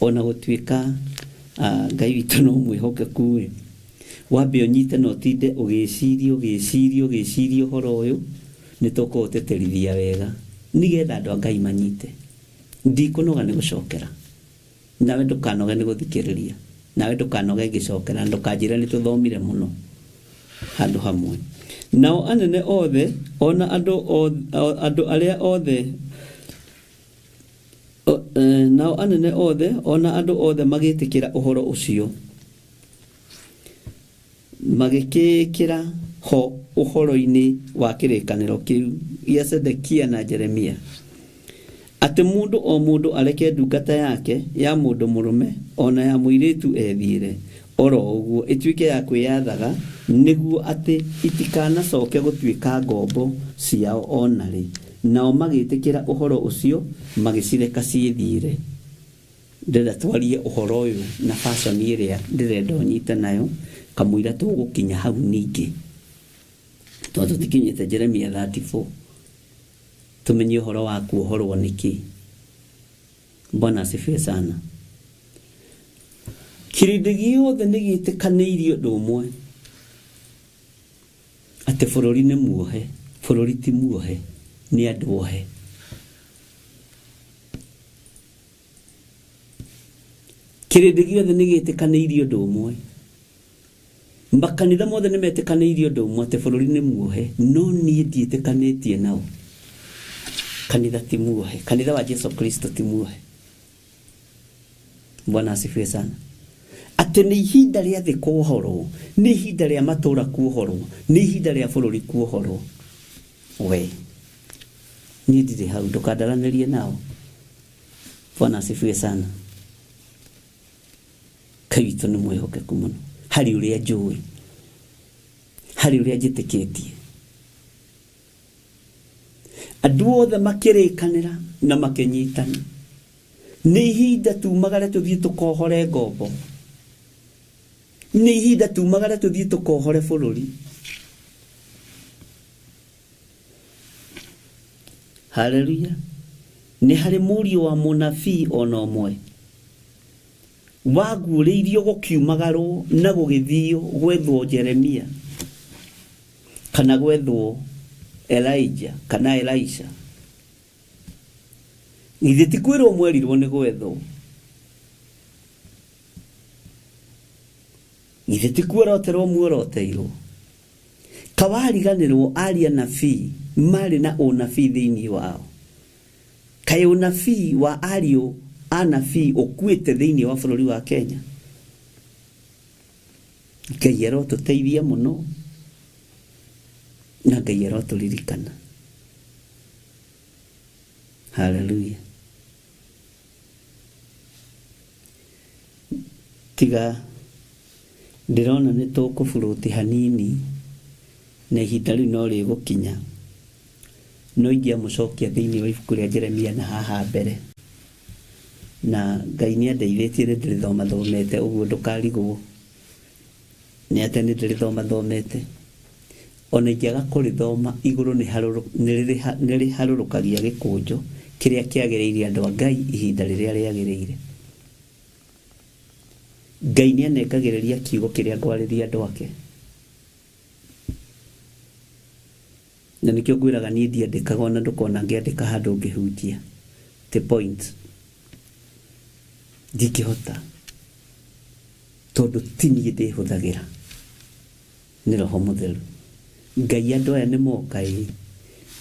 ona gũtuĩka Ngai witũ no mwĩhokeku-ĩ, wambe ũnyite na ũtinde ũgĩciria ũgĩciria ũgĩciria ũhoro ũyũ, nĩ tũkũũtĩtĩrithia wega nĩgetha andũ a Ngai manyite. Ndikũnoga nĩ gũcokera. Nawe ndũkanoge nĩ gũthikĩrĩria. Nawe ndũkanoge ngĩcokera, na ndũkanjĩre nĩ tũthomire mũno handũ hamwe. Nao anene othe, o na andũ, andũ arĩa othe, nao anene othe, o na andũ othe magĩĩtĩkĩra ũhoro ũcio. Magĩkĩĩkĩra ho ũhoro-inĩ wa kĩrĩkanĩro kĩu gĩa Zedekia na Jeremia, atĩ mũndũ o mũndũ areke ndungata yake ya mũndũ mũrũme o na ya mũirĩtu ethiĩre o ro ũguo, ĩtuĩke ya kwĩyathaga, nĩguo atĩ itikanacoke gũtuĩka ngombo ciao o na rĩ. Nao magĩĩtĩkĩra ũhoro ũcio, magĩcireka ciĩthiĩre. Ndĩrenda twarie ũhoro ũyũ na fashion ĩrĩa ndĩrenda ũnyite nayo kamũira tũgũkinya hau ningĩ. Tondũ tũtikinyĩte Jeremia 34 tũmenye ũhoro wa kuohorwo nĩkĩ. Bwana asifiwe sana. Kĩrĩndĩ gĩothe nĩ gĩtĩkanĩirie ũndũ ũmwe atĩ bũrũri nĩ muohe, bũrũri ti muohe, nĩ andũ ohe. Kĩrĩndĩ gĩothe nĩ gĩtĩkanĩirie ũndũ ũmwe. Makanitha mothe nĩ metĩkanĩirie ũndũ ũmwe atĩ bũrũri nĩ muohe, no niĩ ndiĩtĩkanĩtie nao. Kanitha ti muohe, kanitha wa Jesu Kristo ti muohe. Bwana asifiwe sana. Atĩ nĩ ihinda rĩa thĩ kuohorwo, nĩ ihinda rĩa matũũra kuohorwo, nĩ ihinda rĩa bũrũri kuohorwo. We niĩ ndirĩ hau, ndũkandaranĩrie nao. Bwana asifiwe sana. Ngai witũ nĩ mwĩhokeku mũno harĩ ũrĩa njũĩ. Harĩ ũrĩa njĩtĩkĩtie. Andũ othe makĩrĩkanĩra na makĩnyitana. Nĩ ihinda tumagare tũthiĩ tũkohore ngombo. Nĩ ihinda tumagare tũthiĩ tũkohore bũrũri. Haleluya. Nĩ harĩ mũriũ wa mũnabii ona ũmwe waguũrĩirio gũkiumagarwo na gũgĩthio gwethwo Jeremia kana gwethwo Elijah kana Elisha. Githĩ ti kwĩrwo mwerirwo nĩ gwethwo? Githĩ ti kuoroterwo muoroteirwo? Kawariganĩrwo aria anabii marĩ na ũnabii thĩinĩ wao? Kaĩ ũnabii wa ariũ a anabii ũkuĩte thĩinĩ wa bũrũri wa Kenya? Ngai arotũteithia mũno na Ngai arotũririkana. Haleluya. Tiga ndĩrona nĩ tũkũburuti hanini na ihinda rĩu no rĩgũkinya, no ingĩamũcokia thĩinĩ wa ibuku rĩa Jeremia na haha mbere. Na Ngai nĩ andeithĩtie nĩ ndĩrĩthomathomete ũguo ndũkarigwo nĩ atĩ nĩ ndĩrĩthomathomete. Ona ingĩaga kũrĩthoma igũrũ nĩ rĩharũrũkagia gĩkũnjo kĩrĩa kĩagĩrĩire andũ a Ngai ihinda rĩrĩa rĩagĩrĩire. Ngai nĩ anengagĩrĩria kiugo kĩrĩa ngwarĩria andũ ake. Na nĩkĩo ngwĩraga niĩ ndiandĩkaga ona ndũkona ngĩandĩka handũ ngĩhunjia. The point. Ndingĩhota. Tondũ ti niĩ ndĩhũthagĩra. Nĩ Roho Mũtheru. Ngai andũ aya nĩ moka ĩĩ.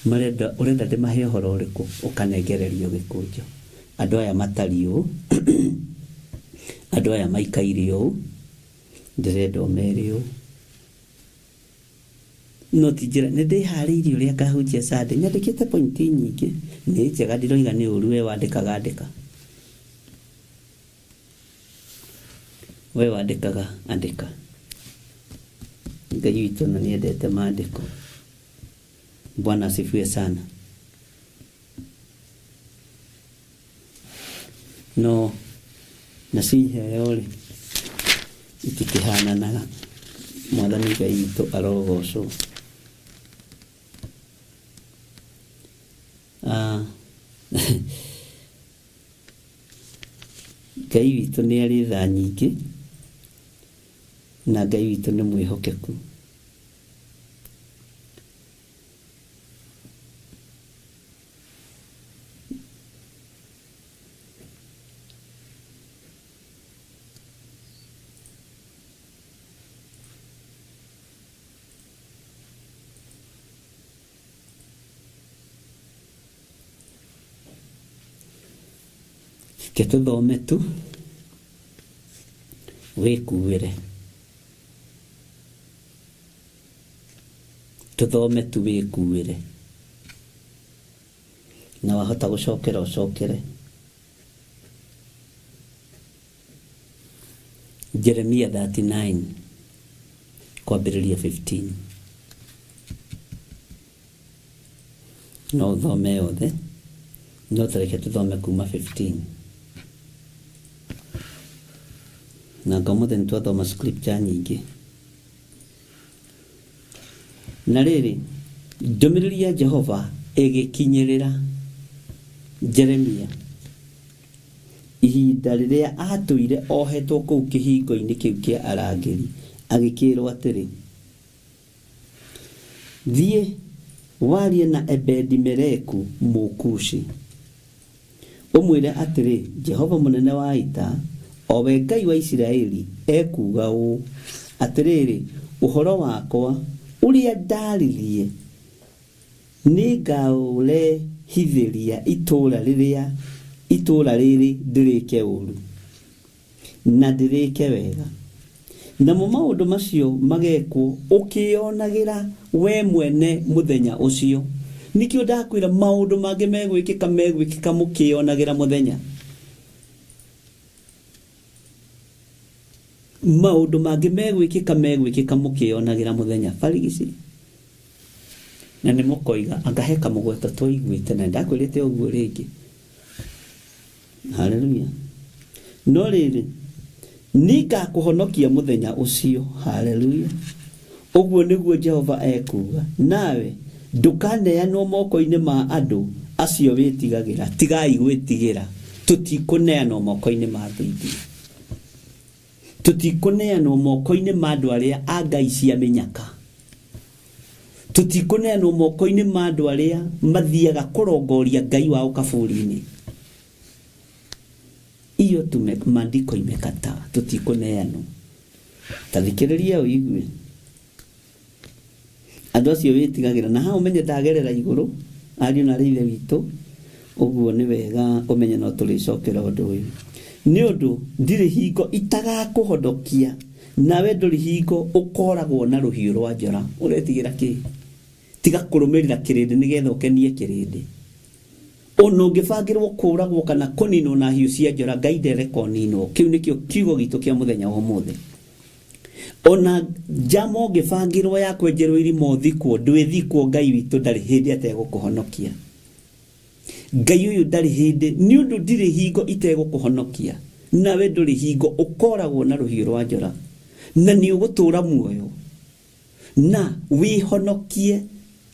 Marenda, ũrenda ndĩmahe ũhoro ũrĩkũ? Ũkanengererio gĩkũnjo. Andũ aya matariĩ ũũ, andũ aya maikaire ũũ, ndĩrenda ũmere ũũ. No ti njĩra, nĩ ndĩharĩirie ũrĩa ngahunjia Sunday. Nyandĩkĩte point nyingĩ. Nĩ njega ndiroiga nĩ ũru we wandĩkaga andĩka. We wandĩkaga andĩka. Ngai witũ na nĩendete maandĩko. Bwana asifiwe sana. No nacio iheo rĩ itikĩhananaga. Mwathani Ngai witũ arogocwo. Ah, Ngai witũ nĩ arĩ tha nyingĩ na Ngai witũ nĩ mwĩhokeku. Reke tũthome tu wĩkuĩre. Tũthome tu wĩkuĩre. Na wahota gũcokera ũcokere. Jeremia 39 kwambĩrĩria 15. No ũthome yothe, no tareke tũthome kuma 15. Na anga ũmũthĩ nĩ twathoma scripture nyingĩ. Na rĩrĩ, ndũmĩrĩri ya Jehova ĩgĩkinyĩrĩra Jeremia ihinda rĩrĩa aatũire ohetwo kũu kĩhingo-inĩ kĩu kĩa arangĩri, agĩkĩĩrwo atĩrĩ, Thiĩ, warie na Ebedi-Meleku Mũkushi, ũmwĩre atĩrĩ, 'Jehova mũnene wa ita, o we Ngai wa Isiraeli, ekuuga ũũ, Atĩrĩrĩ, ũhoro wakwa ũrĩa ndaaririe nĩngaũrehithĩria itũũra rĩrĩa itũũra rĩrĩ ndĩrĩĩke ũũru. na ndĩrĩke wega. Namo maũndũ macio magekwo ũkĩĩonagĩra wee mwene mũthenya ũcio. Nĩkĩo ndakwĩra maũndũ mangĩ megwĩkĩka megwĩkĩka mũkĩĩonagĩra mũthenya. Maũndũ mangĩ megwĩkĩka megwĩkĩka mũkĩyonagĩra mũthenya barigici. Na nĩ mũkoiga anga he kamũgweto twaiguĩte na ndakwĩrĩte ũguo rĩngĩ. Haleluya. No rĩrĩ, nĩngakũhonokia mũthenya ũcio. Haleluya. Ũguo nĩguo Jehova ekuuga. Nawe ndũkaneanwo moko-inĩ ma andũ acio wĩtigagĩra. Tigai gwĩtigĩra. Tũtikũneanwo moko-inĩ ma thũ ithuĩ. Tũtikũneanwo moko-inĩ ma andũ arĩa a ngai cia mĩnyaka. Tũtikũneanwo moko-inĩ ma andũ arĩa mathiaga kũrongoria Ngai wao kaburi-inĩ. Iyo tume maandiko imekataa, tũtikũneanwo. Ta thikĩrĩria ũigue. Andũ acio wĩtigagĩra na haha ũmenye ndagerera igũrũ ariũ na arĩ ithe witũ ũguo nĩ wega ũmenye no tũrĩcokera ũndũ ũyũ nĩ ũndũ ndirĩ hingo itagakũhonokia nawe ndũrĩ hingo ũkoragwo na rũhiũ rwa njora. Ũretigĩra kĩ? Tiga kũrũmĩrĩra kĩrĩndĩ nĩgetha ũkenie kĩrĩndĩ. Ona ũngĩbangĩrwo kũragwo kana kũninwo na hiũ cia njora, Ngai ndereka ũninwo. Kĩu nĩkĩo kiugo gitũ kĩa mũthenya wa ũmũthĩ. Ona njama ũngĩbangĩrwo ya kwenjerwo irima ũthikwo, ndwĩthikwo, Ngai witũ ndarĩ hĩndĩ ategũkũhonokia. Ngai ũyũ ndarĩ hĩndĩ, nĩ ũndũ ndirĩ hingo itegũkũhonokia, nawe ndũrĩ hingo ũkoragwo na rũhiũ rwa njora, na nĩ ũgũtũũra muoyo, na wĩhonokie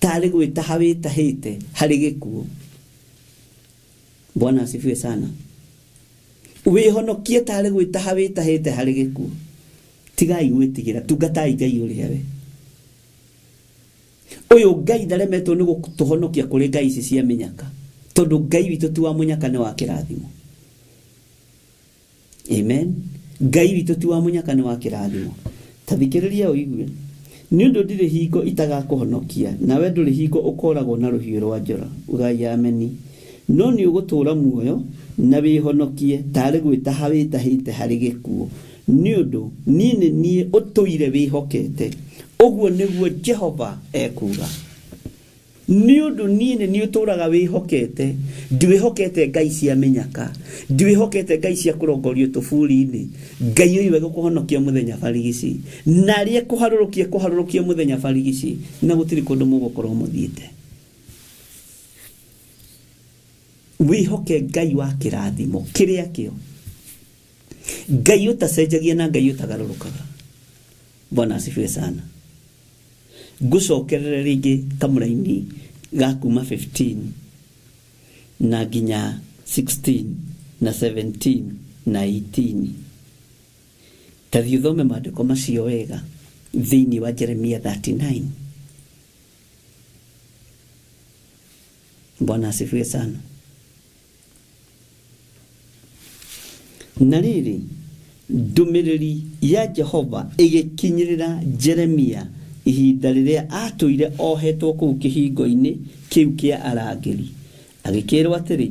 tarĩ gwĩtaha wĩtahĩte harĩ gĩkuũ. Bwana asifiwe sana. Wĩhonokie tarĩ gwĩtaha wĩtahĩte harĩ gĩkuũ. Tigai gwĩtigĩra, tungatai Ngai ũrĩa we. Ũyũ Ngai ndaremetwo nĩ gũtũhonokia kũrĩ ngai ici cia mĩnyaka, tondũ Ngai witũ ti wa mũnyaka, nĩ wa kĩrathimo. Amen. Ngai witũ ti wa mũnyaka, nĩ wa kĩrathimo. Ta thikĩrĩria ũigue. Nĩ ũndũ ndirĩ hingo itagakũhonokia, nawe ndũrĩ hingo ũkoragwo na rũhiũ rwa njora. Ugai ameni. No nĩ ũgũtũũra muoyo na wĩhonokie tarĩ gwĩtaha wĩtahĩte harĩ gĩkuũ. Nĩ ũndũ niĩ nĩ niĩ ũtũire wĩhokete. Ũguo nĩguo Jehova ekuuga. Nĩ ũndũ niĩ nĩ niĩ ũtũũraga wĩhokete, ndiwĩhokete ngai cia mĩnyaka, ndiwĩhokete ngai cia kũrongorio tũburi-inĩ. Ngai ũyũ egũkũhonokia mũthenya barigici, na arĩa ekũharũrũkia ekũharũrũkia mũthenya barigici, na gũtirĩ kũndũ mũgũkorwo mũthiĩte. Wĩhoke Ngai wa kĩrathimo kĩrĩa kĩo, Ngai ũtacenjagia na Ngai ũtagarũrũkaga. Bwana asifiwe sana. Ngũcokerere rĩngĩ kamũraini ga kuma 15 na nginya 16 na 17 na 18. Ta thiĩ ũthome maandĩko macio wega thĩinĩ wa Jeremia 39. Bwana asifiwe sana. Na rĩrĩ, ndũmĩrĩri ya Jehova ĩgĩkinyĩrĩra Jeremia ihinda rĩrĩa aatũire ohetwo kũu kĩhingo-inĩ kĩu kĩa arangĩri, agĩkĩĩrũo atĩrĩ,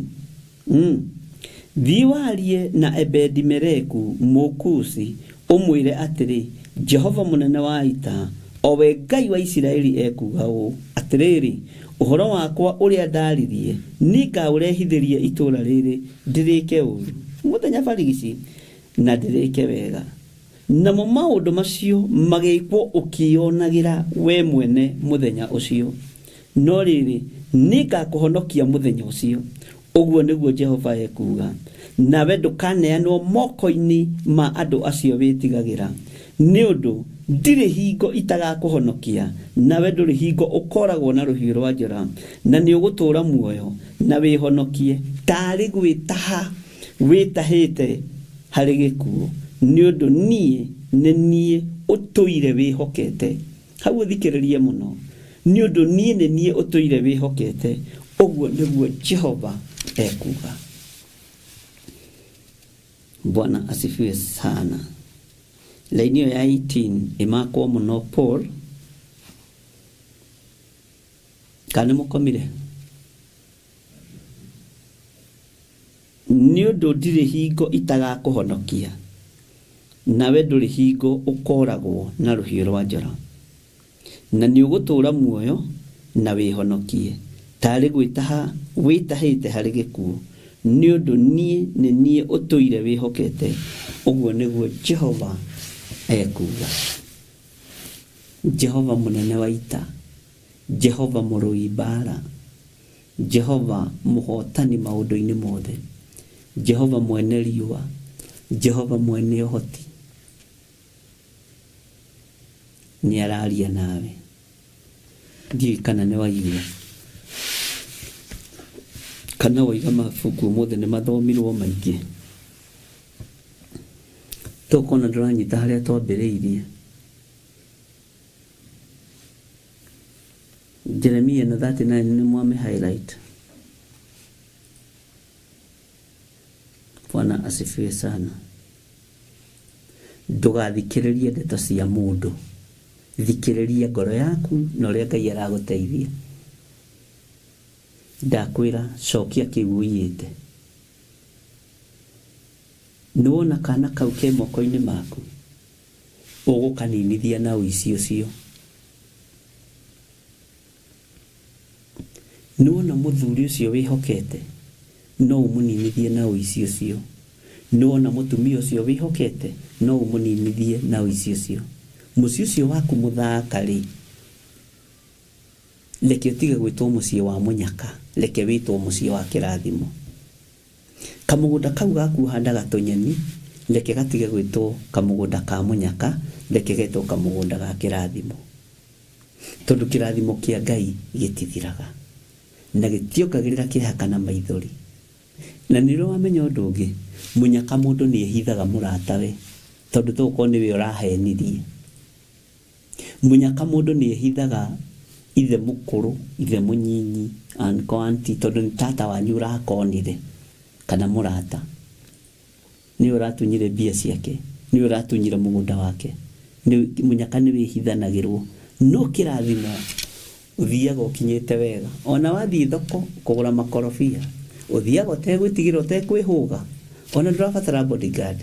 Thiĩ warie na Ebedi-Meleku Mũkushi, ũmwĩre atĩrĩ, 'Jehova mũnene wa ita, o we Ngai wa Isiraeli ekuuga ũũ, Atĩrĩrĩ, ũhoro wakwa ũrĩa ndaaririe, nĩngaũrehithĩria itũũra rĩrĩ, ndĩrĩĩke ũũru mũthenya barigici, na ndĩrĩĩke wega. Namo maũndũ macio mageekwo ũkĩĩonagĩra wee mwene mũthenya ũcio. No rĩrĩ, nĩngakũhonokia mũthenya ũcio, ũguo nĩguo Jehova ekuuga, nawe ndũkaneanwo moko-inĩ ma andũ acio wĩtigagĩra, nĩ ũndũ ndirĩ hingo itagakũhonokia, nawe ndũrĩ hingo ũkooragwo na rũhiũ rwa njora, na nĩũgũtũũra muoyo na wĩhonokie, taarĩ gwĩtaha wĩtahĩte harĩ gĩkuũ, nĩ ũndũ niĩ nĩ niĩ ũtũire wĩhokete. Hau ũthikĩrĩrie mũno. Nĩ ũndũ niĩ nĩ niĩ ũtũire wĩhokete, ũguo nĩguo Jehova ekuuga. Bwana asifiwe sana. Laini ĩyo ya 18 ĩmakwo mũno Paul. Kana nĩ mũkomire? Nĩ ũndũ ndirĩ hingo itagakũhonokia, nawe ndũrĩ hingo ũkooragwo na rũhiũ rwa njora, na nĩũgũtũũra muoyo na wĩhonokie, taarĩ gwĩtaha wĩtahĩte harĩ gĩkuũ, nĩ ũndũ niĩ nĩ niĩ ũtũire wĩhokete, ũguo nĩguo Jehova ekuga. Jehova mũnene wa ita, Jehova mũrũi mbara, Jehova mũhotani maũndũ-inĩ mothe, Jehova mwene riũa, Jehova mwene ũhoti, nĩ araria nawe. Ndiũĩ kana nĩ waigua kana waiga mabuku ũmũthĩ nĩ mathomirwo maingĩ. Tũkona ndũranyita harĩa twambĩrĩirie. Jeremia na 39 nĩ mwame highlight. Bwana asifiwe sana. Ndũgathikĩrĩrie ndeto cia mũndũ, thikĩrĩria ngoro yaku na ũrĩa Ngai aragũteithia. Ndakwĩra cokia kĩu ũiyĩte. Nĩwona kana kau ke moko-inĩ maku, ũgũkaninithia na ũici ũcio. Nĩwona mũthuri ũcio wĩhokete, no ũmũninithie na ũici ũcio. Nĩwona mũtumia ũcio wĩhokete, no ũmũninithie na ũici ũcio. Mũciĩ ũcio waku mũthaka rĩ, reke ũtige gwĩtwo mũciĩ wa mũnyaka, reke wĩtwo mũciĩ wa kĩrathimo. Kamũgũnda kau gaku ũhandaga tũnyeni, reke gatige gwĩtwo kamũgũnda ka mũnyaka, reke getwo kamũgũnda ga kĩrathimo. Tondũ kĩrathimo kĩa Ngai gĩtithiraga, na gĩtiongagĩrĩra kĩeha kana maithori. Na nĩ ũrĩ wamenya ũndũ ũngĩ, mũnyaka mũndũ nĩ ehithaga mũratawe, tondũ tokorwo nĩwe ũrahenirie. Mũnyaka mũndũ nĩ ehithaga ithe mũkũrũ, ithe mũnyinyi, uncle, auntie, tondũ nĩ tata wanyu ũrakonire, kana mũrata. Nĩwe ũratunyire mbia ciake, nĩwe ũratunyire mũgũnda wake. Mũnyaka nĩ wĩhithanagĩrwo. No kĩrathimo, ũthiaga ũkinyĩte wega. Ona wathiĩ thoko kũgũra makorobia, ũthiaga ũtegwĩtigĩra, ũtekwĩhũga. Ona ndũrabatara bodyguard.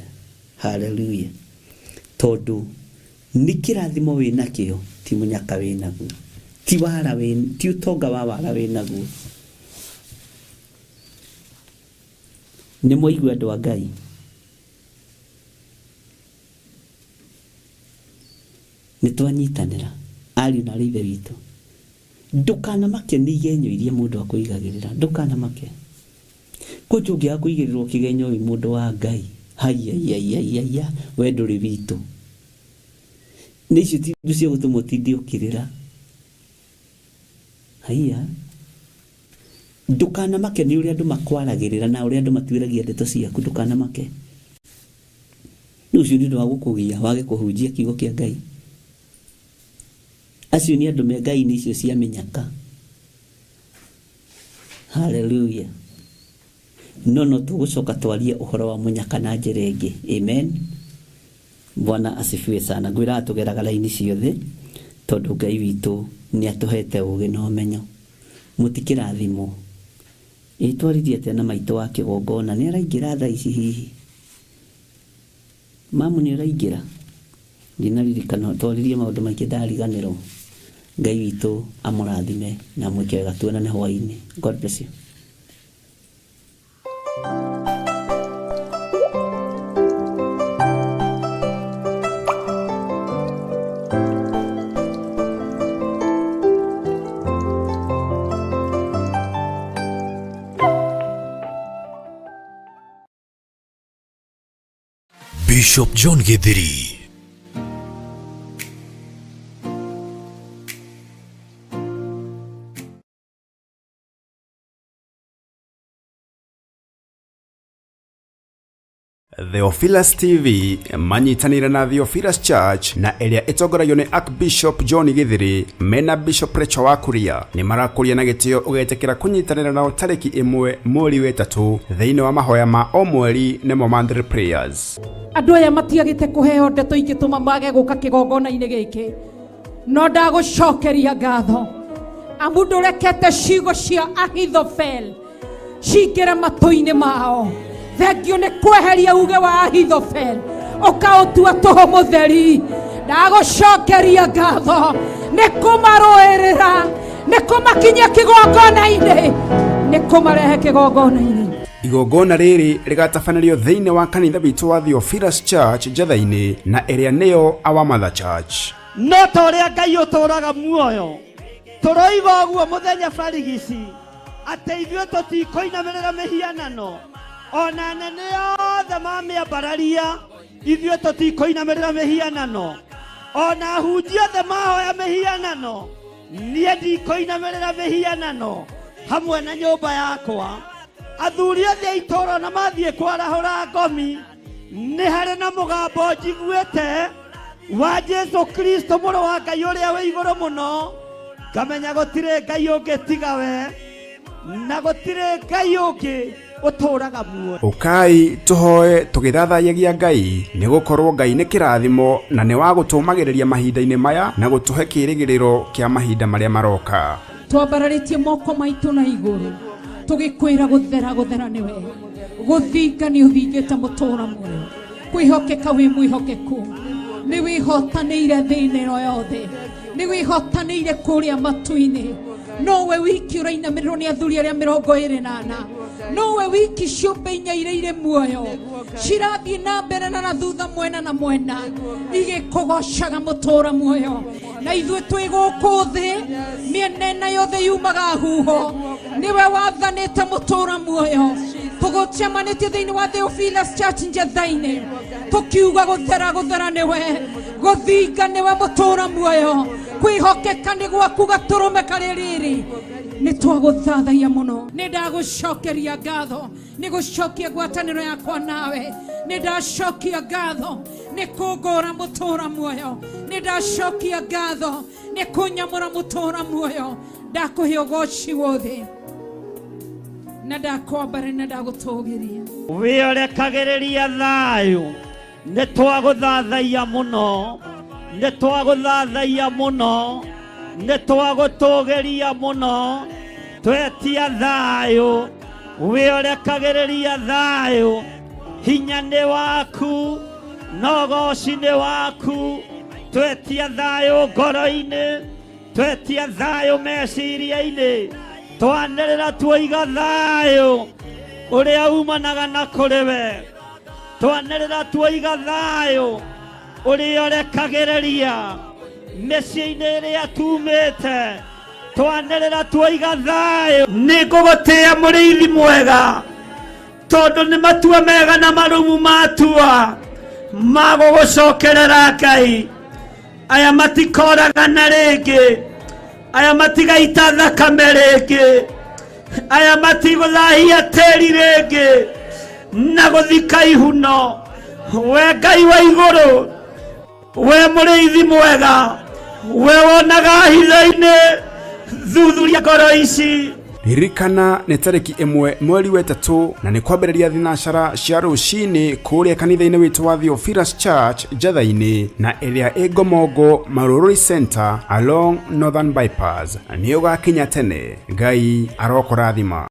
Hallelujah. Tondũ nĩ kĩrathimo wĩ nakĩo, ti mũnyaka wĩ naguo, ti wara wĩ, ti ũtonga wa wara wĩ naguo. Nĩ mwaigua andũ a Ngai? Nĩ twanyitanĩra ariũ na arĩ ithe witũ. Ndũkanamake nĩ igenyo iria mũndũ akũigagĩrĩra, ndũkanamake. Kwanja ũngĩaga kũigĩrĩrwo kĩgenyo wĩ mũndũ wa Ngai, haiaiaiaiya, we ndũrĩ witũ. Nĩ icio ti indo cia gũtũma ũtinde ũkĩrĩra. Haiya. Ndũkanamake nĩ ũrĩa andũ makwaragĩrĩra na ũrĩa andũ matuĩragia ndeto ciaku, ndũkanamake. Nĩ ũcio nĩ ũndũ wa gũkũgia wage kũhunjia kiugo kĩa Ngai. Acio nĩ andũ me Ngai-inĩ icio cia mĩnyaka. Hallelujah. No no tũgũcoka twarie ũhoro wa mũnyaka na njĩra ĩngĩ. Amen. Bwana asifiwe sana. Ngwĩraga tũgeraga raini ciothe tondũ Ngai witũ nĩ atũhete ũgĩ na ũmenyo. Mũtikĩrathimwo. Ĩ twaririe atĩa na maitũ wa kĩgongona? Nĩ araingĩra thaa ici hihi? Mamu nĩ ũraingĩra? Ndinaririkana twaririe maũndũ maingĩ ndariganĩrwo. Ngai witũ amũrathime na amwĩke wega. Tuonane hwaĩ-inĩ. God bless you. Bishop John Githiri. Theophilus TV manyitanĩire na Theophilus Church na ĩrĩa ĩtongoragio nĩ Archbishop John Githiri mena Bishop Rachel wa Kuria nĩ marakũria na gĩtĩo ũgetĩkĩra kũnyitanĩra nao tarĩki 1 mweri wa 3 thĩinĩ wa mahoya ma o mweri nĩmo monthly prayers. Andũ aya matiagĩte kũheo ndeto ingĩtũma mage gũka kĩgongona-inĩ gĩkĩ, no ndagũcokeria ngatho amu ndũrekete ciugo cia Ahithofel cingĩre matũ-inĩ mao. Thengio nĩ kweheria uge wa Ahithofel ũkaũtua tũhũ mũtheri. Ndagũcokeria ngatho nĩ kũmarũĩrĩra, nĩ kũmakinyia kĩgongona-inĩ, nĩ kũmarehe kĩgongona-inĩ. Igongona rĩrĩ rĩgatabanĩrio thĩinĩ wa kanitha witũ wa Theophilus Church Njetha-inĩ na ĩrĩa nĩyo Our Mother Church. No ta ũrĩa Ngai ũtũũraga muoyo, tũroiga ũguo mũthenya barigici atĩ ithuĩ tũtikũinamĩrĩra mĩhianano, ona anene othe mamĩambararia, ithuĩ tũtikũinamĩrĩra mĩhianano, ona ahunjia othe mahoya mĩhianano, niĩ ndikũinamĩrĩra mĩhianano hamwe na nyũmba yakwa. Athuri othe a itũũra na mathiĩ kwarahũra ngomi, nĩ harĩ na mũgambo njiguĩte wa Jesu Kristo mũrũ wa Ngai ũrĩa wĩ igũrũ mũno, ngamenya gũtirĩ Ngai ũngĩ tiga we, na gũtirĩ Ngai ũngĩ ũtũũraga muoyo. Ũkai tũhoe tũgĩthathayagia Ngai, nĩ gũkorwo Ngai nĩ kĩrathimo na nĩ wa gũtũũmagĩrĩria mahinda-inĩ maya na gũtũhe kĩĩrĩgĩrĩro kĩa mahinda marĩa maroka. Twambararĩtie moko maitũ na igũrũ tũgĩkwĩra gũthera gũthera nĩwe, gũthinga nĩ ũthingĩte mũtũũra muoyo, kwĩhokeka wĩ mwĩhokeku, nĩ wĩhotanĩire thĩ ĩno yothe, nĩ wĩhotanĩire kũrĩa matu-inĩ. Nowe wiki ũrainamĩrĩrwo nĩ athuri arĩa 24, nowe wiki ciũmbe inya iria irĩ muoyo cirathiĩ na mbere na thutha mwena na mwena igĩkũgocaga mũtũũra muoyo. Na ithuĩ twĩ gũkũ thĩ mĩena ĩna yothe yumaga huho, nĩwe wathanĩte mũtũũra muoyo. Tũgũcemanĩtie thĩinĩ wa Theophilus Church Njetha-inĩ tũkiuga gũthera gũthera nĩwe, gũthinga nĩwe mũtũũra muoyo, kwĩhokeka nĩ gwaku gatũrũme karĩ rĩrĩ. Nĩ twagũthathaia mũno, nĩ ndagũcokeria ngatho nĩ gũcokia ngwatanĩro yakwa nawe, nĩ ndacokia ngatho nĩ kũngũra mũtũũra muoyo, nĩ ndacokia ngatho nĩ kũnyamũra mũtũũra muoyo. Ndakũhe ũgoci wothe na ndakwambara na ndagũtũgĩria. Wĩorekagĩrĩria thayũ, nĩ twagũthathaia mũno, nĩ twagũthathaia mũno, nĩ twagũtũgĩria mũno, twetia thayũ, wĩorekagĩrĩria thayũ, hinya nĩ waku, na ũgoci nĩ waku, twetia thayũ ngoro-inĩ, twetia thayũ meciria-inĩ, twanĩrĩra tuoiga thayũ ũrĩa umanaga na kũrĩ we, twanĩrĩra tuoiga thayũ ũrĩa ũrekagĩrĩria mĩciĩ-inĩ ĩrĩa tumĩte, twanĩrĩra tuoiga thayũ. Nĩ ngũgũtĩĩa mũrĩithi mwega, tondũ nĩ matua mega na marumu matua ma gũgũcokerera Ngai. Aya matikoragana rĩngĩ, aya matigaita thakame rĩngĩ, aya matigũthahia tĩri rĩngĩ na gũthika ihuno. We Ngai wa igũrũ, we mũrĩithi mwega, we wonaga hitho-inĩ, thuthuria ngoro ici. Ririkana nĩ tarĩki 1 mweri wa 3 na nĩ kwambĩrĩria thinacara cia rũcinĩ kũrĩa kanitha-inĩ witũ wa Theophilus Church Njetha-inĩ na ĩrĩa ĩ Ngomongo Marururi Center along Northern Bypass. Nĩ ũgakinya tene. Ngai arokũrathima.